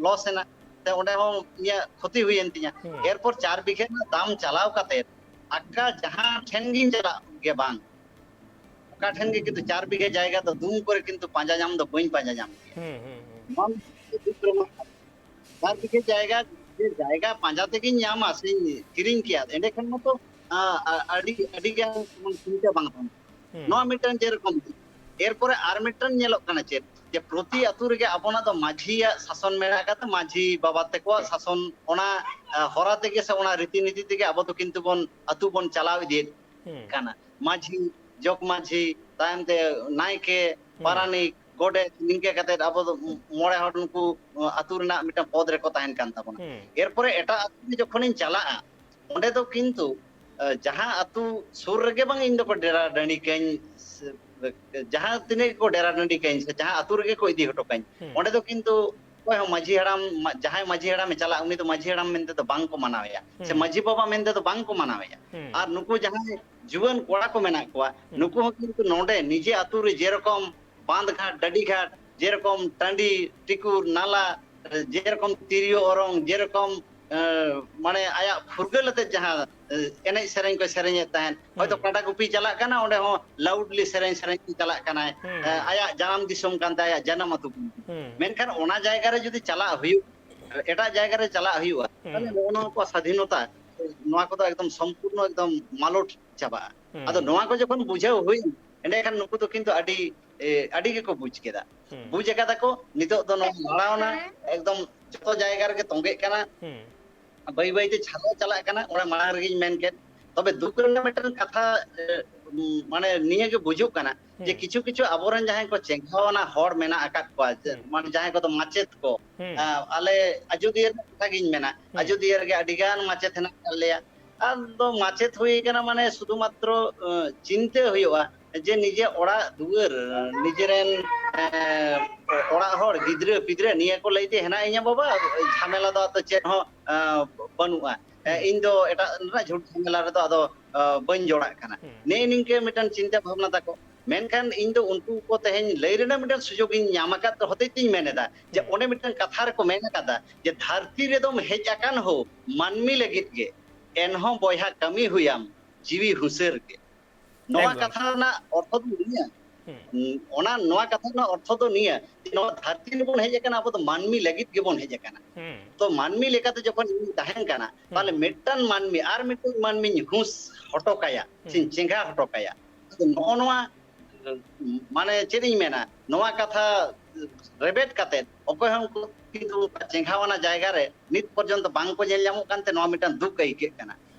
ᱞᱚᱥ ᱮᱱᱟ, ᱥᱮ ᱚᱸᱰᱮ ᱦᱚᱸ ᱤᱧᱟᱹᱜ ᱠᱷᱚᱛᱤ ᱦᱩᱭᱮᱱ ᱛᱤᱧᱟ᱾ ᱦᱩᱸ᱾ ᱮᱨᱯᱚᱨ ᱪᱟᱨ ᱵᱤᱜᱷᱟᱹ ᱨᱮᱱᱟᱜ ᱫᱟᱢ ᱪᱟᱞᱟᱣ ᱠᱟᱛᱮ ᱟᱠᱟ ᱡᱟᱦᱟᱸ ᱴᱷᱮᱱ ᱜᱤᱧ ᱪᱟᱞᱟᱜ ᱜᱮ ᱵᱟᱝ, ᱚᱠᱟ ᱴᱷᱮᱱ ᱜᱮ ᱠᱤᱱᱛᱩ ᱪᱟᱨ ᱵᱤᱜᱷᱟᱹ ᱡᱟᱭᱜᱟ ᱫᱚ ᱫᱩᱢ ᱠᱚᱨᱮ ᱠᱤᱱᱛᱩ ᱯᱟᱸᱡᱟ ᱧᱟᱢ ᱫᱚ ᱵᱟᱹᱧ ᱯᱟᱸᱡᱟ ᱧᱟᱢ ᱠᱮᱭᱟ᱾ ᱦᱩᱸ, ᱦᱩᱸ, ᱦᱩᱸ᱾ ᱱᱚᱣᱟ ᱢᱤᱫᱴᱮᱱ ᱫᱩᱠ ᱨᱮᱱᱟᱜ ᱠᱟᱛᱷᱟ᱾ ᱪᱟᱨ ᱵᱤᱜᱷᱟᱹ ᱡᱟᱭᱜᱟ, ᱡᱮ ᱡᱟᱭᱜᱟ ᱯᱟᱸᱡᱟ ᱛᱮᱜᱤᱧ ᱧᱟᱢᱟ ᱥᱮᱧ ᱠᱤᱨᱤᱧ ᱠᱮᱭᱟ, ᱮᱸᱰᱮᱠᱷᱟᱱ ᱢᱟᱛᱚ, ᱟ, ᱟ, ᱟᱹᱰᱤ, ᱟᱹᱰᱤ ᱜᱟᱱ ᱪᱤᱱᱛᱟᱹ ᱵᱟᱝ ᱛᱟᱦᱮᱱᱟ᱾ ᱦᱩᱸ᱾ ᱱᱚᱣᱟ ᱢᱤᱫᱴᱟᱝ ᱡᱮᱨᱚᱠᱚᱢ ᱫᱤᱠ᱾ ᱮᱨᱯᱚᱨᱮ ᱟᱨ ᱢᱤᱫᱴᱟᱝ ᱧᱮᱞᱚᱜ ᱠᱟᱱᱟ ᱪᱮᱫ, ᱡᱮ ᱯᱨᱚᱛᱤ ᱟᱹᱛᱩ ᱨᱮᱜᱮ ᱟᱵᱚᱱᱟᱜ ᱫᱚ ᱢᱟᱹᱡᱷᱤᱭᱟᱜ ᱥᱟᱥᱚᱱ ᱢᱮᱱᱟᱜ ᱟᱠᱟᱫᱟ, ᱢᱟᱹᱡᱷᱤ ᱵᱟᱵᱟ ᱛᱟᱠᱚᱣᱟᱜ ᱥᱟᱥᱚᱱ, ᱚᱱᱟ, ᱟ, ᱦᱚᱨᱟ ᱛᱮᱜᱮ ᱥᱮ ᱚᱱᱟ ᱨᱤᱛᱤ ᱱᱤᱛᱤ ᱛᱮᱜᱮ ᱟᱵᱚ ᱫᱚ ᱠᱤᱱᱛᱩ ᱵᱚᱱ, ᱟᱹᱛᱩ ᱵᱚᱱ ᱪᱟᱞᱟᱣ ᱤᱫᱤᱭᱮᱫ ᱦᱩᱸ᱾ ᱠᱟᱱᱟ᱾ ᱢᱟᱹᱡᱷᱤ, ᱡᱚᱜᱽ ᱢᱟᱹᱡᱷᱤ, ᱛᱟᱭᱚᱢ ᱛᱮ ᱱᱟᱭᱠᱮ, ᱦᱩᱸ᱾ ᱯᱟᱨᱟᱱᱤᱠ, ᱜᱚᱰᱮᱛ, ᱱᱤᱝᱠᱟᱹ ᱠᱟᱛᱮᱫ ᱟᱵᱚ ᱫᱚ ᱢᱚᱬᱮ ᱦᱚᱲ ᱱᱩᱠᱩ ᱟᱹᱛᱩ ᱨᱮᱱᱟᱜ ᱢᱤᱫᱴᱟᱝ ᱯᱚᱫᱽ ᱨᱮᱠᱚ ᱛᱟᱦᱮᱱ ᱠᱟᱱ ᱛᱟᱵᱚᱱᱟ᱾ ᱦᱩᱸ᱾ ᱮᱨᱯᱚᱨᱮ ᱮᱴᱟᱜ ᱟᱹᱛᱩ ᱨᱮ ᱡᱚᱠᱷᱚᱱᱤᱧ ᱪᱟᱞᱟᱜᱼᱟ, ᱚᱸᱰᱮ ᱫᱚ ᱠᱤᱱᱛᱩ, ᱮ, ᱡᱟᱦᱟᱸ ᱟᱹᱛᱩ ᱥᱩᱨ ᱨᱮᱜᱮ ᱵᱟᱝ ᱤᱧ ᱫᱚᱠᱚ ᱰᱮᱨᱟ ᱰᱟᱹᱰᱤ ᱠᱟᱹᱧ, ᱥᱮ, ᱡᱟᱦᱟᱸ ᱛᱤᱱᱟᱹᱜ ᱜᱮᱠᱚ ᱰᱮᱨᱟ ᱰᱟᱹᱰᱤ ᱠᱟᱹᱧ ᱥᱮ ᱡᱟᱦᱟᱸ ᱟᱹᱛᱩ ᱨᱮᱜᱮ ᱠᱚ ᱤᱫᱤ ᱦᱚᱴᱚ ᱠᱟᱹᱧ, ᱦᱩᱸ᱾ ᱚᱸᱰᱮ ᱫᱚ ᱠᱤᱱᱛᱩ ᱚᱠᱚᱭ ᱦᱚᱸ ᱢᱟᱹᱡᱷᱤ ᱦᱟᱲᱟᱢ, ᱢᱟ-, ᱡᱟᱦᱟᱸᱭ ᱢᱟᱹᱡᱷᱤ ᱦᱟᱲᱟᱢᱮ ᱪᱟᱞᱟᱜ, ᱩᱱᱤ ᱫᱚ ᱢᱟᱹᱡᱷᱤ ᱦᱟᱲᱟᱢ ᱢᱮᱱᱛᱮ ᱫᱚ ᱵᱟᱝ ᱠᱚ ᱢᱟᱱᱟᱣᱮᱭᱟ, ᱥᱮ ᱦᱩᱸ᱾ ᱢᱟᱹᱡᱷᱤ ᱵᱟᱵᱟ ᱢᱮᱱᱛᱮ ᱫᱚ ᱵᱟᱝ ᱠᱚ ᱢᱟᱱᱟᱣᱮᱭᱟ᱾ ᱦᱩᱸ᱾ ᱟᱨ ᱱᱩᱠᱩ ᱡᱟᱦᱟᱸᱭ ᱡᱩᱣᱟᱹᱱ ᱠᱚᱲᱟ ᱠᱚ ᱢᱮᱱᱟᱜ ᱠᱚᱣᱟ, ᱦᱩᱸ᱾ ᱱᱩᱠᱩ ᱦᱚᱸ ᱠᱤᱱᱛᱩ ᱱᱚᱰᱮ ᱱᱤᱡᱮ ᱟᱹᱛᱩ ᱨᱮ ᱡᱮᱨᱚᱠᱚᱢ ᱵᱟᱸᱫᱷ ᱜᱷᱟᱴ, ᱰᱟᱹᱰᱤ ᱜᱷᱟᱴ, ᱡᱮᱨᱚᱠᱚᱢ ᱴᱟᱺᱰᱤ, ᱴᱤᱠᱩᱨ, ᱱᱟᱞᱟ, ᱡᱮᱨᱚᱠᱚᱢ ᱛᱤᱨᱭᱳ ᱚᱨᱚᱝ, ᱡᱮᱨᱚᱠᱚᱢ, ᱮᱸ, ᱢᱟᱱᱮ ᱟᱭᱟᱜ ᱯᱷᱩᱨᱜᱟᱹᱞ ᱟᱛᱮ ᱡᱟᱦᱟᱸ, ᱮᱸ, ᱮᱱᱮᱡ ᱥᱮᱨᱮᱧ ᱠᱚᱭ ᱥᱮᱨᱮᱧᱮᱫ ᱛᱟᱦᱮᱸᱫ, ᱦᱚᱭᱛᱚ ᱦᱩᱸ᱾ ᱠᱟᱰᱟ ᱜᱩᱯᱤ ᱪᱟᱞᱟᱜ ᱠᱟᱱᱟ, ᱚᱸᱰᱮ ᱦᱚᱸ loudly ᱥᱮᱨᱮᱧ ᱥᱮᱨᱮᱧ ᱛᱮ ᱪᱟᱞᱟᱜ ᱠᱟᱱᱟᱭ᱾ ᱦᱩᱸ, ᱮᱸ, ᱦᱩᱸ᱾ ᱟᱭᱟᱜ ᱡᱟᱱᱟᱢ ᱫᱤᱥᱚᱢ ᱠᱟᱱ ᱛᱟᱭᱟ, ᱟᱭᱟᱜ ᱡᱟᱱᱟᱢ ᱟᱹᱛᱩ ᱠᱟᱱ ᱛᱟᱭᱟ᱾ ᱦᱩᱸ᱾ ᱢᱮᱱᱠᱷᱟᱱ ᱚᱱᱟ ᱡᱟᱭᱜᱟ ᱨᱮ ᱡᱩᱫᱤ ᱪᱟᱞᱟᱜ ᱦᱩᱭᱩᱜ, ᱮᱴᱟᱜ ᱡᱟᱭᱜᱟ ᱨᱮ ᱪᱟᱞᱟᱜ ᱦᱩᱭᱩᱜᱼᱟ, ᱦᱩᱸ᱾ ᱛᱟᱦᱞᱮ ᱱᱚᱜᱼᱚ ᱱᱚᱣᱟ ᱠᱚ ᱥᱟᱫᱷᱤᱱᱚᱛᱟ, ᱱᱚᱣᱟ ᱠᱚᱫᱚ ᱮᱠᱫᱚᱢ ᱥᱚᱢᱯᱩᱨᱱᱚ ᱮᱠᱫᱚᱢ ᱢᱟᱞᱚᱴ ᱪᱟᱵᱟᱜᱼᱟ᱾ ᱦᱩᱸ᱾ ᱟᱫᱚ ᱱᱚᱣᱟ ᱠᱚ ᱡᱚᱠᱷᱚᱱ ᱵᱩᱡᱷᱟᱹᱣ ᱦᱩᱭ, ᱮᱸᱰᱮᱠᱷᱟᱱ ᱱᱩᱠᱩ ᱫᱚ ᱠᱤᱱᱛᱩ ᱟᱹᱰᱤ, ᱮ, ᱟᱹᱰᱤ ᱜᱮᱠᱚ ᱵᱩᱡᱽ ᱠᱮᱫᱟ᱾ ᱦᱩᱸ᱾ ᱵᱩᱡᱽ ᱟᱠᱟᱫᱟ ᱠᱚ, ᱱᱤᱛᱚᱜ ᱫᱚ ᱱᱚᱣᱟ ᱞᱟᱲᱟᱣᱱᱟ, ᱮᱠᱫᱚᱢ ᱡᱚᱛᱚ ᱡᱟᱭᱜᱟ ᱨᱮᱜᱮ ᱛᱚᱸᱜᱮᱜ ᱠᱟᱱᱟ᱾ ᱦᱩᱸ᱾ ᱵᱟᱹᱭ ᱵᱟᱹᱭ ᱛᱮ ᱪᱷᱟᱞᱟᱣ ᱪᱟᱞᱟᱜ ᱠᱟᱱᱟ, ᱚᱱᱟ ᱢᱟᱲᱟᱝ ᱨᱮᱜᱮᱧ ᱢᱮᱱ ᱠᱮᱫ᱾ ᱛᱚᱵᱮ ᱫᱩᱠ ᱨᱮᱱᱟᱜ ᱢᱤᱫᱴᱮᱱ ᱠᱟᱛᱷᱟ, ᱮ, ᱩᱢ, ᱢᱟᱱᱮ ᱱᱤᱭᱟᱹ ᱜᱮ ᱵᱩᱡᱩᱜ ᱠᱟᱱᱟ ᱡᱮ ᱦᱩᱸ᱾ ᱠᱤᱪᱷᱩ ᱠᱤᱪᱷᱩ ᱟᱵᱚᱨᱮᱱ ᱡᱟᱦᱟᱸᱭ ᱠᱚ ᱪᱮᱸᱜᱷᱟᱣᱟᱱᱟ ᱦᱚᱲ ᱢᱮᱱᱟᱜ ᱟᱠᱟᱫ ᱠᱚᱣᱟ, ᱡᱮ, ᱦᱩᱸ᱾ ᱢᱟᱱᱮ ᱡᱟᱦᱟᱸᱭ ᱠᱚᱫᱚ ᱢᱟᱪᱮᱫ ᱠᱚ, ᱦᱩᱸ᱾ ᱟ, ᱟᱞᱮ ᱟᱡᱚᱫᱤᱭᱟᱹ ᱨᱮᱱᱟᱜ ᱠᱟᱛᱷᱟ ᱜᱤᱧ ᱢᱮᱱᱟ, ᱦᱩᱸ᱾ ᱟᱡᱚᱫᱤᱭᱟᱹ ᱨᱮᱜᱮ ᱟᱹᱰᱤ ᱜᱟᱱ ᱢᱟᱪᱮᱫ ᱦᱮᱱᱟᱜ ᱟᱠᱟᱫ ᱞᱮᱭᱟ᱾ ᱟᱫᱚ ᱢᱟᱪᱮᱫ ᱦᱩᱭ ᱠᱟᱱᱟ ᱢᱟᱱᱮ ᱥᱩᱫᱷᱩ ᱢᱟᱛᱨᱚ, ᱮ, ᱪᱤᱱᱛᱟᱹ ᱦᱩᱭᱩᱜᱼᱟ ᱡᱮ ᱱᱤᱡᱮ ᱚᱲᱟᱜ ᱫᱩᱣᱟᱹᱨ, ᱱᱤᱡᱮᱨᱮᱱ, ᱮ, ᱚᱲᱟᱜ ᱦᱚᱲ, ᱜᱤᱫᱽᱨᱟᱹ ᱯᱤᱫᱽᱨᱟᱹ ᱱᱤᱭᱟᱹ ᱠᱚ ᱞᱟᱹᱭᱛᱮ ᱦᱮᱱᱟᱜ ᱤᱧᱟ ᱵᱟᱵᱟ, ᱡᱷᱟᱢᱮᱞᱟ ᱫᱚ ᱟᱫᱚ ᱪᱮᱫ ᱦᱚᱸ, ᱮ, ᱵᱟᱹᱱᱩᱜᱼᱟ᱾ ᱮ, ᱦᱩᱸ᱾ ᱤᱧ ᱫᱚ ᱮᱴᱟᱜ ᱨᱮᱱᱟᱜ ᱡᱷᱩᱴ ᱡᱷᱟᱢᱮᱞᱟ ᱨᱮᱫᱚ ᱟᱫᱚ, ᱮ, ᱵᱟᱹᱧ ᱡᱚᱲᱟᱜ ᱠᱟᱱᱟ᱾ ᱦᱩᱸ᱾ ᱱᱮᱜᱼᱮ ᱱᱤᱝᱠᱟᱹ ᱢᱤᱫᱴᱟᱝ ᱪᱤᱱᱛᱟᱹ ᱵᱷᱟᱵᱽᱱᱟ ᱛᱟᱠᱚ᱾ ᱢᱮᱱᱠᱷᱟᱱ ᱤᱧ ᱫᱚ ᱩᱱᱠᱩ ᱠᱚ ᱛᱮᱦᱮᱧ ᱞᱟᱹᱭ ᱨᱮᱱᱟᱜ ᱢᱤᱫᱴᱟᱝ ᱥᱩᱡᱳᱜᱽ ᱤᱧ ᱧᱟᱢ ᱟᱠᱟᱫ ᱦᱚᱛᱮᱡ ᱛᱤᱧ ᱢᱮᱱ ᱮᱫᱟ ᱡᱮ ᱦᱩᱸ᱾ ᱚᱸᱰᱮ ᱢᱤᱫᱴᱟᱝ ᱠᱟᱛᱷᱟ ᱨᱮᱠᱚ ᱢᱮᱱ ᱟᱠᱟᱫᱟ ᱡᱮ, "ᱫᱷᱟᱹᱨᱛᱤ ᱨᱮᱫᱚᱢ ᱦᱮᱡ ᱟᱠᱟᱱ ᱦᱳ ᱢᱟᱹᱱᱢᱤ ᱞᱟᱹᱜᱤᱫ ᱜᱮ, ᱮᱱᱦᱚᱸ ᱵᱚᱭᱦᱟ ᱠᱟᱹᱢᱤ ᱦᱩᱭᱟᱢ ᱡᱤᱣᱤ ᱦᱩᱥᱟᱹᱨ ᱜᱮ᱾" ᱱᱚᱣᱟ ᱮᱠᱫᱚᱢ᱾ ᱠᱟᱛᱷᱟ ᱨᱮᱱᱟᱜ ᱚᱨᱛᱷᱚ ᱫᱚ ᱱᱤᱭᱟᱹ, ᱦᱩᱸ᱾ ᱚᱱᱟ, ᱱᱚᱣᱟ ᱠᱟᱛᱷᱟ ᱨᱮᱱᱟᱜ ᱚᱨᱛᱷᱚ ᱫᱚ ᱱᱤᱭᱟᱹ ᱡᱮ ᱱᱚᱣᱟ ᱫᱷᱟᱹᱨᱛᱤ ᱨᱮᱵᱚᱱ ᱦᱮᱡ ᱟᱠᱟᱱᱟ, ᱟᱵᱚ ᱫᱚ ᱢᱟᱹᱱᱢᱤ ᱞᱟᱹᱜᱤᱫ ᱜᱮᱵᱚᱱ ᱦᱮᱡ ᱟᱠᱟᱱᱟ᱾ ᱦᱩᱸ᱾ ᱛᱚ ᱢᱟᱹᱱᱢᱤ ᱞᱮᱠᱟᱛᱮ ᱡᱚᱠᱷᱚᱱ ᱤᱧ ᱛᱟᱦᱮᱱ ᱠᱟᱱᱟ, ᱦᱩᱸ᱾ ᱛᱟᱦᱞᱮ ᱢᱤᱫᱴᱟᱝ ᱢᱟᱹᱱᱢᱤ ᱟᱨ ᱢᱤᱫᱴᱟᱝ ᱢᱟᱹᱱᱢᱤᱧ ᱦᱩᱸᱥ ᱦᱚᱴᱚ ᱠᱟᱭᱟ, ᱦᱩᱸ᱾ ᱥᱮᱧ ᱪᱮᱸᱜᱷᱟ ᱦᱚᱴᱚ ᱠᱟᱭᱟ᱾ ᱟᱫᱚ ᱱᱚᱜᱼᱚ ᱱᱚᱣᱟ, ᱢᱟᱱᱮ ᱪᱮᱫ ᱤᱧ ᱢᱮᱱᱟ, ᱱᱚᱣᱟ ᱠᱟᱛᱷᱟ ᱨᱮᱵᱮᱫ ᱠᱟᱛᱮ ᱚᱠᱚᱭ ᱦᱚᱸ ᱩᱱᱠᱩ ᱠᱤᱱᱛᱩ ᱚᱱᱠᱟ ᱪᱮᱸᱜᱷᱟᱣᱟᱱᱟ ᱡᱟᱭᱜᱟ ᱨᱮ ᱱᱤᱛ ᱯᱚᱨᱡᱚᱱᱛᱚ ᱵᱟᱝ ᱠᱚ ᱧᱮᱞ ᱧᱟᱢᱚᱜ ᱠᱟᱱᱛᱮ ᱱᱚᱣᱟ ᱢᱤᱫᱴᱟᱝ ᱫᱩᱠ ᱟᱹᱭᱠᱟᱹᱜ ᱠᱟᱱᱟ᱾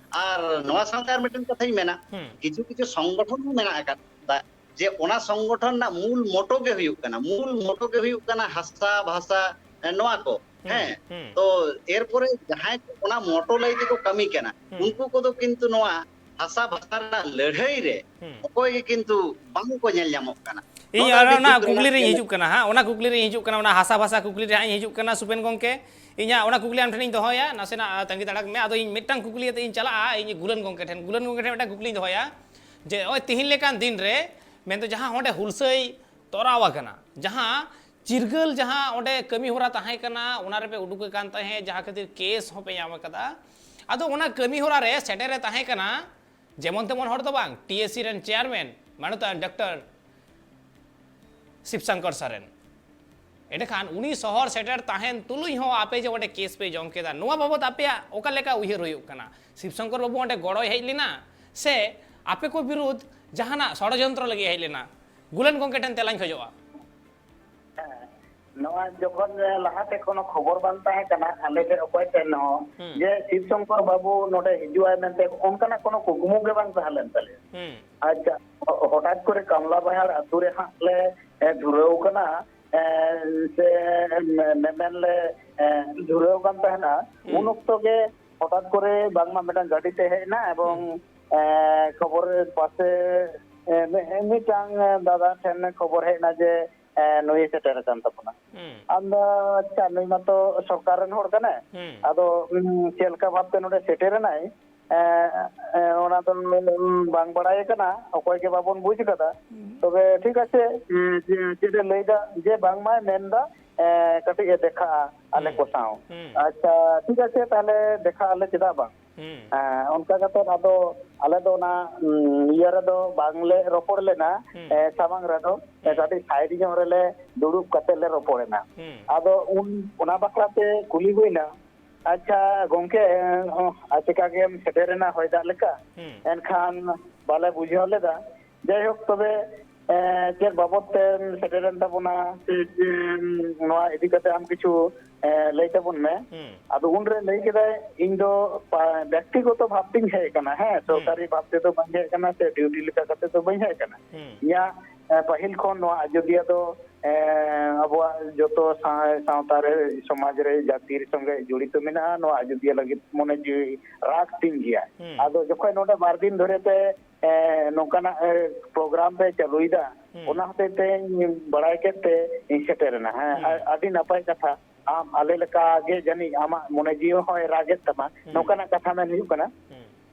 ᱟᱨ ᱱᱚᱣᱟ ᱥᱟᱶᱛᱮ ᱟᱨ ᱢᱤᱫᱴᱟᱝ ᱠᱟᱛᱷᱟᱧ ᱢᱮᱱᱟ, ᱦᱩᱸ᱾ ᱠᱤᱪᱷᱩ ᱠᱤᱪᱷᱩ ᱥᱚᱝᱜᱚᱴᱷᱚᱱ ᱦᱚᱸ ᱢᱮᱱᱟᱜ ᱟᱠᱟᱫᱟ ᱡᱮ ᱚᱱᱟ ᱥᱚᱝᱜᱚᱴᱷᱚᱱ ᱨᱮᱱᱟᱜ ᱢᱩᱞ ᱢᱚᱴᱚ ᱜᱮ ᱦᱩᱭᱩᱜ ᱠᱟᱱᱟ, ᱢᱩᱞ ᱢᱚᱴᱚ ᱜᱮ ᱦᱩᱭᱩᱜ ᱠᱟᱱᱟ ᱦᱟᱥᱟ ᱵᱷᱟᱥᱟ, ᱮ, ᱱᱚᱣᱟ ᱠᱚ, ᱦᱩᱸ, ᱦᱮᱸ᱾ ᱦᱩᱸ᱾ ᱛᱚ ᱮᱨᱯᱚᱨᱮ ᱡᱟᱦᱟᱸᱭ ᱠᱚ ᱚᱱᱟ ᱢᱚᱴᱚ ᱞᱟᱹᱭ ᱛᱮᱠᱚ ᱠᱟᱹᱢᱤ ᱠᱟᱱᱟ, ᱦᱩᱸ᱾ ᱩᱱᱠᱩ ᱠᱚᱫᱚ ᱠᱤᱱᱛᱩ ᱱᱚᱣᱟ ᱦᱟᱥᱟ ᱵᱷᱟᱥᱟ ᱨᱮᱱᱟᱜ ᱞᱟᱹᱲᱦᱟᱹᱭ ᱨᱮ ᱦᱩᱸ᱾ ᱚᱠᱚᱭ ᱜᱮ ᱠᱤᱱᱛᱩ ᱵᱟᱝ ᱠᱚ ᱧᱮᱞ ᱧᱟᱢᱚᱜ ᱠᱟᱱᱟ᱾ ᱤᱧ ᱱᱚᱰᱮ ᱟᱨ ᱢᱤᱫ ᱚᱱᱟ ᱠᱩᱠᱞᱤ ᱠᱩᱠᱞᱤ ᱨᱮᱱᱟᱜ ᱨᱤᱧ ᱤᱭᱟᱹ ᱦᱤᱡᱩᱜ ᱠᱟᱱᱟ ᱦᱟᱸᱜ, ᱚᱱᱟ ᱠᱩᱠᱞᱤ ᱨᱤᱧ ᱦᱤᱡᱩᱜ ᱠᱟᱱᱟ, ᱚᱱᱟ ᱦᱟᱥᱟ ᱵᱷᱟᱥᱟ ᱠᱩᱠᱞᱤ ᱨᱮ ᱦᱟᱸᱜ ᱤᱧ ᱦᱤᱡᱩᱜ ᱠᱟᱱᱟ, ᱥᱩᱯᱮᱱ ᱜᱚᱢᱠᱮ᱾ ᱤᱧ ᱦᱟᱸᱜ ᱚᱱᱟ ᱠᱩᱠᱞᱤ ᱟᱢ ᱴᱷᱮᱱᱤᱧ ᱫᱚᱦᱚᱭᱟ, ᱱᱟᱥᱮᱱᱟᱜ, ᱟ, ᱛᱟᱺᱜᱤ ᱛᱟᱲᱟᱜ ᱢᱮ᱾ ᱟᱫᱚ ᱤᱧ ᱢᱤᱫᱴᱟᱝ ᱠᱩᱠᱞᱤ ᱟᱛᱮ ᱤᱧ ᱪᱟᱞᱟᱜᱼᱟ, ᱤᱧ ᱜᱩᱞᱟᱹᱱ ᱜᱚᱢᱠᱮ ᱴᱷᱮᱱ ᱢᱤᱫᱴᱟᱝ ᱠᱩᱠᱞᱤᱧ ᱫᱚᱦᱚᱭᱟ, ᱡᱮ ᱱᱚᱜᱼᱚᱭ ᱛᱤᱦᱤᱧ ᱞᱮᱠᱟᱱ ᱫᱤᱱ ᱨᱮ, ᱢᱮᱱᱫᱚ ᱡᱟᱦᱟᱸ ᱚᱸᱰᱮ ᱦᱩᱞᱥᱟᱹᱭ ᱛᱚᱨᱟᱣ ᱟᱠᱟᱱᱟ, ᱡᱟᱦᱟᱸ ᱪᱤᱨᱜᱟᱹᱞ ᱡᱟᱦᱟᱸ ᱚᱸᱰᱮ ᱠᱟᱹᱢᱤ ᱦᱚᱨᱟ ᱛᱟᱦᱮᱸ ᱠᱟᱱᱟ, ᱚᱱᱟ ᱨᱮᱯᱮ ᱩᱰᱩᱠ ᱟᱠᱟᱱ ᱛᱟᱦᱮᱸᱫ, ᱡᱟᱦᱟᱸ ᱠᱷᱟᱹᱛᱤᱨ ᱠᱮᱥ ᱦᱚᱸᱯᱮ ᱧᱟᱢ ᱟᱠᱟᱫᱟ᱾ ᱟᱫᱚ ᱚᱱᱟ ᱠᱟᱹᱢᱤ ᱦᱚᱨᱟ ᱨᱮ ᱥᱮᱴᱮᱨ ᱮ ᱛᱟᱦᱮᱸ ᱠᱟᱱᱟ ᱡᱮᱢᱚᱱ ᱛᱮᱢᱚᱱ ᱦᱚᱲ ᱫᱚ ᱵᱟᱝ, ᱴᱤ ᱮ ᱥᱤ ᱨᱮᱱ ᱪᱮᱭᱟᱨᱢᱮᱱ ᱢᱟᱱᱚᱛᱟᱱ ᱰᱚᱠᱴᱚᱨ ᱥᱤᱵ ᱥᱚᱝᱠᱚᱨ ᱥᱚᱨᱮᱱ᱾ ᱮᱸᱰᱮᱠᱷᱟᱱ ᱩᱱᱤ ᱥᱚᱦᱚᱨ ᱥᱮᱴᱮᱨ ᱛᱟᱦᱮᱱ ᱛᱩᱞᱩᱡ ᱦᱚᱸ ᱟᱯᱮ ᱡᱮ ᱚᱸᱰᱮ ᱠᱮᱥ ᱯᱮ ᱡᱚᱢ ᱠᱮᱫᱟ, ᱱᱚᱣᱟ ᱵᱟᱵᱚᱛ ᱟᱯᱮᱭᱟᱜ ᱚᱠᱟ ᱞᱮᱠᱟ ᱩᱭᱦᱟᱹᱨ ᱦᱩᱭᱩᱜ ᱠᱟᱱᱟ? ᱥᱤᱵ ᱥᱚᱝᱠᱚᱨ ᱵᱟᱹᱵᱩ ᱚᱸᱰᱮ ᱜᱚᱲᱚᱭ ᱦᱮᱡ ᱞᱮᱱᱟ ᱥᱮ ᱟᱯᱮ ᱠᱚ ᱵᱤᱨᱩᱫᱷ ᱡᱟᱦᱟᱱᱟᱜ ᱥᱚᱲᱚᱡᱚᱱᱛᱨᱚ ᱞᱟᱹᱜᱤᱫ ᱦᱮᱡ ᱞᱮᱱᱟ? ᱜᱩᱞᱟᱱ ᱜᱚᱢᱠᱮ ᱴᱷᱮᱱ ᱛᱮᱞᱟᱧ ᱠᱷᱚᱡᱚᱜᱼᱟ᱾ ᱦᱮᱸ, ᱱᱚᱣᱟ ᱡᱚᱠᱷᱚᱱ, ᱮ, ᱞᱟᱦᱟᱛᱮ ᱠᱳᱱᱳ ᱠᱷᱚᱵᱚᱨ ᱵᱟᱝ ᱛᱟᱦᱮᱸ ᱠᱟᱱᱟ ᱟᱞᱮ ᱴᱷᱮᱱ ᱚᱠᱚᱭ ᱴᱷᱮᱱ ᱦᱚᱸ, ᱦᱩᱸ᱾ ᱡᱮ ᱥᱤᱵ ᱥᱚᱝᱠᱚᱨ ᱵᱟᱹᱵᱩ ᱱᱚᱰᱮ ᱦᱤᱡᱩᱜᱼᱟᱭ ᱢᱮᱱᱛᱮ, ᱚᱱᱠᱟᱱᱟᱜ ᱠᱳᱱᱳ ᱠᱩᱠᱢᱩ ᱜᱮ ᱵᱟᱝ ᱛᱟᱦᱮᱸ ᱞᱮᱱ ᱛᱟᱞᱮᱭᱟ᱾ ᱦᱩᱸ᱾ ᱟᱪᱪᱷᱟ, ᱦᱚ-, ᱦᱚᱴᱟᱛ ᱠᱚᱨᱮ ᱠᱟᱢᱞᱟ ᱵᱟᱦᱟᱲ ᱟᱛᱳ ᱨᱮ ᱦᱟᱸᱜ ᱞᱮ, ᱮ, ᱫᱷᱩᱨᱟᱹᱣ ᱠᱟᱱᱟ, ᱮ, ᱥᱮ ᱢᱮ-, ᱢᱮᱢᱮᱱ ᱞᱮ, ᱮ, ᱫᱷᱩᱨᱟᱹᱣ ᱠᱟᱱ ᱛᱟᱦᱮᱱᱟ᱾ ᱦᱩᱸ᱾ ᱩᱱ ᱚᱠᱛᱚ ᱜᱮ ᱦᱚᱴᱟᱛ ᱠᱚᱨᱮ ᱵᱟᱝᱢᱟ ᱢᱤᱫᱴᱟᱝ ᱜᱟᱹᱰᱤ ᱛᱮ ᱦᱮᱡ ᱮᱱᱟ ᱮᱵᱚᱝ, ᱦᱩᱸ᱾ ᱮ, ᱠᱷᱚᱵᱚᱨ ᱯᱟᱥᱮ, ᱮ, ᱢᱤ-, ᱢᱤᱫᱴᱟᱝ ᱫᱟᱫᱟ ᱴᱷᱮᱱ ᱠᱷᱚᱵᱚᱨ ᱦᱮᱡ ᱮᱱᱟ ᱡᱮ, ᱮ, ᱱᱩᱭᱮ ᱥᱮᱴᱮᱨ ᱟᱠᱟᱱ ᱛᱟᱵᱚᱱᱟ᱾ ᱦᱩᱸ᱾ ᱟᱫᱚ, ᱟᱪᱪᱷᱟ, ᱱᱩᱭ ᱢᱟᱛᱚ ᱥᱚᱨᱠᱟᱨ ᱨᱮᱱ ᱦᱚᱲ ᱠᱟᱱᱟᱭ᱾ ᱦᱩᱸ᱾ ᱟᱫᱚ, ᱩᱸ, ᱪᱮᱫ ᱞᱮᱠᱟ ᱵᱷᱟᱵᱛᱮ ᱱᱚᱰᱮ ᱥᱮᱴᱮᱨ ᱮᱱᱟᱭ, ᱮ, ᱮ, ᱚᱱᱟ ᱫᱚ ᱵᱟᱝ ᱵᱟᱲᱟᱭ ᱠᱟᱱᱟ, ᱚᱠᱚᱭ ᱜᱮ ᱵᱟᱵᱚᱱ ᱵᱩᱡᱽ ᱠᱟᱫᱟ᱾ ᱦᱩᱸ᱾ ᱛᱚᱵᱮ ᱴᱷᱤᱠ ᱟᱪᱷᱮ, ᱩᱸ, ᱪᱮ-, ᱪᱮᱫ ᱮ ᱞᱟᱹᱭ ᱫᱟ ᱡᱮ ᱵᱟᱝᱢᱟᱭ ᱢᱮᱱ ᱫᱟ, ᱮ, ᱠᱟᱹᱴᱤᱡ ᱮ ᱫᱮᱠᱷᱟᱜᱼᱟ ᱟᱞᱮ ᱦᱩᱸ᱾ ᱠᱚ ᱥᱟᱶ᱾ ᱦᱩᱸ᱾ ᱟᱪᱪᱷᱟ, ᱴᱷᱤᱠ ᱟᱪᱷᱮ, ᱛᱟᱦᱞᱮ ᱫᱮᱠᱷᱟᱜ ᱟᱞᱮ, ᱪᱮᱫᱟᱜ ᱵᱟᱝ? ᱦᱩᱸ᱾ ᱦᱮᱸ, ᱚᱱᱠᱟ ᱠᱟᱛᱮ ᱟᱫᱚ ᱟᱞᱮ ᱫᱚ ᱚᱱᱟ, ᱩᱸ, ᱤᱭᱟᱹ ᱨᱮᱫᱚ ᱵᱟᱝᱞᱮ ᱨᱚᱯᱚᱲ ᱞᱮᱱᱟ, ᱦᱩᱸ᱾ ᱮ, ᱥᱟᱢᱟᱝ ᱨᱮᱫᱚ, ᱮ, ᱦᱩᱸ᱾ ᱠᱟᱹᱴᱤᱡ ᱥᱟᱭᱤᱰ ᱧᱚᱜ ᱨᱮᱞᱮ ᱫᱩᱲᱩᱵ ᱠᱟᱛᱮ ᱞᱮ ᱨᱚᱯᱚᱲ ᱮᱱᱟ᱾ ᱦᱩᱸ᱾ ᱟᱫᱚ ᱩᱱ, ᱚᱱᱟ ᱵᱟᱠᱷᱨᱟ ᱛᱮ ᱠᱩᱞᱤ ᱦᱩᱭᱱᱟ, "ᱟᱪᱪᱷᱟ ᱜᱚᱝᱠᱮ, ᱚ, ᱟᱨ ᱪᱮᱠᱟ ᱜᱮᱢ ᱥᱮᱴᱮᱨ ᱮᱱᱟ ᱦᱚᱭ ᱫᱟᱜ ᱞᱮᱠᱟ?" ᱦᱩᱸ᱾ ᱮᱱᱠᱷᱟᱱ ᱵᱟᱞᱮ ᱵᱩᱡᱷᱟᱹᱣ ᱞᱮᱫᱟ᱾ ᱡᱟᱭᱦᱳᱠ, ᱛᱚᱵᱮ, ᱮ, ᱪᱮᱫ ᱵᱟᱵᱚᱛ ᱛᱮᱢ ᱥᱮᱴᱮᱨᱮᱱ ᱛᱟᱵᱚᱱᱟ, ᱥᱮ, ᱮ, ᱱᱚᱣᱟ ᱤᱫᱤ ᱠᱟᱛᱮ ᱟᱢ ᱠᱤᱪᱷᱩ, ᱮ, ᱞᱟᱹᱭ ᱛᱟᱵᱚᱱ ᱢᱮ᱾ ᱦᱩᱸ᱾ ᱟᱫᱚ ᱩᱱᱨᱮ ᱞᱟᱹᱭ ᱠᱮᱫᱟᱭ, "ᱤᱧ ᱫᱚ ᱯᱟ-, ᱵᱮᱠᱛᱤᱜᱚᱛᱚ ᱵᱷᱟᱵ ᱛᱤᱧ ᱦᱮᱡ ᱟᱠᱟᱱᱟ, ᱦᱮᱸ, ᱦᱩᱸ᱾ ᱥᱚᱨᱠᱟᱨᱤ ᱵᱷᱟᱵ ᱛᱮᱫᱚ ᱵᱟᱹᱧ ᱦᱮᱡ ᱟᱠᱟᱱᱟ, ᱥᱮ ᱰᱤᱭᱩᱴᱤ ᱞᱮᱠᱟ ᱠᱟᱛᱮ ᱫᱚ ᱵᱟᱹᱧ ᱦᱮᱡ ᱟᱠᱟᱱᱟ᱾ ᱦᱩᱸ᱾ ᱤᱧᱟᱹᱜ, ᱮ, ᱯᱟᱹᱦᱤᱞ ᱠᱷᱚᱱ ᱱᱚᱣᱟ ᱟᱡᱚᱫᱤᱭᱟᱹ ᱫᱚ, ᱮ, ᱟᱵᱚᱣᱟᱜ ᱡᱚᱛᱚ ᱥᱟᱶ-, ᱥᱟᱶᱛᱟ ᱨᱮ, ᱥᱚᱢᱟᱡᱽ ᱨᱮ, ᱡᱟᱹᱛᱤ ᱨᱮ ᱥᱚᱸᱜᱮ ᱡᱚᱲᱤᱛᱚ ᱢᱮᱱᱟᱜᱼᱟ᱾ ᱱᱚᱣᱟ ᱟᱡᱚᱫᱤᱭᱟᱹ ᱞᱟᱹᱜᱤᱫ ᱢᱚᱱᱮ ᱡᱤᱣᱤ ᱨᱟᱜᱽ ᱛᱤᱧ ᱜᱮᱭᱟ᱾" ᱦᱩᱸ᱾ ᱟᱫᱚ ᱡᱚᱠᱷᱚᱱ ᱱᱚᱰᱮ ᱵᱟᱨ ᱫᱤᱱ ᱫᱷᱚᱨᱮ ᱛᱮ ᱮ, ᱱᱚᱝᱠᱟᱱᱟᱜ ᱮ, ᱯᱨᱳᱜᱨᱟᱢ ᱯᱮ ᱪᱟᱹᱞᱩᱭᱮᱫᱟ, ᱦᱩᱸ᱾ ᱚᱱᱟ ᱦᱚᱛᱮᱡ ᱛᱮᱧ ᱵᱟᱲᱟᱭ ᱠᱮᱫ ᱛᱮ ᱤᱧ ᱥᱮᱴᱮᱨᱮᱱᱟ᱾ ᱦᱮᱸ, ᱦᱩᱸ᱾ ᱟ-, ᱟᱹᱰᱤ ᱱᱟᱯᱟᱭ ᱠᱟᱛᱷᱟ᱾ ᱟᱢ ᱟᱞᱮ ᱞᱮᱠᱟ ᱜᱮ ᱡᱟᱹᱱᱤᱡ ᱟᱢᱟᱜ ᱢᱚᱱᱮ ᱡᱤᱣᱤ ᱦᱚᱸᱭ ᱨᱟᱜᱮᱫ ᱛᱟᱢᱟ, ᱦᱩᱸ᱾ ᱱᱚᱝᱠᱟᱱᱟᱜ ᱠᱟᱛᱷᱟ ᱢᱮᱱ ᱦᱩᱭᱩᱜ ᱠᱟᱱᱟ᱾ ᱦᱩᱸ᱾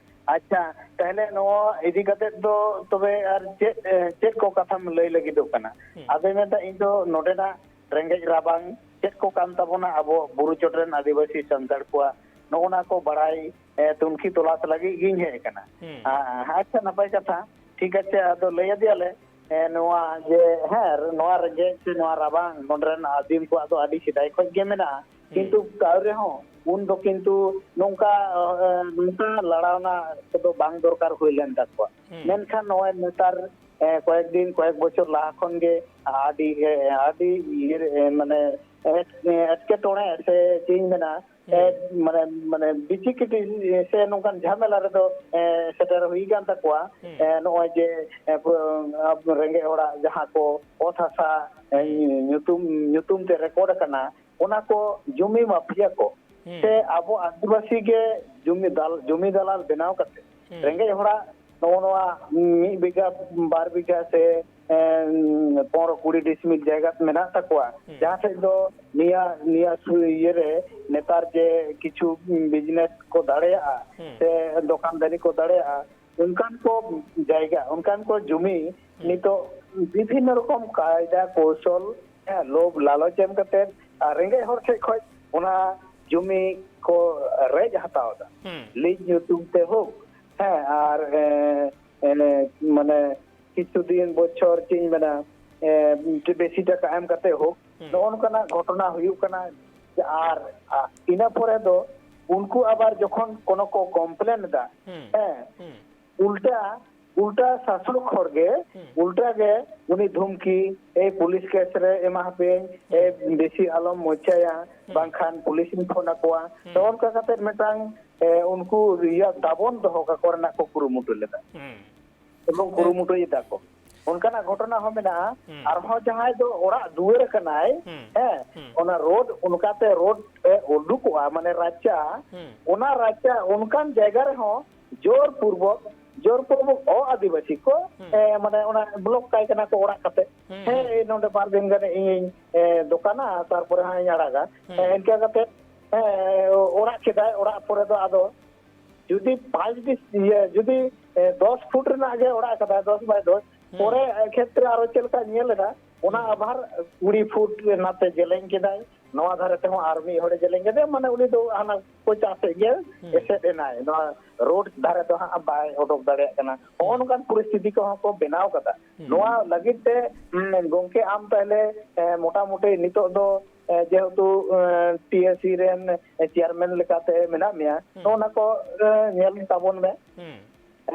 ᱟᱪᱪᱷᱟ, ᱛᱟᱦᱞᱮ ᱱᱚᱣᱟ ᱤᱫᱤ ᱠᱟᱛᱮ ᱫᱚ ᱛᱚᱵᱮ ᱟᱨ ᱪᱮᱫ, ᱮ, ᱪᱮᱫ ᱠᱚ ᱠᱟᱛᱷᱟᱢ ᱞᱟᱹᱭ ᱞᱟᱹᱜᱤᱫᱚᱜ ᱠᱟᱱᱟ? ᱦᱩᱸ᱾ ᱟᱫᱚᱧ ᱢᱮᱱᱫᱟ, ᱤᱧ ᱫᱚ ᱱᱚᱰᱮᱱᱟᱜ ᱨᱮᱸᱜᱮᱡ ᱨᱟᱵᱟᱝ ᱪᱮᱫ ᱠᱚ ᱠᱟᱱ ᱛᱟᱵᱚᱱᱟ ᱟᱵᱚ ᱵᱩᱨᱩ ᱪᱚᱴ ᱨᱮᱱ ᱟᱹᱫᱤᱵᱟᱹᱥᱤ ᱥᱟᱱᱛᱟᱲ ᱠᱚᱣᱟᱜ, ᱱᱚᱜᱼᱚ ᱱᱟ ᱠᱚ ᱵᱟᱲᱟᱭ, ᱮ, ᱛᱩᱱᱠᱷᱤ ᱛᱚᱞᱟᱥ ᱞᱟᱹᱜᱤᱫ ᱜᱤᱧ ᱦᱮᱡ ᱟᱠᱟᱱᱟ᱾ ᱦᱩᱸ᱾ ᱟ-, ᱟᱪᱪᱷᱟ, ᱱᱟᱯᱟᱭ ᱠᱟᱛᱷᱟ᱾ ᱴᱷᱤᱠ ᱟᱪᱷᱮ, ᱟᱫᱚ ᱞᱟᱹᱭ ᱟᱫᱮᱭᱟᱞᱮ, ᱮ, ᱱᱚᱣᱟ ᱡᱮ, ᱦᱮᱸ, ᱱᱚᱣᱟ ᱨᱮᱸᱜᱮᱡ ᱥᱮ ᱱᱚᱣᱟ ᱨᱟᱵᱟᱝ ᱱᱚᱰᱮ ᱨᱮᱱ ᱟᱹᱫᱤᱢ ᱠᱚᱣᱟᱜ ᱫᱚ ᱟᱹᱰᱤ ᱥᱮᱫᱟᱭ ᱠᱷᱚᱱ ᱜᱮ ᱢᱮᱱᱟᱜᱼᱟ᱾ ᱦᱩᱸ᱾ ᱠᱤᱱᱛᱩ ᱛᱟᱣ ᱨᱮᱦᱚᱸ ᱩᱱ ᱫᱚ ᱠᱤᱱᱛᱩ ᱱᱚᱝᱠᱟ, ᱮ, ᱱᱚᱝᱠᱟ ᱞᱟᱲᱟᱣᱱᱟ ᱠᱚᱫᱚ ᱵᱟᱝ ᱫᱚᱨᱠᱟᱨ ᱦᱩᱭ ᱞᱮᱱ ᱛᱟᱠᱚᱣᱟ᱾ ᱦᱩᱸ᱾ ᱢᱮᱱᱠᱷᱟᱱ ᱱᱚᱜᱼᱚᱭ ᱱᱮᱛᱟᱨ, ᱮ, ᱠᱚᱭᱮᱠ ᱫᱤᱱ, ᱠᱚᱭᱮᱠ ᱵᱚᱪᱷᱚᱨ ᱞᱟᱦᱟ ᱠᱷᱚᱱ ᱜᱮ ᱟᱹᱰᱤ, ᱮ, ᱟᱹᱰᱤ ᱤᱭᱟᱹ ᱨᱮ, ᱮ, ᱢᱟᱱᱮ, ᱮᱴ-, ᱮᱴᱠᱮᱴᱚᱬᱮ ᱥᱮ ᱪᱮᱫ ᱤᱧ ᱢᱮᱱᱟ, ᱦᱩᱸ᱾ ᱮ, ᱢᱟᱱᱮ, ᱢᱟᱱᱮ ᱵᱤᱪᱤ ᱠᱤᱴᱤ ᱥᱮ ᱱᱚᱝᱠᱟᱱ ᱡᱷᱟᱢᱮᱞᱟ ᱨᱮᱫᱚ, ᱮ, ᱥᱮᱴᱮᱨ ᱦᱩᱭ ᱟᱠᱟᱱ ᱛᱟᱠᱚᱣᱟ᱾ ᱦᱩᱸ᱾ ᱮ, ᱱᱚᱜᱼᱚᱭ ᱡᱮ, ᱮ, ᱯᱩᱨᱟᱹ, ᱟ, ᱨᱮᱸᱜᱮᱡ ᱦᱚᱲᱟᱜ ᱡᱟᱦᱟᱸ ᱠᱚ ᱚᱛ ᱦᱟᱥᱟ, ᱮ, ᱦᱩᱸ᱾ ᱧᱩᱛᱩᱢ, ᱧᱩᱛᱩᱢ ᱛᱮ ᱨᱮᱠᱚᱨᱰ ᱟᱠᱟᱱᱟ, ᱚᱱᱟ ᱠᱚ ᱡᱩᱢᱤ ᱢᱟᱯᱷᱤᱭᱟ ᱠᱚ ᱦᱩᱸ᱾ ᱥᱮ ᱟᱵᱚ ᱟᱹᱫᱤᱵᱟᱹᱥᱤ ᱜᱮ ᱡᱩᱢᱤ ᱫᱟᱞ-, ᱡᱩᱢᱤ ᱫᱟᱞᱟᱞ ᱵᱮᱱᱟᱣ ᱠᱟᱛᱮ ᱦᱩᱸ᱾ ᱨᱮᱸᱜᱮᱡ ᱦᱚᱲᱟᱜ ᱱᱚᱜᱼᱚ ᱱᱚᱣᱟ ᱢᱤᱫ ᱵᱤᱜᱷᱟ, ᱵᱟᱨ ᱵᱤᱜᱷᱟ ᱥᱮ, ᱮ, ᱯᱚᱱᱨᱚ ᱠᱩᱲᱤ ᱰᱤᱥᱢᱤᱞ ᱡᱟᱭᱜᱟ ᱢᱮᱱᱟᱜ ᱛᱟᱠᱚᱣᱟ, ᱦᱩᱸ᱾ ᱡᱟᱦᱟᱸ ᱥᱮᱫ ᱫᱚ ᱱᱤᱭᱟᱹ, ᱱᱤᱭᱟᱹ ᱥᱩ-, ᱤᱭᱟᱹᱨᱮ ᱱᱮᱛᱟᱨ ᱡᱮ ᱠᱤᱪᱷᱩ ᱵᱤᱡᱽᱱᱮᱥ ᱠᱚ ᱫᱟᱲᱮᱭᱟᱜᱼᱟ ᱦᱩᱸ᱾ ᱥᱮ ᱫᱚᱠᱟᱱ ᱫᱟᱹᱱᱤ ᱠᱚ ᱫᱟᱲᱮᱭᱟᱜᱼᱟ, ᱚᱱᱠᱟᱱ ᱠᱚ ᱡᱟᱭᱜᱟ, ᱚᱱᱠᱟᱱ ᱠᱚ ᱡᱩᱢᱤ ᱦᱩᱸ᱾ ᱱᱤᱛᱚᱜ ᱵᱤᱵᱷᱤᱱᱱᱚ ᱨᱚᱠᱚᱢ ᱠᱟᱭᱫᱟ ᱠᱳᱣᱥᱚᱞ, ᱦᱮᱸ, ᱞᱳᱵᱷ ᱞᱟᱞᱚᱪ ᱮᱢ ᱠᱟᱛᱮ ᱟᱨ ᱨᱮᱸᱜᱮᱡ ᱦᱚᱲ ᱴᱷᱮᱡ ᱠᱷᱚᱡ ᱚᱱᱟ ᱡᱩᱢᱤ ᱠᱚ ᱨᱮᱡ ᱦᱟᱛᱟᱣ ᱮᱫᱟ᱾ ᱦᱩᱸ᱾ ᱞᱤᱡ ᱧᱩᱛᱩᱢ ᱛᱮ ᱦᱳᱠ, ᱦᱮᱸ, ᱟᱨ, ᱮ, ᱮ, ᱢᱟᱱᱮ ᱠᱤᱪᱷᱩ ᱫᱤᱱ ᱵᱚᱪᱷᱚᱨ ᱪᱮᱫ ᱤᱧ ᱢᱮᱱᱟ, ᱮ, ᱵᱮᱥᱤ ᱴᱟᱠᱟ ᱮᱢ ᱠᱟᱛᱮ ᱦᱳᱠ, ᱦᱩᱸ᱾ ᱱᱚᱜᱼᱚ ᱱᱚᱝᱠᱟᱱᱟᱜ ᱜᱷᱚᱴᱚᱱᱟ ᱦᱩᱭᱩᱜ ᱠᱟᱱᱟ᱾ ᱟᱨ, ᱟ, ᱤᱱᱟᱹ ᱯᱚᱨᱮ ᱫᱚ ᱩᱱᱠᱩ ᱟᱵᱟᱨ ᱡᱚᱠᱷᱚᱱ ᱠᱳᱱᱳ ᱠᱚ ᱠᱚᱢᱯᱞᱮᱱ ᱮᱫᱟ, ᱦᱩᱸ᱾ ᱦᱮᱸ, ᱦᱩᱸ᱾ ᱩᱞᱴᱟ, ᱩᱞᱴᱟ ᱥᱟᱥᱚᱠ ᱦᱚᱲ ᱜᱮ, ᱦᱩᱸ᱾ ᱩᱞᱴᱟ ᱜᱮ ᱩᱱᱤ ᱫᱷᱩᱢᱠᱤ, "ᱮᱭ ᱯᱩᱞᱤᱥ ᱠᱮᱥ ᱨᱮ ᱮᱢᱟ ᱦᱟᱯᱮᱭᱟᱹᱧ, ᱮ ᱦᱩᱸ᱾ ᱵᱮᱥᱤ ᱟᱞᱚᱢ ᱢᱚᱪᱟᱭᱟ, ᱦᱩᱸ᱾ ᱵᱟᱝᱠᱷᱟᱱ ᱯᱩᱞᱤᱥ ᱤᱧ ᱯᱷᱳᱱ ᱟᱠᱚᱣᱟ", ᱦᱩᱸ᱾ ᱱᱚᱜᱼᱚ ᱱᱚᱝᱠᱟ ᱠᱟᱛᱮ ᱢᱤᱫᱴᱟᱝ, ᱮ, ᱩᱱᱠᱩ ᱤᱭᱟᱹ ᱫᱟᱵᱚᱱ ᱫᱚᱦᱚ ᱠᱟᱠᱚ ᱨᱮᱱᱟᱜ ᱠᱚ ᱠᱩᱨᱩᱢᱩᱴᱩ ᱞᱮᱫᱟ᱾ ᱦᱩᱸ᱾ ᱮᱵᱚᱝ ᱠᱩᱨᱩᱢᱩᱴᱩᱭᱮᱫᱟ ᱠᱚ᱾ ᱚᱱᱠᱟᱱᱟᱜ ᱜᱷᱚᱴᱚᱱᱟ ᱦᱚᱸ ᱢᱮᱱᱟᱜᱼᱟ᱾ ᱦᱩᱸ᱾ ᱟᱨᱦᱚᱸ ᱡᱟᱦᱟᱸᱭ ᱫᱚ ᱚᱲᱟᱜ ᱫᱩᱣᱟᱹᱨ ᱟᱠᱟᱱᱟᱭ, ᱦᱩᱸ᱾ ᱦᱮᱸ, ᱦᱩᱸ᱾ ᱚᱱᱟ ᱨᱳᱰ, ᱚᱱᱠᱟᱛᱮ ᱨᱳᱰ ᱮ ᱩᱰᱩᱠᱚᱜᱼᱟ, ᱢᱟᱱᱮ ᱨᱟᱪᱟ, ᱦᱩᱸ᱾ ᱚᱱᱟ ᱨᱟᱪᱟ ᱚᱱᱠᱟᱱ ᱡᱟᱭᱜᱟ ᱨᱮᱦᱚᱸ ᱡᱳᱨ ᱯᱩᱨᱵᱚᱠ ᱡᱳᱨ ᱯᱩᱨᱵᱚᱠ ᱚ ᱟᱹᱫᱤᱵᱟᱹᱥᱤ ᱠᱚ, ᱦᱩᱸ᱾ ᱮ, ᱢᱟᱱᱮ ᱚᱱᱟ ᱵᱞᱚᱠ ᱠᱟᱭ ᱠᱟᱱᱟ ᱠᱚ ᱚᱲᱟᱜ ᱠᱟᱛᱮ᱾ ᱦᱩᱸ, ᱦᱮᱸ, ᱦᱩᱸ᱾ ᱮ, ᱱᱚᱰᱮ ᱵᱟᱨ ᱫᱤᱱ ᱜᱟᱱ ᱤᱧᱤᱧ, ᱮ, ᱫᱚᱠᱟᱱᱟ, ᱛᱟᱨᱯᱚᱨᱮ ᱦᱟᱸᱜ ᱤᱧ ᱟᱲᱟᱜᱟ᱾ ᱦᱩᱸ᱾ ᱮ, ᱤᱱᱠᱟᱹ ᱠᱟᱛᱮ, ᱮ, ᱚᱲᱟᱜ ᱠᱮᱫᱟᱭ, ᱚᱲᱟᱜ ᱯᱚᱨᱮ ᱫᱚ ᱟᱫᱚ ᱡᱩᱫᱤ ᱯᱟᱸᱪ ᱵᱤᱥ, ᱤᱭᱟᱹ, ᱡᱩᱫᱤ, ᱮ, ᱫᱚᱥ ᱯᱷᱩᱴ ᱨᱮᱱᱟᱜ ᱜᱮ ᱚᱲᱟᱜ ᱠᱟᱫᱟᱭ, ᱫᱚᱥ ᱵᱟᱭ ᱫᱚᱥ, ᱦᱩᱸ᱾ ᱯᱚᱨᱮ, ᱮ, ᱠᱷᱮᱛᱨᱮ ᱟᱨᱚ ᱪᱮᱫ ᱞᱮᱠᱟ ᱧᱮᱞ ᱮᱫᱟ, ᱚᱱᱟ ᱦᱩᱸ᱾ ᱟᱵᱟᱨ ᱠᱩᱲᱤ ᱯᱷᱩᱴ ᱱᱟᱛᱮ ᱡᱮᱞᱮᱧ ᱠᱮᱫᱟᱭ, ᱱᱚᱣᱟ ᱫᱷᱟᱨᱮ ᱛᱮᱦᱚᱸ ᱟᱨ ᱢᱤᱫ ᱦᱚᱲᱮ ᱡᱮᱞᱮᱧ ᱠᱮᱫᱮᱭᱟ, ᱢᱟᱱᱮ ᱩᱱᱤ ᱫᱚ ᱦᱟᱱᱟ ᱠᱚᱪᱟ ᱥᱮᱫ ᱜᱮ ᱦᱩᱸ᱾ ᱮᱥᱮᱫ ᱮᱱᱟᱭ, ᱱᱚᱣᱟ ᱨᱳᱰ ᱫᱷᱟᱨᱮ ᱫᱚ ᱦᱟᱸᱜ ᱵᱟᱭ ᱚᱰᱚᱠ ᱫᱟᱲᱮᱭᱟᱜ ᱠᱟᱱᱟ᱾ ᱦᱚᱸᱜᱼᱚ ᱦᱩᱸ᱾ ᱱᱚᱝᱠᱟᱱ ᱯᱚᱨᱤᱥᱛᱷᱤᱛᱤ ᱠᱚᱦᱚᱸ ᱠᱚ ᱵᱮᱱᱟᱣ ᱠᱟᱫᱟ᱾ ᱦᱩᱸ᱾ ᱱᱚᱣᱟ ᱞᱟᱹᱜᱤᱫ ᱛᱮ, ᱩᱸ, ᱜᱚᱝᱠᱮ, ᱟᱢ ᱛᱟᱦᱞᱮ, ᱮ, ᱢᱚᱴᱟᱢᱩᱴᱤ ᱱᱤᱛᱚᱜ ᱫᱚ, ᱮ, ᱡᱮᱦᱮᱛᱩ, ᱮ, ᱴᱤ ᱮ ᱥᱤ ᱨᱮᱱ, ᱮ, ᱪᱮᱭᱟᱨᱢᱮᱱ ᱞᱮᱠᱟᱛᱮ ᱢᱮᱱᱟᱜ ᱢᱮᱭᱟ, ᱦᱩᱸ᱾ ᱱᱚᱜᱼᱚ ᱱᱟ ᱠᱚ, ᱮ, ᱧᱮᱞ ᱛᱟᱵᱚᱱ ᱢᱮ᱾ ᱦᱩᱸ᱾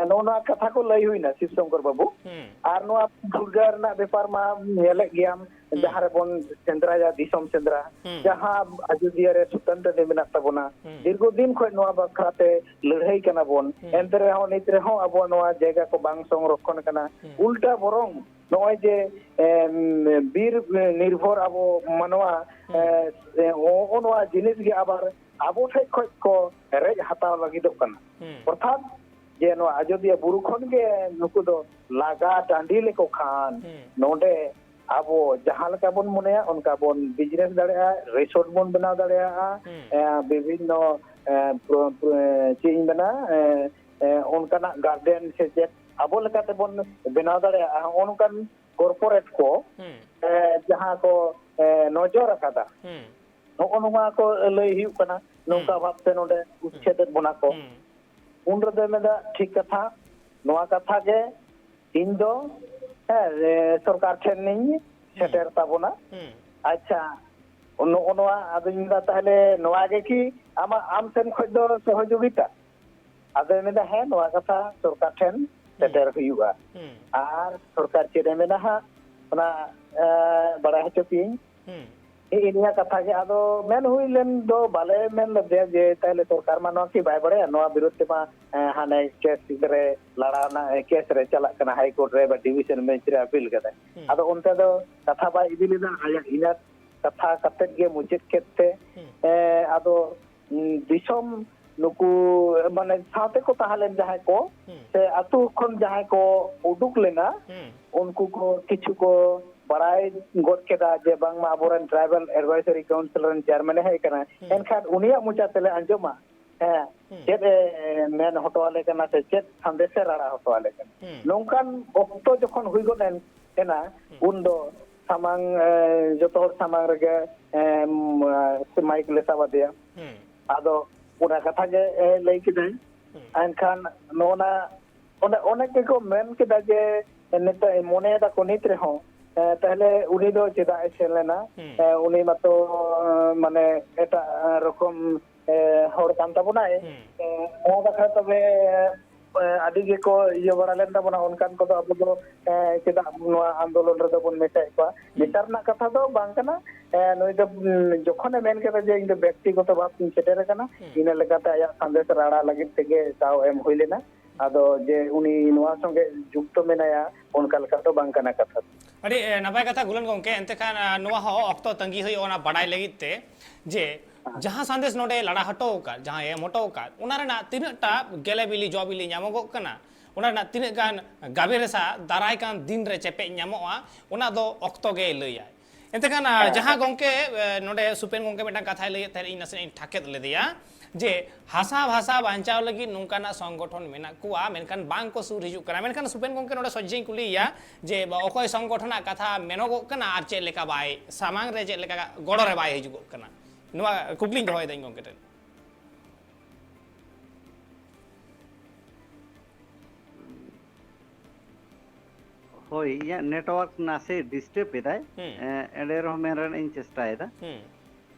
ᱱᱚᱜᱼᱚ ᱱᱚᱣᱟ ᱠᱟᱛᱷᱟ ᱠᱚ ᱞᱟᱹᱭ ᱦᱩᱭᱱᱟ ᱥᱤᱵ ᱥᱚᱝᱠᱚᱨ ᱵᱟᱹᱵᱩ᱾ ᱦᱩᱸ᱾ ᱟᱨ ᱱᱚᱣᱟ ᱫᱩᱨᱜᱟ ᱨᱮᱱᱟᱜ ᱵᱮᱯᱟᱨ ᱢᱟ ᱧᱮᱞᱮᱫ ᱜᱮᱭᱟᱢ, ᱦᱩᱸ᱾ ᱡᱟᱦᱟᱸ ᱨᱮᱵᱚᱱ ᱥᱮᱸᱫᱽᱨᱟᱭᱟ ᱫᱤᱥᱚᱢ ᱥᱮᱸᱫᱽᱨᱟ, ᱦᱩᱸ᱾ ᱡᱟᱦᱟᱸ ᱟᱡᱚᱫᱤᱭᱟᱹ ᱨᱮ ᱥᱩᱛᱟᱹᱱ ᱴᱟᱺᱰᱤ ᱢᱮᱱᱟᱜ ᱛᱟᱵᱚᱱᱟ, ᱦᱩᱸ᱾ ᱫᱤᱨᱜᱷᱚ ᱫᱤᱱ ᱠᱷᱚᱱ ᱱᱚᱣᱟ ᱵᱟᱠᱷᱨᱟ ᱛᱮ ᱞᱟᱹᱲᱦᱟᱹᱭ ᱠᱟᱱᱟ ᱵᱚᱱ, ᱦᱩᱸ᱾ ᱮᱱᱛᱮ ᱨᱮᱦᱚᱸ ᱱᱤᱛ ᱨᱮᱦᱚᱸ ᱟᱵᱚᱣᱟᱜ ᱱᱚᱣᱟ ᱡᱟᱭᱜᱟ ᱠᱚ ᱵᱟᱝ ᱥᱚᱝᱨᱚᱠᱷᱚᱱ ᱠᱟᱱᱟ᱾ ᱦᱩᱸ᱾ ᱩᱞᱴᱟ ᱵᱚᱨᱚᱝ ᱱᱚᱜᱼᱚᱭ ᱡᱮ, ᱮᱢ, ᱵᱤᱨ ᱱᱤᱨᱵᱷᱚᱨ ᱟᱵᱚ ᱢᱟᱱᱣᱟ, ᱦᱩᱸ᱾ ᱮ, ᱮ, ᱱᱚᱜᱼᱚ ᱱᱚᱣᱟ ᱡᱤᱱᱤᱥ ᱜᱮ ᱟᱵᱟᱨ ᱟᱵᱚ ᱴᱷᱮᱡ ᱠᱷᱚᱡ ᱠᱚ ᱨᱮᱡ ᱦᱟᱛᱟᱣ ᱞᱟᱹᱜᱤᱫᱚᱜ ᱠᱟᱱᱟ᱾ ᱦᱩᱸ᱾ ᱚᱨᱛᱷᱟᱛ ᱡᱮ ᱱᱚᱣᱟ ᱟᱡᱚᱫᱤᱭᱟᱹ ᱵᱩᱨᱩ ᱠᱷᱚᱱ ᱜᱮ ᱱᱩᱠᱩ ᱫᱚ ᱞᱟᱜᱟ ᱴᱟᱺᱰᱤ ᱞᱮᱠᱚ ᱠᱷᱟᱱ, ᱦᱩᱸ᱾ ᱱᱚᱰᱮ ᱟᱵᱚ ᱡᱟᱦᱟᱸ ᱞᱮᱠᱟ ᱵᱚᱱ ᱢᱚᱱᱮᱭᱟ ᱚᱱᱠᱟ ᱵᱚᱱ ᱵᱤᱡᱽᱱᱮᱥ ᱫᱟᱲᱮᱭᱟᱜᱼᱟ, ᱨᱤᱥᱚᱨᱴ ᱵᱚᱱ ᱵᱮᱱᱟᱣ ᱫᱟᱲᱮᱭᱟᱜᱼᱟ, ᱦᱩᱸ᱾ ᱮ, ᱵᱤᱵᱷᱤᱱᱱᱚ, ᱮ, ᱯᱨᱚ-, ᱯᱨᱚ-, ᱪᱮᱫ ᱤᱧ ᱢᱮᱱᱟ, ᱮ, ᱮ, ᱚᱱᱠᱟᱱᱟᱜ ᱜᱟᱨᱰᱮᱱ ᱥᱮ ᱪᱮᱫ ᱟᱵᱚ ᱞᱮᱠᱟᱛᱮ ᱵᱚᱱ ᱵᱮᱱᱟᱣ ᱫᱟᱲᱮᱭᱟᱜᱼᱟ, ᱦᱚᱸᱜᱼᱚ ᱱᱚᱝᱠᱟᱱ ᱠᱚᱨᱯᱳᱨᱮᱴ ᱠᱚ, ᱦᱩᱸ᱾ ᱮ, ᱡᱟᱦᱟᱸ ᱠᱚ, ᱮ, ᱱᱚᱡᱚᱨ ᱟᱠᱟᱫᱟ᱾ ᱦᱩᱸ᱾ ᱱᱚᱜᱼᱚ ᱱᱚᱣᱟ ᱠᱚ ᱞᱟᱹᱭ ᱦᱩᱭᱩᱜ ᱠᱟᱱᱟ, ᱦᱩᱸ᱾ ᱱᱚᱝᱠᱟ ᱵᱷᱟᱵᱛᱮ ᱱᱚᱰᱮ ᱦᱩᱸ᱾ ᱩᱪᱪᱷᱮᱫ ᱮᱫ ᱵᱚᱱᱟ ᱠᱚ᱾ ᱦᱩᱸ᱾ ᱩᱱ ᱨᱮᱫᱚᱭ ᱢᱮᱱᱫᱟ, ᱴᱷᱤᱠ ᱠᱟᱛᱷᱟ, ᱱᱚᱣᱟ ᱠᱟᱛᱷᱟ ᱜᱮ ᱤᱧ ᱫᱚ, ᱦᱮᱸ, ᱮ, ᱥᱚᱨᱠᱟᱨ ᱴᱷᱮᱱ ᱤᱧ ᱦᱩᱸ᱾ ᱥᱮᱴᱮᱨ ᱛᱟᱵᱚᱱᱟ᱾ ᱦᱩᱸ᱾ ᱟᱪᱪᱷᱟ, ᱱᱚᱜᱼᱚ ᱱᱚᱣᱟ, ᱟᱫᱚᱧ ᱢᱮᱱᱫᱟ, ᱛᱟᱦᱞᱮ ᱱᱚᱣᱟ ᱜᱮ ᱠᱤ ᱟᱢᱟᱜ, ᱟᱢ ᱥᱮᱱ ᱠᱷᱚᱱ ᱫᱚ ᱥᱚᱦᱚᱡᱳᱜᱤᱛᱟ? ᱟᱫᱚᱭ ᱢᱮᱱᱫᱟ, ᱦᱮᱸ, ᱱᱚᱣᱟ ᱠᱟᱛᱷᱟ ᱥᱚᱨᱠᱟᱨ ᱴᱷᱮᱱ ᱦᱩᱸ᱾ ᱥᱮᱴᱮᱨ ᱦᱩᱭᱩᱜᱼᱟ᱾ ᱦᱩᱸ᱾ ᱟᱨ ᱥᱚᱨᱠᱟᱨ ᱪᱮᱫ ᱮ ᱢᱮᱱᱟ ᱦᱟᱸᱜ, ᱚᱱᱟ, ᱮ, ᱵᱟᱲᱟᱭ ᱦᱚᱪᱚ ᱯᱮᱭᱟᱹᱧ᱾ ᱦᱩᱸ᱾ ᱱᱤᱭᱟᱹ ᱠᱟᱛᱷᱟ ᱜᱮ ᱟᱫᱚ ᱢᱮᱱ ᱦᱩᱭ ᱞᱮᱱ ᱫᱚ, ᱵᱟᱞᱮ ᱢᱮᱱ ᱞᱮᱫᱮᱭᱟ ᱡᱮ ᱛᱟᱦᱞᱮ ᱥᱚᱨᱠᱟᱨ ᱢᱟ ᱱᱚᱣᱟ ᱠᱤ ᱵᱟᱭ ᱵᱟᱲᱟᱭᱟ, ᱱᱚᱣᱟ ᱵᱤᱨᱩᱫᱷ ᱛᱮᱢᱟ, ᱮ, ᱦᱟᱱᱮ ᱠᱮᱥ ᱨᱮ ᱞᱟᱲᱟᱣ ᱨᱮᱱᱟᱜ, ᱮ, ᱠᱮᱥ ᱨᱮ ᱪᱟᱞᱟᱜ ᱠᱟᱱᱟ, ᱦᱟᱭ ᱠᱳᱨᱴ ᱨᱮ ᱵᱟ ᱰᱤᱵᱷᱤᱥᱚᱱ ᱵᱮᱧᱪ ᱨᱮ ᱟᱯᱤᱞ ᱠᱟᱫᱟᱭ᱾ ᱦᱩᱸ᱾ ᱟᱫᱚ ᱚᱱᱛᱮ ᱫᱚ ᱠᱟᱛᱷᱟ ᱵᱟᱭ ᱤᱫᱤ ᱞᱮᱫᱟ, ᱟᱭᱟᱜ ᱤᱱᱟᱹ ᱠᱟᱛᱷᱟ ᱠᱟᱛᱮᱫ ᱜᱮ ᱢᱩᱪᱟᱹᱫ ᱠᱮᱫ ᱛᱮ, ᱦᱩᱸ᱾ ᱮ, ᱟᱫᱚ, ᱩᱸ, ᱫᱤᱥᱚᱢ ᱱᱩᱠᱩ ᱢᱟᱱᱮ ᱥᱟᱶᱛᱮ ᱠᱚ ᱛᱟᱦᱮᱸ ᱞᱮᱱ ᱡᱟᱦᱟᱸᱭ ᱠᱚ, ᱦᱩᱸ᱾ ᱥᱮ ᱟᱹᱛᱩ ᱠᱷᱚᱱ ᱡᱟᱦᱟᱸᱭ ᱠᱚ ᱩᱰᱩᱠ ᱞᱮᱱᱟ, ᱦᱩᱸ᱾ ᱩᱱᱠᱩ ᱠᱚ ᱠᱤᱪᱷᱩ ᱠᱚ ᱵᱟᱲᱟᱭ ᱜᱚᱫ ᱠᱮᱫᱟ ᱡᱮ ᱵᱟᱝᱢᱟ ᱟᱵᱚᱨᱮᱱ ᱴᱨᱟᱭᱵᱟᱞ ᱮᱰᱵᱟᱭᱥᱟᱨᱤ ᱠᱟᱣᱩᱱᱥᱤᱞ ᱨᱮᱱ ᱪᱮᱭᱟᱨᱢᱮᱱ ᱮ ᱦᱮᱡ ᱟᱠᱟᱱᱟ᱾ ᱦᱩᱸ᱾ ᱮᱱᱠᱷᱟᱱ ᱩᱱᱤᱭᱟᱜ ᱢᱚᱪᱟ ᱛᱮᱞᱮ ᱟᱸᱡᱚᱢᱟ, ᱦᱮᱸ, ᱦᱩᱸ᱾ ᱪᱮᱫ ᱮ ᱢᱮᱱ ᱦᱚᱴᱚ ᱟᱞᱮ ᱠᱟᱱᱟ ᱥᱮ ᱪᱮᱫ ᱥᱟᱸᱫᱮᱥ ᱮ ᱨᱟᱲᱟ ᱦᱚᱴᱚ ᱟᱞᱮ ᱠᱟᱱᱟ᱾ ᱦᱩᱸ᱾ ᱱᱚᱝᱠᱟᱱ ᱚᱠᱛᱚ ᱡᱚᱠᱷᱚᱱ ᱦᱩᱭ ᱜᱚᱫ ᱮᱱ, ᱮᱱᱟ, ᱦᱩᱸ᱾ ᱩᱱ ᱫᱚ ᱥᱟᱢᱟᱝ, ᱮ, ᱡᱚᱛᱚ ᱦᱚᱲ ᱥᱟᱢᱟᱝ ᱨᱮᱜᱮ, ᱮ, ᱢᱟᱭᱤᱠ ᱞᱮ ᱥᱟᱵ ᱟᱫᱮᱭᱟ᱾ ᱦᱩᱸ᱾ ᱟᱫᱚ ᱚᱱᱟ ᱠᱟᱛᱷᱟ ᱜᱮ, ᱮ, ᱞᱟᱹᱭ ᱠᱮᱫᱟᱹᱧ᱾ ᱦᱩᱸ᱾ ᱮᱱᱠᱷᱟᱱ ᱱᱚᱜᱼᱚ ᱱᱟ, ᱚᱱᱮ, ᱚᱱᱮ ᱜᱮᱠᱚ ᱢᱮᱱ ᱠᱮᱫᱟ ᱡᱮ ᱱᱤᱛᱚᱜ ᱢᱚᱱᱮᱭᱮᱫᱟ ᱠᱚ ᱱᱤᱛ ᱨᱮᱦᱚᱸ, ᱮ, ᱛᱟᱦᱞᱮ ᱩᱱᱤ ᱫᱚ ᱪᱮᱫᱟᱜ ᱮ ᱥᱮᱱ ᱞᱮᱱᱟ? ᱦᱩᱸ᱾ ᱮ, ᱩᱱᱤ ᱢᱟᱛᱚ, ᱮ, ᱢᱟᱱᱮ ᱮᱴᱟᱜ ᱨᱚᱠᱚᱢ, ᱮ, ᱦᱚᱲ ᱠᱟᱱ ᱛᱟᱵᱚᱱᱟᱭ᱾ ᱦᱩᱸ᱾ ᱮ, ᱱᱚᱣᱟ ᱵᱟᱠᱷᱨᱟ ᱛᱚᱵᱮ, ᱮ, ᱟᱹᱰᱤ ᱜᱮᱠᱚ ᱤᱭᱟᱹ ᱵᱟᱲᱟ ᱞᱮᱱ ᱛᱟᱵᱚᱱᱟ, ᱚᱱᱠᱟᱱ ᱠᱚᱫᱚ ᱟᱵᱚ ᱫᱚ, ᱮ, ᱪᱮᱫᱟᱜ ᱱᱚᱣᱟ ᱟᱱᱫᱳᱞᱚᱱ ᱨᱮᱫᱚ ᱵᱚᱱ ᱢᱮᱥᱟᱭᱮᱫ ᱠᱚᱣᱟ? ᱦᱩᱸ᱾ ᱢᱮᱥᱟ ᱨᱮᱱᱟᱜ ᱠᱟᱛᱷᱟ ᱫᱚ ᱵᱟᱝ ᱠᱟᱱᱟ᱾ ᱮ, ᱱᱩᱭ ᱫᱚ, ᱩᱢ, ᱡᱚᱠᱷᱚᱱᱮ ᱢᱮᱱ ᱠᱮᱫᱟ ᱡᱮ ᱤᱧ ᱫᱚ ᱵᱮᱠᱛᱤᱜᱚᱛᱚ ᱵᱷᱟᱵᱽ ᱛᱤᱧ ᱥᱮᱴᱮᱨ ᱟᱠᱟᱱᱟ, ᱦᱩᱸ᱾ ᱤᱱᱟᱹ ᱞᱮᱠᱟᱛᱮ ᱟᱭᱟᱜ ᱥᱟᱸᱫᱮᱥ ᱨᱟᱲᱟ ᱞᱟᱹᱜᱤᱫ ᱛᱮᱜᱮ ᱫᱟᱣ ᱮᱢ ᱦᱩᱭ ᱞᱮᱱᱟ᱾ ᱟᱫᱚ ᱡᱮ ᱩᱱᱤ ᱱᱚᱣᱟ ᱥᱚᱸᱜᱮ ᱡᱩᱠᱛᱚ ᱢᱮᱱᱟᱭᱟ, ᱚᱱᱠᱟ ᱞᱮᱠᱟ ᱫᱚ ᱵᱟᱝ ᱠᱟᱱᱟ ᱠᱟᱛᱷᱟ ᱫᱚ᱾ ᱟᱹᱰᱤ, ᱮ, ᱱᱟᱯᱟᱭ ᱠᱟᱛᱷᱟ ᱜᱩᱞᱟᱹᱱ ᱜᱚᱢᱠᱮ᱾ ᱮᱱᱛᱮ ᱠᱷᱟᱱ, ᱟ, ᱱᱚᱣᱟ ᱦᱚᱸ ᱚᱠᱛᱚ ᱛᱟᱺᱜᱤ ᱦᱩᱭᱩᱜᱼᱟ ᱚᱱᱟ ᱵᱟᱰᱟᱭ ᱞᱟᱹᱜᱤᱫ ᱛᱮ, ᱡᱮ ᱦᱮᱸ᱾ ᱡᱟᱦᱟᱸ ᱥᱟᱸᱫᱮᱥ ᱱᱚᱰᱮ ᱞᱟᱲᱟ ᱦᱚᱴᱚ ᱟᱠᱟᱫ, ᱡᱟᱦᱟᱸᱭ ᱮᱢ ᱦᱚᱴᱚ ᱟᱠᱟᱫ, ᱚᱱᱟ ᱨᱮᱱᱟᱜ ᱛᱤᱱᱟᱹᱜ ᱴᱟ ᱜᱮᱞᱮ ᱵᱤᱞᱤ, ᱡᱚ ᱵᱤᱞᱤ ᱧᱟᱢᱚᱜᱚᱜ ᱠᱟᱱᱟ, ᱚᱱᱟ ᱨᱮᱱᱟᱜ ᱛᱤᱱᱟᱹᱜ ᱜᱟᱱ ᱜᱟᱵᱮ ᱨᱮᱥᱟ ᱫᱟᱨᱟᱭ ᱠᱟᱱ ᱫᱤᱱ ᱨᱮ ᱪᱮᱯᱮᱡ ᱧᱟᱢᱚᱜᱼᱟ, ᱚᱱᱟ ᱫᱚ ᱚᱠᱛᱚ ᱜᱮᱭ ᱞᱟᱹᱭᱟᱭ᱾ ᱮᱱᱛᱮ ᱠᱷᱟᱱ, ᱟ, ᱦᱮᱸ᱾ ᱡᱟᱦᱟᱸ ᱜᱚᱢᱠᱮ, ᱮ, ᱱᱚᱰᱮ ᱥᱩᱯᱮᱱ ᱜᱚᱢᱠᱮ ᱢᱤᱫᱴᱟᱝ ᱠᱟᱛᱷᱟᱭ ᱞᱟᱹᱭᱮᱫ ᱛᱟᱦᱮᱸᱫ, ᱤᱧ ᱱᱟᱥᱮᱱᱟᱜ ᱤᱧ ᱴᱷᱟᱠᱮᱫ ᱞᱮᱫᱮᱭᱟ, ᱡᱮ ᱦᱟᱥᱟ ᱵᱷᱟᱥᱟ ᱵᱟᱧᱪᱟᱣ ᱞᱟᱹᱜᱤᱫ ᱱᱚᱝᱠᱟᱱᱟᱜ ᱥᱚᱝᱜᱚᱴᱷᱚᱱ ᱢᱮᱱᱟᱜ ᱠᱚᱣᱟ, ᱢᱮᱱᱠᱷᱟᱱ ᱵᱟᱝ ᱠᱚ ᱥᱩᱨ ᱦᱤᱡᱩᱜ ᱠᱟᱱᱟ᱾ ᱢᱮᱱᱠᱷᱟᱱ ᱥᱩᱯᱮᱱ ᱜᱚᱢᱠᱮ ᱱᱚᱰᱮ ᱥᱚᱡᱷᱮᱧ ᱠᱩᱞᱤᱭᱮᱭᱟ ᱡᱮ ᱚᱠᱚᱭ ᱥᱚᱝᱜᱚᱴᱷᱚᱱᱟᱜ ᱠᱟᱛᱷᱟ ᱢᱮᱱᱚᱜᱚᱜ ᱠᱟᱱᱟ ᱟᱨ ᱪᱮᱫ ᱞᱮᱠᱟ ᱵᱟᱭ, ᱥᱟᱢᱟᱝ ᱨᱮ ᱪᱮᱫ ᱞᱮᱠᱟ ᱜᱚᱲᱚ ᱨᱮ ᱵᱟᱭ ᱦᱤᱡᱩᱜᱚᱜ ᱠᱟᱱᱟ? ᱱᱚᱣᱟ ᱠᱩᱠᱞᱤᱧ ᱫᱚᱦᱚᱭᱮᱫᱟᱹᱧ ᱜᱚᱢᱠᱮ ᱴᱷᱮᱱ᱾ ᱦᱳᱭ, ᱤᱧᱟᱹᱜ network ᱱᱟᱥᱮ disturb ᱮᱫᱟᱭ᱾ ᱦᱩᱸ᱾ ᱮᱸ, ᱮᱸᱰᱮ ᱨᱮᱦᱚᱸ ᱢᱮᱱ ᱨᱮᱱᱟᱜ ᱤᱧ ᱪᱮᱥᱴᱟᱭᱮᱫᱟ᱾ ᱦᱩᱸ᱾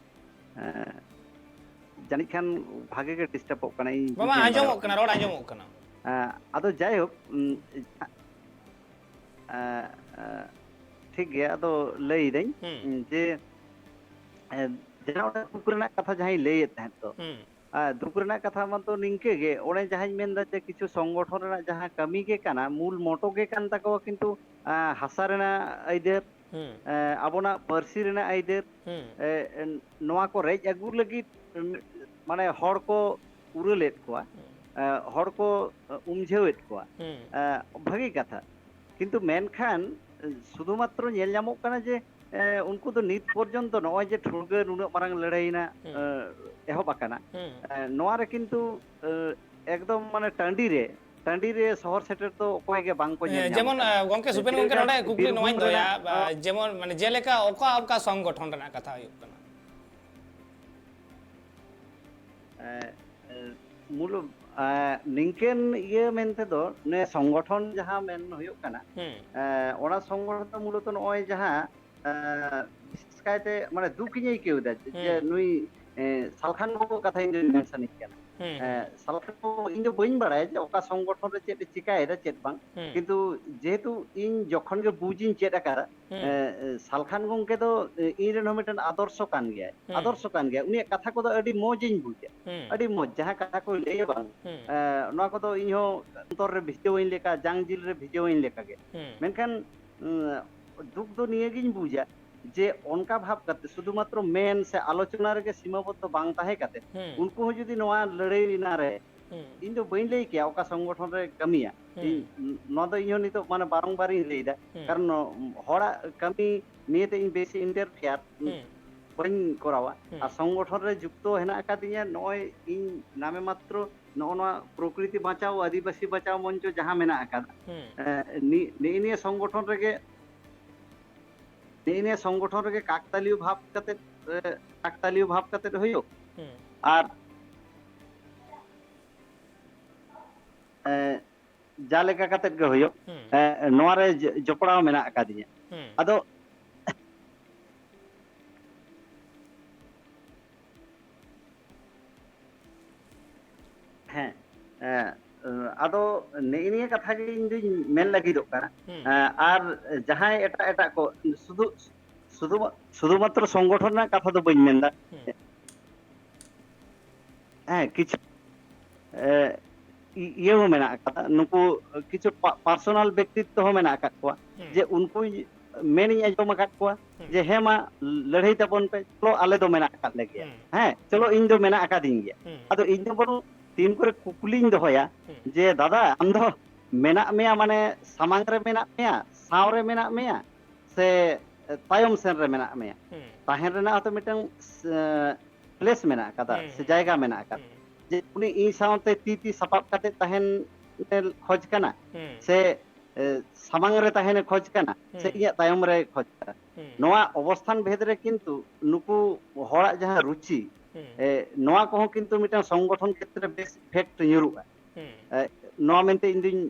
ᱮᱸ, ᱡᱟᱹᱱᱤᱡ ᱠᱷᱟᱱ ᱵᱷᱟᱜᱮ ᱜᱮ ᱰᱤᱥᱴᱟᱵᱚᱜ ᱠᱟᱱᱟ, ᱤᱧ ᱵᱟᱵᱟ, ᱵᱩᱡᱷᱟᱹᱣ ᱟᱸᱡᱚᱢᱚᱜ ᱫᱟᱲᱮᱭᱟᱜ ᱠᱟᱱᱟ, ᱠᱟᱱᱟ᱾ ᱨᱚᱲ ᱟᱸᱡᱚᱢᱚᱜ ᱠᱟᱱᱟ᱾ ᱮᱸ, ᱟᱫᱚ ᱡᱟᱭᱦᱳᱠ, ᱩᱸ, ᱮᱸ, ᱮᱸ, ᱴᱷᱤᱠ ᱜᱮᱭᱟ, ᱟᱫᱚ ᱞᱟᱹᱭᱫᱟᱹᱧ, ᱦᱩᱸ᱾ ᱩᱸ, ᱡᱮ, ᱮᱸ, ᱡᱟᱦᱟᱸ ᱚᱸᱰᱮ ᱫᱩᱠ ᱨᱮᱱᱟᱜ ᱠᱟᱛᱷᱟ ᱡᱟᱦᱟᱸᱧ ᱞᱟᱹᱭᱮᱫ ᱛᱟᱦᱮᱸᱫ ᱫᱚ, ᱦᱩᱸ᱾ ᱟᱨ ᱫᱩᱠ ᱨᱮᱱᱟᱜ ᱠᱟᱛᱷᱟ ᱢᱟᱛᱚ ᱱᱤᱝᱠᱟᱹ ᱜᱮ, ᱚᱱᱮ ᱡᱟᱦᱟᱸᱧ ᱢᱮᱱᱫᱟ ᱡᱮ ᱠᱤᱪᱷᱩ ᱥᱚᱝᱜᱚᱴᱷᱚᱱ ᱨᱮᱱᱟᱜ ᱡᱟᱦᱟᱸ ᱠᱟᱹᱢᱤ ᱜᱮ ᱠᱟᱱᱟ, ᱢᱩᱞ ᱢᱚᱴᱚ ᱜᱮ ᱠᱟᱱ ᱛᱟᱠᱚᱣᱟ, ᱠᱤᱱᱛᱩ, ᱟᱸ, ᱦᱟᱥᱟ ᱨᱮᱱᱟᱜ ᱟᱹᱭᱫᱟᱹᱨ, ᱦᱩᱸ᱾ ᱮᱸ, ᱟᱵᱚᱱᱟᱜ ᱯᱟᱹᱨᱥᱤ ᱨᱮᱱᱟᱜ ᱟᱹᱭᱫᱟᱹᱨ, ᱦᱩᱸ᱾ ᱮᱸ, ᱱᱚᱣᱟ ᱠᱚ ᱨᱮᱡ ᱟᱹᱜᱩ ᱞᱟᱹᱜᱤᱫ, ᱩᱸ, ᱢᱟᱱᱮ ᱦᱚᱲ ᱠᱚ ᱩᱨᱟᱹᱞᱮᱫ ᱠᱚᱣᱟ, ᱦᱩᱸ᱾ ᱮ, ᱦᱚᱲ ᱠᱚ, ᱮ, ᱩᱢᱡᱷᱟᱹᱣᱮᱫ ᱠᱚᱣᱟ᱾ ᱦᱩᱸ᱾ ᱮ, ᱵᱷᱟᱹᱜᱤ ᱠᱟᱛᱷᱟ᱾ ᱠᱤᱱᱛᱩ ᱢᱮᱱᱠᱷᱟᱱ, ᱮ, ᱥᱩᱫᱷᱩ ᱢᱟᱛᱨᱚ ᱧᱮᱞ ᱧᱟᱢᱚᱜ ᱠᱟᱱᱟ ᱡᱮ, ᱮ, ᱩᱱᱠᱩ ᱫᱚ ᱱᱤᱛ ᱯᱚᱨᱡᱚᱱᱛᱚ ᱱᱚᱜᱼᱚᱭ ᱡᱮ ᱴᱷᱩᱲᱜᱟᱹ ᱱᱩᱱᱟᱹᱜ ᱢᱟᱨᱟᱝ ᱞᱟᱹᱲᱦᱟᱹᱭᱮᱱᱟ, ᱦᱩᱸ᱾ ᱮ, ᱮᱦᱚᱵ ᱟᱠᱟᱱᱟ, ᱦᱩᱸ᱾ ᱮ, ᱱᱚᱣᱟ ᱨᱮ ᱠᱤᱱᱛᱩ, ᱮ, ᱮᱠᱫᱚᱢ ᱢᱟᱱᱮ ᱴᱟᱺᱰᱤ ᱨᱮ, ᱴᱟᱺᱰᱤ ᱨᱮ ᱥᱚᱦᱚᱨ ᱥᱮᱴᱮᱨ ᱫᱚ ᱚᱠᱚᱭ ᱜᱮ ᱵᱟᱝ ᱠᱚ ᱧᱮᱞ ᱦᱮᱸ, ᱧᱟᱢᱚᱜ ᱡᱮᱢᱚᱱ, ᱠᱟᱱᱟ᱾ ᱟᱸ, ᱜᱚᱝᱠᱮ ᱮ, ᱥᱩᱯᱮᱱ ᱜᱚᱝᱠᱮ, ᱡᱮᱞᱮᱠᱟ ᱱᱚᱰᱮ ᱠᱩᱠᱞᱤ ᱵᱤᱨᱵᱷᱩᱢ ᱱᱚᱣᱟᱧ ᱫᱚᱦᱚᱭᱟ, ᱨᱮᱱᱟᱜ, ᱵᱟ, ᱟᱸ, ᱡᱮᱢᱚᱱ, ᱢᱟᱱᱮ, ᱡᱮᱞᱮᱠᱟ ᱚᱠᱟ ᱚᱠᱟ ᱥᱚᱝᱜᱚᱴᱷᱚᱱ ᱨᱮᱱᱟᱜ ᱠᱟᱛᱷᱟ ᱦᱩᱭᱩᱜ ᱠᱟᱱᱟ? ᱮ, ᱮ, ᱢᱩᱞ, ᱮ, ᱱᱤᱝᱠᱟᱹᱱ ᱤᱭᱟᱹ ᱢᱮᱱᱛᱮ ᱫᱚ, ᱱᱮ ᱥᱚᱝᱜᱚᱴᱷᱚᱱ ᱡᱟᱦᱟᱸ ᱢᱮᱱ ᱦᱩᱭᱩᱜ ᱠᱟᱱᱟ, ᱦᱩᱸ᱾ ᱮ, ᱚᱱᱟ ᱥᱚᱝᱜᱚᱴᱷᱚᱱ ᱫᱚ ᱢᱩᱞᱚᱛᱚ ᱱᱚᱜᱼᱚᱭ ᱡᱟᱦᱟᱸ, ᱮ, ᱵᱤᱥᱮᱥ ᱠᱟᱭᱛᱮ, ᱢᱟᱱᱮ, ᱫᱩᱠ ᱤᱧ ᱟᱹᱭᱠᱟᱹᱣ ᱮᱫᱟ ᱡᱮ, ᱡᱮ ᱦᱩᱸ᱾ ᱱᱩᱭ, ᱮ, ᱥᱟᱞᱠᱷᱟᱱ ᱵᱟᱹᱵᱩᱣᱟᱜ ᱠᱟᱛᱷᱟ ᱤᱧ ᱫᱚᱧ ᱢᱮᱱ ᱥᱟᱱᱟᱧ ᱠᱟᱱᱟ᱾ ᱦᱩᱸ, ᱮ, ᱦᱩᱸ᱾ ᱥᱟᱞᱠᱷᱟᱱ ᱵᱟᱹᱵᱩ, ᱤᱧ ᱫᱚ ᱵᱟᱹᱧ ᱵᱟᱲᱟᱭᱟ ᱡᱮ ᱚᱠᱟ ᱥᱚᱝᱜᱚᱴᱷᱚᱱ ᱨᱮ ᱪᱮᱫ ᱮ ᱪᱤᱠᱟᱭᱮᱫᱟ, ᱪᱮᱫ ᱵᱟᱝ᱾ ᱦᱩᱸ᱾ ᱠᱤᱱᱛᱩ ᱡᱮᱦᱮᱛᱩ ᱤᱧ ᱡᱚᱠᱷᱚᱱ ᱜᱮ ᱵᱩᱡᱽ ᱤᱧ ᱪᱮᱫ ᱟᱠᱟᱫᱟ, ᱦᱩᱸ᱾ ᱮ, ᱮ, ᱥᱟᱞᱠᱷᱟᱱ ᱜᱚᱝᱠᱮ ᱫᱚ, ᱮ, ᱤᱧ ᱨᱮᱱ ᱦᱚᱸ ᱢᱤᱫᱴᱮᱱ ᱟᱫᱚᱨᱥᱚ ᱠᱟᱱ ᱜᱮᱭᱟᱭ᱾ ᱦᱩᱸ᱾ ᱟᱫᱚᱨᱥᱚ ᱠᱟᱱ ᱜᱮᱭᱟᱭ᱾ ᱩᱱᱤᱭᱟᱜ ᱠᱟᱛᱷᱟ ᱠᱚᱫᱚ ᱟᱹᱰᱤ ᱢᱚᱡᱽ ᱤᱧ ᱵᱩᱡᱟ᱾ ᱦᱩᱸ᱾ ᱟᱹᱰᱤ ᱢᱚᱡᱽ ᱡᱟᱦᱟᱸ ᱠᱟᱛᱷᱟ ᱠᱚᱭ ᱞᱟᱹᱭᱟ ᱵᱟᱝ, ᱦᱩᱸ᱾ ᱮ, ᱱᱚᱣᱟ ᱠᱚᱫᱚ ᱤᱧ ᱦᱚᱸ ᱚᱱᱛᱚᱨ ᱨᱮ ᱵᱷᱤᱡᱟᱹᱣᱟᱹᱧ ᱞᱮᱠᱟ, ᱡᱟᱝ ᱡᱤᱞ ᱨᱮ ᱵᱷᱤᱡᱟᱹᱣᱟᱹᱧ ᱞᱮᱠᱟ ᱜᱮ᱾ ᱦᱩᱸ᱾ ᱢᱮᱱᱠᱷᱟᱱ, ᱩᱸ, ᱫᱩᱠ ᱫᱚ ᱱᱤᱭᱟᱹ ᱜᱤᱧ ᱵᱩᱡᱟ ᱡᱮ ᱚᱱᱠᱟ ᱵᱷᱟᱵᱽ ᱠᱟᱛᱮ ᱥᱩᱫᱷᱩ ᱢᱟᱛᱨᱚ ᱢᱮᱱ ᱥᱮ ᱟᱞᱳᱪᱚᱱᱟ ᱨᱮᱜᱮ ᱥᱤᱢᱟᱵᱚᱫᱽᱫᱷᱚ ᱵᱟᱝ ᱛᱟᱦᱮᱸ ᱠᱟᱛᱮ ᱦᱩᱸ᱾ ᱩᱱᱠᱩ ᱦᱚᱸ ᱡᱩᱫᱤ ᱱᱚᱣᱟ ᱞᱟᱹᱲᱦᱟᱹᱭ ᱨᱮᱱᱟᱜ ᱨᱮ ᱦᱩᱸ᱾ ᱤᱧ ᱫᱚ ᱵᱟᱹᱧ ᱞᱟᱹᱭ ᱠᱮᱭᱟ ᱚᱠᱟ ᱥᱚᱝᱜᱚᱴᱷᱚᱱ ᱨᱮ ᱠᱟᱹᱢᱤᱭᱟ᱾ ᱦᱩᱸ᱾ ᱤᱧ, ᱱᱚᱣᱟ ᱫᱚ ᱤᱧ ᱦᱚᱸ ᱱᱤᱛᱚᱜ ᱢᱟᱱᱮ ᱵᱟᱨᱚᱝᱵᱟᱨ ᱤᱧ ᱞᱟᱹᱭ ᱮᱫᱟ᱾ ᱦᱩᱸ᱾ ᱠᱟᱨᱚᱱ ᱦᱚᱲᱟᱜ ᱠᱟᱹᱢᱤ ᱱᱤᱭᱮ ᱛᱮ ᱤᱧ ᱵᱮᱥᱤ interfere ᱦᱩᱸ᱾ ᱵᱟᱹᱧ ᱠᱚᱨᱟᱣᱟ᱾ ᱦᱩᱸ᱾ ᱟᱨ ᱥᱚᱝᱜᱚᱴᱷᱚᱱ ᱨᱮ ᱡᱩᱠᱛᱚ ᱦᱮᱱᱟᱜ ᱟᱠᱟᱫᱤᱧᱟ ᱱᱚᱜᱼᱚᱭ ᱤᱧ ᱱᱟᱢᱮ ᱢᱟᱛᱨᱚ ᱱᱚᱜᱼᱚ ᱱᱚᱣᱟ ᱯᱨᱚᱠᱨᱤᱛᱤ ᱵᱟᱧᱪᱟᱣ, ᱟᱹᱫᱤᱵᱟᱹᱥᱤ ᱵᱟᱧᱪᱟᱣ ᱢᱚᱧᱪᱚ ᱡᱟᱦᱟᱸ ᱢᱮᱱᱟᱜ ᱟᱠᱟᱫᱟ, ᱦᱩᱸ᱾ ᱮ, ᱱᱤ-, ᱱᱤᱜᱼᱤ ᱱᱤᱭᱟᱹ ᱥᱚᱝᱜᱚᱴᱷᱚᱱ ᱨᱮᱜᱮ, ᱱᱤᱜᱼᱤ ᱱᱤᱭᱟᱹ ᱥᱚᱝᱜᱚᱴᱷᱚᱱ ᱨᱮᱜᱮ ᱠᱟᱠᱛᱟᱞᱤᱭᱚ ᱵᱷᱟᱵᱽ ᱠᱟᱛᱮ, ᱮ, ᱠᱟᱠᱛᱟᱞᱤᱭᱚ ᱵᱷᱟᱵᱽ ᱠᱟᱛᱮ ᱦᱩᱭᱩᱜ᱾ ᱦᱩᱸ᱾ ᱟᱨ, ᱮ, ᱡᱟ ᱞᱮᱠᱟ ᱠᱟᱛᱮ ᱜᱮ ᱦᱩᱭᱩᱜ, ᱦᱩᱸ᱾ ᱮ, ᱱᱚᱣᱟ ᱨᱮ ᱡᱚ-, ᱡᱚᱯᱲᱟᱣ ᱢᱮᱱᱟᱜ ᱟᱠᱟᱫᱤᱧᱟ᱾ ᱦᱩᱸ᱾ ᱟᱫᱚ ᱦᱮᱸ, ᱮ, ᱟᱫᱚ ᱱᱮᱜᱼᱮ ᱱᱤᱭᱟᱹ ᱠᱟᱛᱷᱟ ᱜᱮ ᱤᱧ ᱫᱩᱧ ᱢᱮᱱ ᱞᱟᱹᱜᱤᱫᱚᱜ ᱠᱟᱱᱟ᱾ ᱦᱩᱸ᱾ ᱮ, ᱟᱨ ᱡᱟᱦᱟᱸᱭ ᱮᱴᱟᱜ ᱮᱴᱟᱜ ᱠᱚ ᱥᱩᱫᱷᱩ, ᱥᱩᱫᱷᱩ, ᱥᱩᱫᱷᱩ ᱢᱟᱛᱨᱚ ᱥᱚᱝᱜᱚᱴᱷᱚᱱ ᱨᱮᱱᱟᱜ ᱠᱟᱛᱷᱟ ᱫᱚ ᱵᱟᱹᱧ ᱢᱮᱱᱫᱟ᱾ ᱦᱩᱸ᱾ ᱦᱮᱸ, ᱠᱤᱪᱷᱩ, ᱮ, ᱤ-, ᱤᱭᱟᱹ ᱦᱚᱸ ᱢᱮᱱᱟᱜ ᱟᱠᱟᱫᱟ, ᱱᱩᱠᱩ ᱠᱤᱪᱷᱩ ᱯᱟ-, personal ᱵᱮᱠᱛᱤᱛᱛᱚ ᱦᱚᱸ ᱢᱮᱱᱟᱜ ᱟᱠᱟᱫ ᱠᱚᱣᱟ, ᱦᱩᱸ᱾ ᱡᱮ ᱩᱱᱠᱩ ᱢᱮᱱᱤᱧ ᱟᱸᱡᱚᱢ ᱟᱠᱟᱫ ᱠᱚᱣᱟ ᱦᱩᱸ᱾ ᱡᱮ ᱦᱮᱸ ᱢᱟ ᱞᱟᱹᱲᱦᱟᱹᱭ ᱛᱟᱵᱚᱱ ᱯᱮ, ᱪᱚᱞᱚ ᱟᱞᱮ ᱫᱚ ᱢᱮᱱᱟᱜ ᱟᱠᱟᱫ ᱞᱮᱜᱮᱭᱟ, ᱦᱩᱸ᱾ ᱦᱮᱸ ᱪᱚᱞᱚ ᱤᱧ ᱫᱚ ᱢᱮᱱᱟᱜ ᱟᱠᱟᱫᱤᱧ ᱜᱮᱭᱟ᱾ ᱦᱩᱸ᱾ ᱟᱫᱚ ᱤᱧ ᱫᱚ ᱵᱚᱨᱚᱝ ᱛᱤᱱ ᱠᱚᱨᱮ ᱠᱩᱠᱞᱤᱧ ᱫᱚᱦᱚᱭᱟ ᱦᱩᱸ᱾ ᱡᱮ ᱫᱟᱫᱟ ᱟᱢ ᱫᱚ ᱢᱮᱱᱟᱜ ᱢᱮᱭᱟ ᱢᱟᱱᱮ ᱥᱟᱢᱟᱝ ᱨᱮ ᱢᱮᱱᱟᱜ ᱢᱮᱭᱟ, ᱥᱟᱶ ᱨᱮ ᱢᱮᱱᱟᱜ ᱢᱮᱭᱟ, ᱥᱮ ᱛᱟᱭᱚᱢ ᱥᱮᱱ ᱨᱮ ᱢᱮᱱᱟᱜ ᱢᱮᱭᱟ? ᱦᱩᱸ᱾ ᱛᱟᱦᱮᱱ ᱨᱮᱱᱟᱜ ᱦᱚᱸᱛᱚ ᱢᱤᱫᱴᱟᱝ ᱯᱞᱮᱥ ᱢᱮᱱᱟᱜ ᱟᱠᱟᱫᱟ ᱦᱩᱸ, ᱥᱮ ᱦᱩᱸ, ᱡᱟᱭᱜᱟ ᱢᱮᱱᱟᱜ ᱟᱠᱟᱫᱟ, ᱦᱩᱸ᱾ ᱡᱮ ᱩᱱᱤ ᱤᱧ ᱥᱟᱶᱛᱮ ᱛᱤ ᱛᱤ ᱥᱟᱯᱟᱵ ᱠᱟᱛᱮ ᱛᱟᱦᱮᱱ ᱮ ᱠᱷᱚᱡᱽ ᱠᱟᱱᱟ, ᱦᱩᱸ᱾ ᱥᱮ ᱮ, ᱥᱟᱢᱟᱝ ᱨᱮ ᱛᱟᱦᱮᱱᱮ ᱠᱷᱚᱡᱽ ᱠᱟᱱᱟ, ᱥᱮ ᱦᱩᱸ᱾ ᱤᱧᱟᱹᱜ ᱛᱟᱭᱚᱢ ᱨᱮ ᱠᱷᱚᱡᱽ ᱠᱟᱱᱟ? ᱦᱩᱸ᱾ ᱱᱚᱣᱟ ᱚᱵᱚᱥᱛᱷᱟᱱ ᱵᱷᱮᱫ ᱨᱮ ᱠᱤᱱᱛᱩ ᱱᱩᱠᱩ ᱦᱚᱲᱟᱜ ᱡᱟᱦᱟᱸ ᱨᱩᱪᱤ, ᱦᱩᱸ᱾ ᱮ, ᱱᱚᱣᱟ ᱠᱚᱦᱚᱸ ᱠᱤᱱᱛᱩ ᱢᱤᱫᱴᱟᱝ ᱥᱚᱝᱜᱚᱴᱷᱚᱱ ᱠᱷᱮᱛᱨᱮ ᱵᱮᱥ ᱤᱯᱷᱮᱠᱴ ᱧᱩᱨᱩᱜᱼᱟ᱾ ᱦᱩᱸ᱾ ᱮ, ᱱᱚᱣᱟ ᱢᱮᱱᱛᱮ ᱤᱧ ᱫᱩᱧ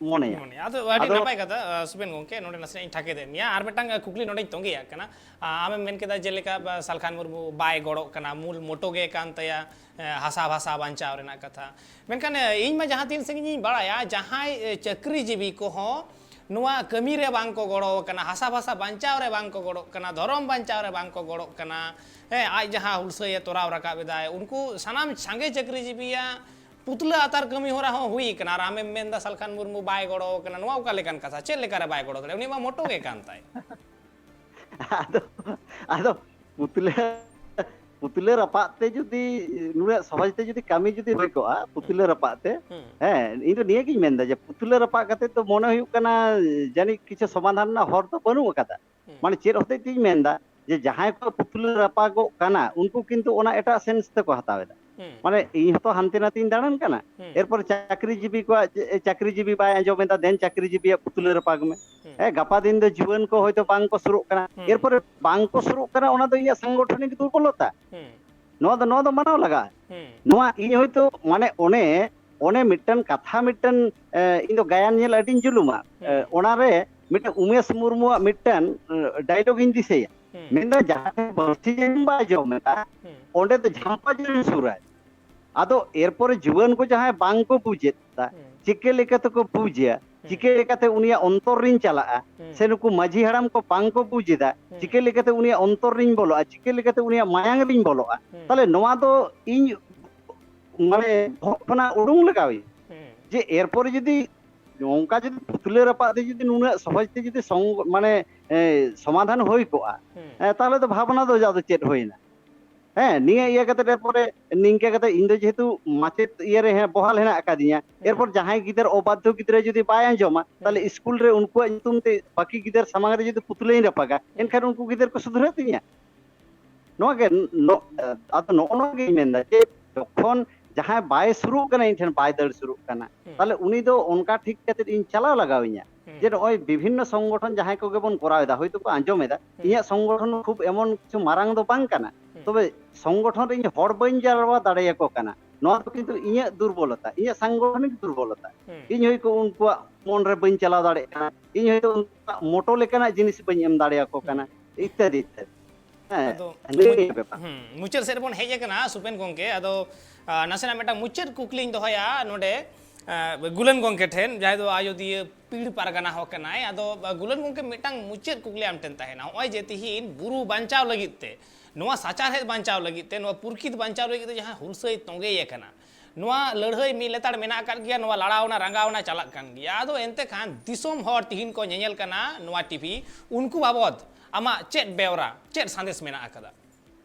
ᱢᱚᱱᱮᱭᱟ᱾ ᱢᱚᱱᱮᱭᱟ᱾ ᱟᱫᱚ ᱟᱹᱰᱤ ᱟᱫᱚ ᱱᱟᱯᱟᱭ ᱠᱟᱛᱷᱟ, ᱟ, ᱥᱩᱵᱮᱱ ᱜᱚᱢᱠᱮ, ᱱᱚᱰᱮ ᱱᱟᱥᱮᱱᱟᱜ ᱤᱧ ᱴᱷᱟᱠᱮᱫ ᱢᱮᱭᱟ᱾ ᱟᱨ ᱢᱤᱫᱴᱟᱝ, ᱟ, ᱠᱩᱠᱞᱤ ᱱᱚᱰᱮᱧ ᱛᱚᱸᱜᱮᱭᱟᱜ ᱠᱟᱱᱟ᱾ ᱟ, ᱟᱢᱮᱢ ᱢᱮᱱ ᱠᱮᱫᱟ ᱡᱮᱞᱮᱠᱟ, ᱵᱟ, ᱥᱟᱞᱠᱷᱟᱱ ᱢᱩᱨᱢᱩ ᱵᱟᱭ ᱜᱚᱲᱚᱜ ᱠᱟᱱᱟ, ᱢᱩᱞ ᱢᱚᱴᱚ ᱜᱮ ᱠᱟᱱ ᱛᱟᱭᱟ, ᱮ, ᱦᱟᱥᱟ ᱵᱷᱟᱥᱟ ᱵᱟᱧᱪᱟᱣ ᱨᱮᱱᱟᱜ ᱠᱟᱛᱷᱟ᱾ ᱢᱮᱱᱠᱷᱟᱱ, ᱮ, ᱤᱧ ᱢᱟ ᱡᱟᱦᱟᱸ ᱛᱤᱱ ᱥᱟᱺᱜᱤᱧ ᱤᱧ ᱵᱟᱲᱟᱭᱟ, ᱡᱟᱦᱟᱸᱭ, ᱮ, ᱪᱟᱹᱠᱨᱤ ᱡᱤᱵᱤ ᱠᱚᱦᱚᱸ ᱱᱚᱣᱟ ᱠᱟᱹᱢᱤ ᱨᱮ ᱵᱟᱝ ᱠᱚ ᱜᱚᱲᱚ ᱟᱠᱟᱱᱟ, ᱦᱟᱥᱟ ᱵᱷᱟᱥᱟ ᱵᱟᱧᱪᱟᱣ ᱨᱮ ᱵᱟᱝ ᱠᱚ ᱜᱚᱲᱚᱜ ᱠᱟᱱᱟ, ᱫᱷᱚᱨᱚᱢ ᱵᱟᱧᱪᱟᱣ ᱨᱮ ᱵᱟᱝ ᱠᱚ ᱜᱚᱲᱚᱜ ᱠᱟᱱᱟ, ᱦᱮᱸ, ᱟᱡ ᱡᱟᱦᱟᱸ ᱦᱩᱞᱥᱟᱹᱭ ᱮ ᱛᱚᱨᱟᱣ ᱨᱟᱠᱟᱵ ᱮᱫᱟᱭ, ᱩᱱᱠᱩ ᱥᱟᱱᱟᱢ ᱥᱟᱸᱜᱮ ᱪᱟᱹᱠᱨᱤ ᱡᱤᱵᱤᱭᱟᱜ ᱯᱩᱛᱞᱟᱹ ᱟᱛᱟᱨ ᱠᱟᱹᱢᱤ ᱦᱚᱨᱟ ᱦᱚᱸ ᱦᱩᱭ ᱟᱠᱟᱱᱟ, ᱟᱨ ᱟᱢᱮᱢ ᱢᱮᱱᱫᱟ ᱥᱟᱞᱠᱷᱟᱱ ᱢᱩᱨᱢᱩ ᱵᱟᱭ ᱜᱚᱲᱚ ᱟᱠᱟᱱᱟ, ᱱᱚᱣᱟ ᱚᱠᱟ ᱞᱮᱠᱟᱱ ᱠᱟᱛᱷᱟ? ᱪᱮᱫ ᱞᱮᱠᱟᱨᱮ ᱵᱟᱭ ᱜᱚᱲᱚ ᱫᱟᱲᱮᱭᱟᱜᱼᱟ? ᱩᱱᱤ ᱢᱟ ᱢᱚᱴᱚ ᱜᱮ ᱠᱟᱱ ᱛᱟᱭ᱾ ᱟᱫᱚ ᱟᱫᱚ ᱯᱩᱛᱞᱟᱹ ᱯᱩᱛᱞᱟᱹ ᱨᱟᱯᱟᱜ ᱛᱮ ᱡᱩᱫᱤ ᱱᱩᱱᱟᱹᱜ ᱥᱚᱦᱚᱡ ᱛᱮ ᱡᱩᱫᱤ ᱠᱟᱹᱢᱤ ᱡᱩᱫᱤ ᱦᱩᱭ ᱠᱚᱜᱼᱟ, ᱯᱩᱛᱞᱟᱹ ᱨᱟᱯᱟᱜ ᱛᱮ, ᱦᱩᱸ᱾ ᱦᱮᱸ, ᱤᱧ ᱫᱚ ᱱᱤᱭᱟᱹ ᱜᱤᱧ ᱢᱮᱱᱫᱟ ᱡᱮ ᱯᱩᱛᱞᱟᱹ ᱨᱟᱯᱟᱜ ᱠᱟᱛᱮ ᱫᱚ ᱢᱚᱱᱮ ᱦᱩᱭᱩᱜ ᱠᱟᱱᱟ ᱡᱟᱹᱱᱤᱡ ᱠᱤᱪᱷᱩ ᱥᱚᱢᱟᱫᱷᱟᱱ ᱨᱮᱱᱟᱜ ᱦᱚᱨ ᱫᱚ ᱵᱟᱹᱱᱩᱜ ᱟᱠᱟᱫᱟ᱾ ᱦᱩᱸ᱾ ᱢᱟᱱᱮ ᱪᱮᱫ ᱦᱚᱛᱮᱡ ᱛᱤᱧ ᱢᱮᱱᱫᱟ ᱡᱮ ᱡᱟᱦᱟᱸᱭ ᱠᱚ ᱯᱩᱛᱞᱟᱹ ᱨᱟᱯᱟᱜᱚᱜ ᱠᱟᱱᱟ ᱩᱱᱠᱩ ᱠᱤᱱᱛᱩ ᱚᱱᱟ ᱮᱴᱟᱜ ᱥᱮᱱᱥ ᱛᱮᱠᱚ ᱦᱟᱛᱟᱣ ᱮᱫᱟ᱾ ᱦᱩᱸ᱾ ᱢᱟᱱᱮ ᱤᱧ ᱦᱚᱸᱛᱚ ᱦᱟᱱᱛᱮ ᱱᱟᱛᱮᱧ ᱫᱟᱬᱟᱱ ᱠᱟᱱᱟ, ᱦᱩᱸ᱾ ᱮᱨᱯᱚᱨ ᱪᱟᱹᱠᱨᱤ ᱡᱤᱵᱤ ᱠᱚᱣᱟᱜ ᱪᱮ-, ᱪᱟᱹᱠᱨᱤ ᱡᱤᱵᱤ ᱵᱟᱭ ᱟᱸᱡᱚᱢ ᱮᱫᱟ, ᱫᱮᱱ ᱪᱟᱹᱠᱨᱤ ᱡᱤᱵᱤᱭᱟᱜ ᱯᱩᱛᱞᱟᱹ ᱨᱟᱯᱟᱜᱽ ᱢᱮ᱾ ᱦᱩᱸ᱾ ᱦᱮᱸ, ᱜᱟᱯᱟ ᱫᱤᱱ ᱫᱚ ᱡᱩᱣᱟᱹᱱ ᱠᱚ ᱦᱚᱭᱛᱳ ᱵᱟᱝ ᱠᱚ ᱥᱩᱨᱩᱜ ᱠᱟᱱᱟ, ᱦᱩᱸ᱾ ᱮᱨᱯᱚᱨᱮ ᱵᱟᱝ ᱠᱚ ᱥᱩᱨᱩᱜ ᱠᱟᱱᱟ, ᱚᱱᱟ ᱫᱚ ᱤᱧᱟᱹᱜ ᱥᱚᱝᱜᱚᱴᱷᱚᱱᱤᱠ ᱫᱩᱨᱵᱚᱞᱚᱛᱟ᱾ ᱦᱩᱸ᱾ ᱱᱚᱣᱟ ᱫᱚ, ᱱᱚᱣᱟ ᱫᱚ ᱢᱟᱱᱟᱣ ᱞᱟᱜᱟᱜᱼᱟ᱾ ᱦᱩᱸ᱾ ᱱᱚᱣᱟ ᱤᱧ ᱦᱚᱭᱛᱳ ᱢᱟᱱᱮ ᱚᱱᱮ, ᱚᱱᱮ ᱢᱤᱫᱴᱟᱝ ᱠᱟᱛᱷᱟ ᱢᱤᱫᱴᱟᱝ, ᱮ, ᱤᱧ ᱫᱚ ᱜᱟᱭᱟᱱ ᱧᱮᱞ ᱟᱹᱰᱤᱧ ᱡᱩᱞᱩᱢᱟ᱾ ᱮ, ᱦᱩᱸ᱾ ᱚᱱᱟᱨᱮ ᱢᱤᱫᱴᱟᱝ ᱩᱢᱮᱥ ᱢᱩᱨᱢᱩᱣᱟᱜ ᱢᱤᱫᱴᱟᱝ, ᱮ, ᱰᱟᱭᱞᱚᱜ ᱤᱧ ᱫᱤᱥᱟᱹᱭᱟ᱾ ᱦᱩᱸ᱾ ᱢᱮᱱᱫᱟ, "ᱡᱟᱦᱟᱸᱭ ᱵᱟᱹᱲᱥᱤ ᱡᱟᱝ ᱵᱟᱭ ᱡᱚᱢ ᱮᱫᱟ, ᱦᱩᱸ᱾ ᱚᱸᱰᱮ ᱫᱚ ᱡᱷᱟᱢᱯᱟ ᱡᱟᱹᱱᱩᱢ ᱥᱩᱨᱟᱭ᱾" ᱟᱫᱚ ᱮᱨᱯᱚᱨᱮ ᱡᱩᱣᱟᱹᱱ ᱠᱚ ᱡᱟᱦᱟᱸᱭ ᱵᱟᱝ ᱠᱚ ᱵᱩᱡᱮᱫ ᱫᱟ, ᱦᱩᱸ᱾ ᱪᱤᱠᱟᱹ ᱞᱮᱠᱟ ᱛᱮᱠᱚ ᱵᱩᱡᱟ, ᱦᱩᱸ᱾ ᱪᱤᱠᱟᱹ ᱞᱮᱠᱟᱛᱮ ᱩᱱᱤᱭᱟᱜ ᱚᱱᱛᱚᱨ ᱨᱤᱧ ᱪᱟᱞᱟᱜᱼᱟ, ᱦᱩᱸ᱾ ᱥᱮ ᱱᱩᱠᱩ ᱢᱟᱹᱡᱷᱤ ᱦᱟᱲᱟᱢ ᱠᱚ ᱵᱟᱝ ᱠᱚ ᱵᱩᱡ ᱮᱫᱟ, ᱦᱩᱸ᱾ ᱪᱤᱠᱟᱹ ᱞᱮᱠᱟᱛᱮ ᱩᱱᱤᱭᱟᱜ ᱚᱱᱛᱚᱨ ᱨᱤᱧ ᱵᱚᱞᱚᱜᱼᱟ, ᱪᱤᱠᱟᱹ ᱞᱮᱠᱟᱛᱮ ᱩᱱᱤᱭᱟᱜ ᱢᱟᱭᱟᱝ ᱨᱤᱧ ᱵᱚᱞᱚᱜᱼᱟ, ᱦᱩᱸ᱾ ᱛᱟᱦᱞᱮ ᱱᱚᱣᱟ ᱫᱚ ᱤᱧ ᱢᱟᱱᱮ ᱵᱚᱦᱚᱜ ᱠᱷᱚᱱᱟᱜ ᱩᱰᱩᱝ ᱞᱟᱜᱟᱣᱤᱧ᱾ ᱦᱩᱸ᱾ ᱡᱮ ᱮᱨᱯᱚᱨᱮ ᱡᱩᱫᱤ ᱱᱚᱝᱠᱟ ᱡᱩᱫᱤ ᱯᱩᱛᱞᱟᱹ ᱨᱟᱯᱟᱜ ᱛᱮ ᱡᱩᱫᱤ ᱱᱩᱱᱟᱹᱜ ᱥᱚᱦᱚᱡ ᱛᱮ ᱡᱩᱫᱤ ᱥᱚᱝ-, ᱢᱟᱱᱮ ᱮ, ᱥᱚᱢᱟᱫᱷᱟᱱ ᱦᱩᱭ ᱠᱚᱜᱼᱟ᱾ ᱦᱩᱸ᱾ ᱮ, ᱛᱟᱦᱚᱞᱮ ᱫᱚ ᱵᱷᱟᱵᱽᱱᱟ ᱫᱚ ᱟᱫᱚ ᱪᱮᱫ ᱦᱩᱭᱱᱟ? ᱦᱮᱸ, ᱱᱤᱭᱟᱹ ᱤᱭᱟᱹ ᱠᱟᱛᱮ, ᱮᱨᱯᱚᱨᱮ ᱱᱤᱝᱠᱟᱹ ᱠᱟᱛᱮ ᱤᱧ ᱫᱚ ᱡᱮᱦᱮᱛᱩ ᱢᱟᱪᱮᱫ ᱤᱭᱟᱹ ᱨᱮ, ᱦᱮᱸ, ᱵᱚᱦᱟᱞ ᱦᱮᱱᱟᱜ ᱟᱠᱟᱫᱤᱧᱟ, ᱦᱩᱸ᱾ ᱮᱨᱯᱚᱨ ᱡᱟᱦᱟᱸᱭ ᱜᱤᱫᱟᱹᱨ ᱚᱵᱟᱫᱷᱚ ᱜᱤᱫᱽᱨᱟᱹ ᱡᱩᱫᱤ ᱵᱟᱭ ᱟᱸᱡᱚᱢᱟ, ᱛᱟᱦᱚᱞᱮ ᱦᱩᱸ᱾ ᱥᱠᱩᱞ ᱨᱮ ᱩᱱᱠᱩᱣᱟᱜ ᱧᱩᱛᱩᱢ ᱛᱮ ᱵᱟᱹᱠᱤ ᱜᱤᱫᱟᱹᱨ ᱥᱟᱢᱟᱝ ᱨᱮ ᱡᱩᱫᱤ ᱯᱩᱛᱞᱟᱹᱧ ᱨᱟᱯᱟᱜᱟ, ᱦᱩᱸ᱾ ᱮᱱᱠᱷᱟᱱ ᱩᱱᱠᱩ ᱜᱤᱫᱟᱹᱨ ᱠᱚ ᱥᱩᱫᱷᱨᱟᱹᱜ ᱛᱤᱧᱟ? ᱱᱚᱣᱟ ᱜᱮ ᱱᱚ-, ᱟᱫᱚ ᱱᱚᱜᱼᱚ ᱱᱚᱣᱟ ᱜᱤᱧ ᱢᱮᱱᱫᱟ ᱡᱮ ᱡᱚᱠᱷᱚᱱ ᱡᱟᱦᱟᱸᱭ ᱵᱟᱭ ᱥᱩᱨᱩᱜ ᱠᱟᱱᱟ, ᱤᱧ ᱴᱷᱮᱱ ᱵᱟᱭ ᱫᱟᱹᱲ ᱥᱩᱨᱩᱜ ᱠᱟᱱᱟ, ᱦᱩᱸ᱾ ᱛᱟᱦᱚᱞᱮ ᱩᱱᱤ ᱫᱚ ᱚᱱᱠᱟ ᱴᱷᱤᱠ ᱠᱟᱛᱮ ᱤᱧ ᱪᱟᱞᱟᱣ ᱞᱟᱜᱟᱣ ᱤᱧᱟ᱾ ᱦᱩᱸ᱾ ᱡᱮ ᱱᱚᱜᱼᱚᱭ ᱵᱤᱵᱷᱤᱱᱱᱚ ᱥᱚᱝᱜᱚᱴᱷᱚᱱ ᱡᱟᱦᱟᱸᱭ ᱠᱚᱜᱮ ᱵᱚᱱ ᱠᱚᱨᱟᱣ ᱮᱫᱟ, ᱦᱚᱭᱛᱳ ᱠᱚ ᱟᱸᱡᱚᱢ ᱮᱫᱟ, ᱦᱩᱸ᱾ ᱤᱧᱟᱹᱜ ᱥᱚᱝᱜᱚᱴᱷᱚᱱ ᱠᱷᱩᱵ ᱮᱢᱚᱱ ᱠᱤᱪᱷᱩ ᱢᱟᱨᱟᱝ ᱫᱚ ᱵᱟᱝ ᱠᱟᱱᱟ, ᱦᱩᱸ᱾ ᱛᱚᱵᱮ ᱥᱚᱝᱜᱚᱴᱷᱚᱱ ᱨᱮ ᱤᱧ ᱦᱚᱲ ᱵᱟᱹᱧ ᱡᱟᱨᱣᱟ ᱫᱟᱲᱮᱭᱟᱠᱚ ᱠᱟᱱᱟ, ᱱᱚᱣᱟ ᱫᱚ ᱠᱤᱱᱛᱩ ᱤᱧᱟᱹᱜ ᱫᱩᱨᱵᱚᱞᱚᱛᱟ, ᱤᱧᱟᱹᱜ ᱥᱟᱝᱜᱚᱴᱷᱚᱱᱤᱠ ᱫᱩᱨᱵᱚᱞᱚᱛᱟ᱾ ᱦᱩᱸ᱾ ᱤᱧ ᱦᱚᱭᱛᱳ ᱩᱱᱠᱩᱣᱟᱜ ᱢᱚᱱ ᱨᱮ ᱵᱟᱹᱧ ᱪᱟᱞᱟᱣ ᱫᱟᱲᱮᱭᱟᱜ ᱠᱟᱱᱟ, ᱤᱧ ᱦᱚᱭᱛᱳ ᱩᱱᱠᱩᱣᱟᱜ ᱢᱚᱴᱚ ᱞᱮᱠᱟᱱᱟᱜ ᱡᱤᱱᱤᱥ ᱵᱟᱹᱧ ᱮᱢ ᱫᱟᱲᱮᱭᱟᱠᱚ ᱠᱟᱱᱟ, ᱦᱩᱸ᱾ ᱤᱛᱛᱟᱫᱤ ᱤᱛᱛᱟᱫᱤ᱾ ᱦᱮᱸ, ᱟᱫᱚ ᱱᱤᱭᱟᱹ ᱢᱩ-, ᱜᱮ ᱵᱮᱯᱟᱨ᱾ ᱦᱩᱸ, ᱢᱩᱪᱟᱹᱫ ᱥᱮᱫ ᱵᱚᱱ ᱦᱮᱡ ᱟᱠᱟᱱᱟ, ᱥᱩᱯᱮᱱ ᱜᱚᱢᱠᱮ᱾ ᱟᱫᱚ, ᱟ, ᱱᱟᱥᱮᱱᱟᱜ ᱢᱤᱫᱴᱟᱝ ᱢᱩᱪᱟᱹᱫ ᱠᱩᱠᱞᱤᱧ ᱫᱚᱦᱚᱭᱟ ᱱᱚᱰᱮ, ᱟ, ᱜᱩᱞᱟᱹᱱ ᱜᱚᱢᱠᱮ ᱴᱷᱮᱱ, ᱡᱟᱦᱟᱸᱭ ᱫᱚ ᱟᱡᱚᱫᱤᱭᱟᱹ ᱯᱤᱲ ᱯᱟᱨᱜᱟᱱᱟ ᱦᱚᱸ ᱠᱟᱱᱟᱭ᱾ ᱟᱫᱚ, ᱟ, ᱜᱩᱞᱟᱹᱱ ᱜᱚᱢᱠᱮ, ᱢᱤᱫᱴᱟᱝ ᱢᱩᱪᱟᱹᱫ ᱠᱩᱠᱞᱤ ᱟᱢ ᱴᱷᱮᱱ ᱛᱟᱦᱮᱱᱟ᱾ ᱱᱚᱜᱼᱚᱭ ᱡᱮ ᱛᱤᱦᱤᱧ ᱵᱩᱨᱩ ᱵᱟᱧᱪᱟᱣ ᱞᱟᱹᱜᱤᱫ ᱛᱮ, ᱱᱚᱣᱟ ᱥᱟᱪᱟᱨᱦᱮᱫ ᱵᱟᱧᱪᱟᱣ ᱞᱟᱹᱜᱤᱫ ᱛᱮ, ᱱᱚᱣᱟ ᱯᱩᱨᱠᱤᱛ ᱵᱟᱧᱪᱟᱣ ᱞᱟᱹᱜᱤᱫ ᱛᱮ ᱡᱟᱦᱟᱸ ᱦᱩᱞᱥᱟᱹᱭ ᱛᱚᱸᱜᱮᱭ ᱟᱠᱟᱱᱟ, ᱱᱚᱣᱟ ᱞᱟᱹᱲᱦᱟᱹᱭ ᱢᱤᱫ ᱞᱮᱛᱟᱲ ᱢᱮᱱᱟᱜ ᱟᱠᱟᱫ ᱜᱮᱭᱟ, ᱱᱚᱣᱟ ᱞᱟᱲᱟᱣᱱᱟ ᱨᱟᱸᱜᱟᱣᱱᱟ ᱪᱟᱞᱟᱜ ᱠᱟᱱ ᱜᱮᱭᱟ᱾ ᱟᱫᱚ ᱮᱱᱛᱮ ᱠᱷᱟᱱ ᱫᱤᱥᱚᱢ ᱦᱚᱲ ᱛᱤᱦᱤᱧ ᱠᱚ ᱧᱮᱧᱮᱞ ᱠᱟᱱᱟ ᱱᱚᱣᱟ ᱴᱤᱵᱷᱤ, ᱩᱱᱠᱩ ᱵᱟᱵᱚᱫ ᱟᱢᱟᱜ ᱪᱮᱫ ᱵᱮᱣᱨᱟ, ᱪᱮᱫ ᱥᱟᱸᱫᱮᱥ ᱢᱮᱱᱟᱜ ᱟᱠᱟᱫᱟ?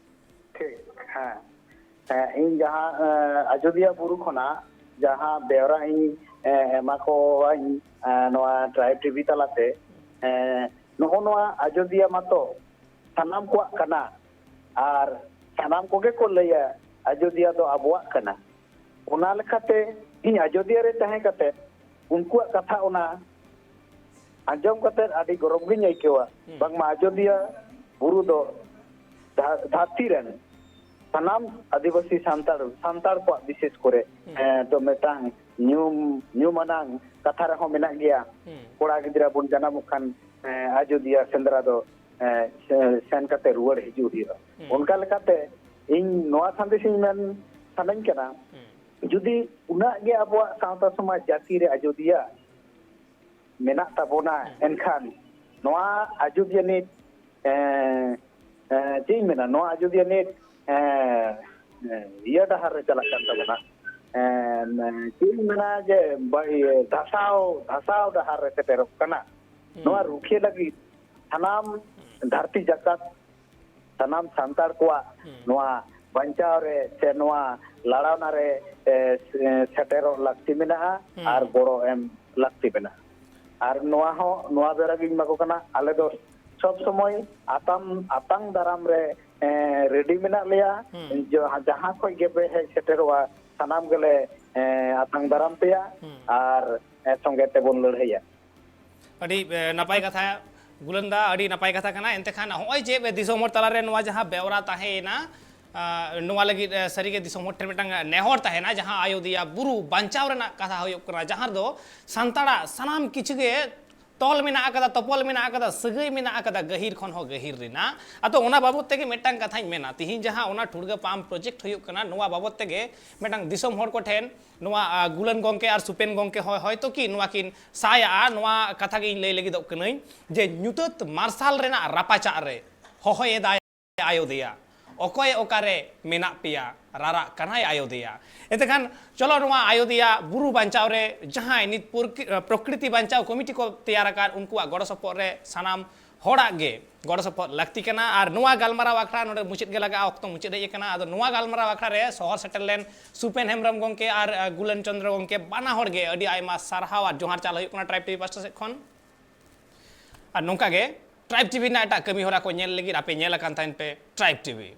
ᱴᱷᱤᱠ, ᱦᱮᱸ᱾ ᱦᱮᱸ, ᱤᱧ ᱡᱟᱦᱟᱸ, ᱮᱸ, ᱟᱡᱚᱫᱤᱭᱟᱹ ᱵᱩᱨᱩ ᱠᱷᱚᱱᱟᱜ ᱡᱟᱦᱟᱸ ᱵᱮᱣᱨᱟ ᱤᱧ, ᱮᱸ, ᱮᱢᱟ ᱠᱚᱣᱟᱧ, ᱮᱸ, ᱱᱚᱣᱟ ᱴᱨᱟᱭᱤᱵᱽ ᱴᱤᱵᱷᱤ ᱛᱟᱞᱟᱛᱮ, ᱮᱸ, ᱱᱚᱜᱼᱚ ᱱᱚᱣᱟ ᱟᱡᱚᱫᱤᱭᱟᱹ ᱢᱟᱛᱚ ᱥᱟᱱᱟᱢ ᱠᱚᱣᱟᱜ ᱠᱟᱱᱟ, ᱟᱨ ᱥᱟᱱᱟᱢ ᱠᱚᱜᱮ ᱠᱚ ᱞᱟᱹᱭᱟ ᱟᱡᱚᱫᱤᱭᱟᱹ ᱫᱚ ᱟᱵᱚᱣᱟᱜ ᱠᱟᱱᱟ᱾ ᱚᱱᱟ ᱞᱮᱠᱟᱛᱮ ᱤᱧ ᱟᱡᱚᱫᱤᱭᱟᱹ ᱨᱮ ᱛᱟᱦᱮᱸ ᱠᱟᱛᱮ ᱩᱱᱠᱩᱣᱟᱜ ᱠᱟᱛᱷᱟ ᱚᱱᱟ ᱟᱸᱡᱚᱢ ᱠᱟᱛᱮ ᱟᱹᱰᱤ ᱜᱚᱨᱚᱵᱽ ᱜᱤᱧ ᱟᱹᱭᱠᱟᱹᱣᱟ᱾ ᱦᱩᱸ᱾ ᱵᱟᱝᱢᱟ ᱟᱡᱚᱫᱤᱭᱟᱹ ᱵᱩᱨᱩ ᱫᱚ ᱫᱷᱟ-, ᱫᱷᱟᱹᱨᱛᱤ ᱨᱮᱱ ᱥᱟᱱᱟᱢ ᱟᱹᱫᱤᱵᱟᱹᱥᱤ ᱥᱟᱱᱛᱟᱲ, ᱥᱟᱱᱛᱟᱲ ᱠᱚᱣᱟᱜ ᱵᱤᱥᱮᱥ ᱠᱚᱨᱮ, ᱦᱩᱸ᱾ ᱮᱸ, ᱫᱚ ᱢᱤᱫᱴᱟᱝ ᱧᱩᱢ, ᱧᱩᱢ ᱟᱱᱟᱝ ᱠᱟᱛᱷᱟ ᱨᱮᱦᱚᱸ ᱢᱮᱱᱟᱜ ᱜᱮᱭᱟ᱾ ᱦᱩᱸ᱾ ᱠᱚᱲᱟ ᱜᱤᱫᱽᱨᱟᱹ ᱵᱚᱱ ᱡᱟᱱᱟᱢᱚᱜ ᱠᱷᱟᱱ, ᱮᱸ, ᱟᱡᱚᱫᱤᱭᱟᱹ ᱥᱮᱸᱫᱽᱨᱟ ᱫᱚ, ᱮᱸ, ᱥᱮ-, ᱥᱮᱱ ᱠᱟᱛᱮ ᱨᱩᱣᱟᱹᱲ ᱦᱤᱡᱩᱜ ᱦᱩᱭᱩᱜᱼᱟ᱾ ᱦᱩᱸ᱾ ᱚᱱᱠᱟ ᱞᱮᱠᱟᱛᱮ ᱤᱧ ᱱᱚᱣᱟ ᱥᱟᱸᱫᱮᱥ ᱤᱧ ᱢᱮᱱ ᱥᱟᱱᱟᱧ ᱠᱟᱱᱟ, ᱦᱩᱸ᱾ ᱡᱩᱫᱤ ᱩᱱᱟᱹᱜ ᱜᱮ ᱟᱵᱚᱣᱟᱜ ᱥᱟᱶᱛᱟ ᱥᱚᱢᱟᱡᱽ ᱡᱟᱹᱛᱤ ᱨᱮ ᱟᱡᱚᱫᱤᱭᱟᱹ ᱢᱮᱱᱟᱜ ᱛᱟᱵᱚᱱᱟ, ᱦᱩᱸ᱾ ᱮᱱᱠᱷᱟᱱ ᱱᱚᱣᱟ ᱟᱡᱚᱫᱤᱭᱟᱹ ᱱᱤᱛ, ᱮᱸ, ᱮᱸ, ᱪᱮᱫ ᱤᱧ ᱢᱮᱱᱟ, ᱱᱚᱣᱟ ᱟᱡᱚᱫᱤᱭᱟᱹ ᱱᱤᱛ, ᱮᱸ, ᱮᱸ, ᱤᱭᱟᱹ ᱰᱟᱦᱟᱨ ᱨᱮ ᱪᱟᱞᱟᱜ ᱠᱟᱱ ᱛᱟᱵᱚᱱᱟ᱾ ᱮᱸ, ᱪᱮᱫ ᱤᱧ ᱢᱮᱱᱟ ᱡᱮ ᱵᱟ-, ᱤᱭᱟᱹ, ᱫᱷᱟᱥᱟᱣ, ᱫᱷᱟᱥᱟᱣ ᱰᱟᱦᱟᱨ ᱨᱮ ᱥᱮᱴᱮᱨᱚᱜ ᱠᱟᱱᱟ᱾ ᱦᱩᱸ᱾ ᱱᱚᱣᱟ ᱨᱩᱠᱷᱤᱭᱟᱹ ᱞᱟᱹᱜᱤᱫ ᱥᱟᱱᱟᱢ ᱫᱷᱟᱹᱨᱛᱤ ᱡᱟᱠᱟᱛ, ᱥᱟᱱᱟᱢ ᱥᱟᱱᱛᱟᱲ ᱠᱚᱣᱟᱜ ᱱᱚᱣᱟ ᱵᱟᱧᱪᱟᱣ ᱨᱮ ᱥᱮ ᱱᱚᱣᱟ ᱞᱟᱲᱟᱣᱱᱟ ᱨᱮ, ᱮ, ᱥᱮ-, ᱥᱮᱴᱮᱨᱚᱜ ᱞᱟᱹᱠᱛᱤ ᱢᱮᱱᱟᱜᱼᱟ ᱟᱨ ᱜᱚᱲᱚ ᱮᱢ ᱞᱟᱹᱠᱛᱤ ᱢᱮᱱᱟᱜᱼᱟ᱾ ᱟᱨ ᱱᱚᱣᱟ ᱦᱚᱸ, ᱱᱚᱣᱟ ᱵᱮᱲᱟ ᱜᱤᱧ ᱮᱢᱟ ᱠᱚ ᱠᱟᱱᱟ, ᱟᱞᱮ ᱫᱚ ᱥᱚᱵ ᱥᱚᱢᱚᱭ ᱟᱛᱟᱝ, ᱟᱛᱟᱝ ᱫᱟᱨᱟᱢ ᱨᱮ, ᱮ, ᱨᱮᱰᱤ ᱢᱮᱱᱟᱜ ᱞᱮᱭᱟ᱾ ᱡᱟᱦᱟᱸ, ᱡᱟᱦᱟᱸ ᱠᱷᱚᱡ ᱜᱮᱯᱮ ᱦᱮᱡ ᱥᱮᱴᱮᱨᱚᱜᱼᱟ, ᱥᱟᱱᱟᱢ ᱜᱮᱞᱮ, ᱮ, ᱟᱛᱟᱝ ᱫᱟᱨᱟᱢ ᱯᱮᱭᱟ ᱟᱨ, ᱮ, ᱥᱚᱸᱜᱮ ᱛᱮᱵᱚᱱ ᱞᱟᱹᱲᱦᱟᱹᱭᱟ᱾ ᱟᱹᱰᱤ, ᱮ, ᱱᱟᱯᱟᱭ ᱠᱟᱛᱷᱟ ᱜᱩᱞᱟᱹᱱ ᱫᱟ, ᱟᱹᱰᱤ ᱱᱟᱯᱟᱭ ᱠᱟᱛᱷᱟ ᱠᱟᱱᱟ᱾ ᱮᱱᱛᱮ ᱠᱷᱟᱱ ᱱᱚᱜᱼᱚᱭ ᱡᱮ ᱫᱤᱥᱚᱢ ᱦᱚᱲ ᱛᱟᱞᱟᱨᱮ ᱱᱚᱣᱟ ᱡᱟᱦᱟᱸ ᱵᱮᱣᱨᱟ ᱛᱟᱦᱮᱸᱭᱮᱱᱟ, ᱟ, ᱱᱚᱣᱟ ᱞᱟᱹᱜᱤᱫ, ᱮ, ᱥᱟᱹᱨᱤᱜᱮ ᱫᱤᱥᱚᱢ ᱦᱚᱲ ᱴᱷᱮᱱ ᱢᱤᱫᱴᱟᱝ ᱱᱮᱦᱚᱨ ᱛᱟᱦᱮᱱᱟ, ᱡᱟᱦᱟᱸ ᱟᱭᱳᱫᱤᱭᱟ ᱵᱩᱨᱩ ᱵᱟᱧᱪᱟᱣ ᱨᱮᱱᱟᱜ ᱠᱟᱛᱷᱟ ᱦᱩᱭᱩᱜ ᱠᱟᱱᱟ, ᱡᱟᱦᱟᱸ ᱨᱮᱫᱚ ᱥᱟᱱᱛᱟᱲᱟᱜ ᱥᱟᱱᱟᱢ ᱠᱤᱪᱷᱩ ᱜᱮ ᱛᱚᱞ ᱢᱮᱱᱟᱜ ᱟᱠᱟᱫᱟ, ᱛᱚᱯᱚᱞ ᱢᱮᱱᱟᱜ ᱟᱠᱟᱫᱟ, ᱥᱟᱹᱜᱟᱹᱭ ᱢᱮᱱᱟᱜ ᱟᱠᱟᱫᱟ ᱜᱟᱹᱦᱤᱨ ᱠᱷᱚᱱ ᱦᱚᱸ ᱜᱟᱹᱦᱤᱨ ᱨᱮᱱᱟᱜ᱾ ᱟᱫᱚ ᱚᱱᱟ ᱵᱟᱵᱚᱛ ᱛᱮᱜᱮ ᱢᱤᱫᱴᱟᱝ ᱠᱟᱛᱷᱟᱧ ᱢᱮᱱᱟ, ᱛᱤᱦᱤᱧ ᱡᱟᱦᱟᱸ ᱚᱱᱟ ᱴᱷᱩᱲᱜᱟᱹ ᱯᱟᱢᱯ ᱯᱨᱚᱡᱮᱠᱴ ᱦᱩᱭᱩᱜ ᱠᱟᱱᱟ, ᱱᱚᱣᱟ ᱵᱟᱵᱚᱛ ᱛᱮᱜᱮ ᱢᱤᱫᱴᱟᱝ ᱫᱤᱥᱚᱢ ᱦᱚᱲ ᱠᱚᱴᱷᱮᱱ ᱱᱚᱣᱟ, ᱟ, ᱜᱩᱞᱟᱹᱱ ᱜᱚᱢᱠᱮ ᱟᱨ ᱥᱩᱯᱮᱱ ᱜᱚᱢᱠᱮ ᱦᱚᱸ ᱦᱚᱭᱛᱳ ᱠᱤ ᱱᱚᱣᱟ ᱠᱤᱱ ᱥᱟᱭᱟᱜᱼᱟ, ᱱᱚᱣᱟ ᱠᱟᱛᱷᱟ ᱜᱮ ᱤᱧ ᱞᱟᱹᱭ ᱞᱟᱹᱜᱤᱫᱚᱜ ᱠᱟᱹᱱᱟᱹᱧ ᱡᱮ ᱧᱩᱛᱟᱹᱛ ᱢᱟᱨᱥᱟᱞ ᱨᱮᱱᱟᱜ ᱨᱟᱯᱟᱪᱟᱜ ᱨᱮ ᱦᱚᱦᱚᱭᱮᱫᱟᱭ ᱟᱭᱳᱫᱮᱭᱟ, ᱚᱠᱚᱭ ᱚᱠᱟᱨᱮ ᱢᱮᱱᱟᱜ ᱯᱮᱭᱟ, ᱨᱟᱨᱟᱜ ᱠᱟᱱᱟᱭ ᱟᱭᱳᱫᱮᱭᱟ᱾ ᱮᱱᱛᱮᱠᱷᱟᱱ ᱪᱚᱞᱚ ᱱᱚᱣᱟ ᱟᱭᱳᱫᱮᱭᱟ ᱵᱩᱨᱩ ᱵᱟᱧᱪᱟᱣ ᱨᱮ ᱡᱟᱦᱟᱸᱭ ᱱᱤᱛ ᱯᱨᱚᱠᱨᱤ-, ᱯᱨᱚᱠᱨᱤᱛᱤ ᱵᱟᱧᱪᱟᱣ ᱠᱚᱢᱤᱴᱤ ᱠᱚ ᱛᱮᱭᱟᱨ ᱟᱠᱟᱫ, ᱩᱱᱠᱩᱣᱟᱜ ᱜᱚᱲᱚ ᱥᱚᱯᱚᱦᱚᱫ ᱨᱮ ᱥᱟᱱᱟᱢ ᱦᱚᱲᱟᱜ ᱜᱮ ᱜᱚᱲᱚ ᱥᱚᱯᱚᱦᱚᱫ ᱞᱟᱹᱠᱛᱤ ᱠᱟᱱᱟ᱾ ᱟᱨ ᱱᱚᱣᱟ ᱜᱟᱞᱢᱟᱨᱟᱣ ᱟᱠᱷᱲᱟ ᱱᱚᱰᱮ ᱢᱩᱪᱟᱹᱫ ᱜᱮ ᱞᱟᱜᱟᱜᱼᱟ, ᱚᱠᱛᱚ ᱢᱩᱪᱟᱹᱫ ᱦᱮᱡ ᱟᱠᱟᱱᱟ᱾ ᱟᱫᱚ ᱱᱚᱣᱟ ᱜᱟᱞᱢᱟᱨᱟᱣ ᱟᱠᱷᱲᱟ ᱨᱮ ᱥᱚᱦᱚᱨ ᱥᱮᱴᱮᱨ ᱞᱮᱱ ᱥᱩᱯᱮᱱ ᱦᱮᱢᱵᱨᱚᱢ ᱜᱚᱢᱠᱮ ᱟᱨ, ᱟ, ᱜᱩᱞᱟᱹᱱ ᱪᱚᱸᱫᱽᱨᱚ ᱜᱚᱢᱠᱮ ᱵᱟᱱᱟ ᱦᱚᱲ ᱜᱮ ᱟᱹᱰᱤ ᱟᱭᱢᱟ ᱥᱟᱨᱦᱟᱣ ᱟᱨ ᱡᱚᱦᱟᱨ ᱪᱟᱞ ᱦᱩᱭᱩᱜ ᱠᱟᱱᱟ ᱴᱨᱟᱭᱤᱵᱽ ᱴᱤᱵᱷᱤ ᱯᱟᱥᱴᱟ ᱥᱮᱫ ᱠᱷᱚᱱ᱾ ᱟᱨ ᱱᱚᱝᱠᱟ ᱜᱮ ᱴᱨᱟᱭᱤᱵᱽ ᱴᱤᱵᱷᱤ ᱨᱮᱱᱟᱜ ᱮᱴᱟᱜ ᱠᱟᱹᱢᱤ ᱦᱚᱨᱟ ᱠᱚ ᱧᱮᱞ ᱞᱟᱹᱜᱤᱫ ᱟᱯᱮ ᱧᱮᱞ ᱟᱠᱟᱱ ᱛᱟᱦᱮᱱ ᱯᱮ ᱴᱨᱟᱭᱤᱵᱽ ᱴᱤᱵᱷᱤ᱾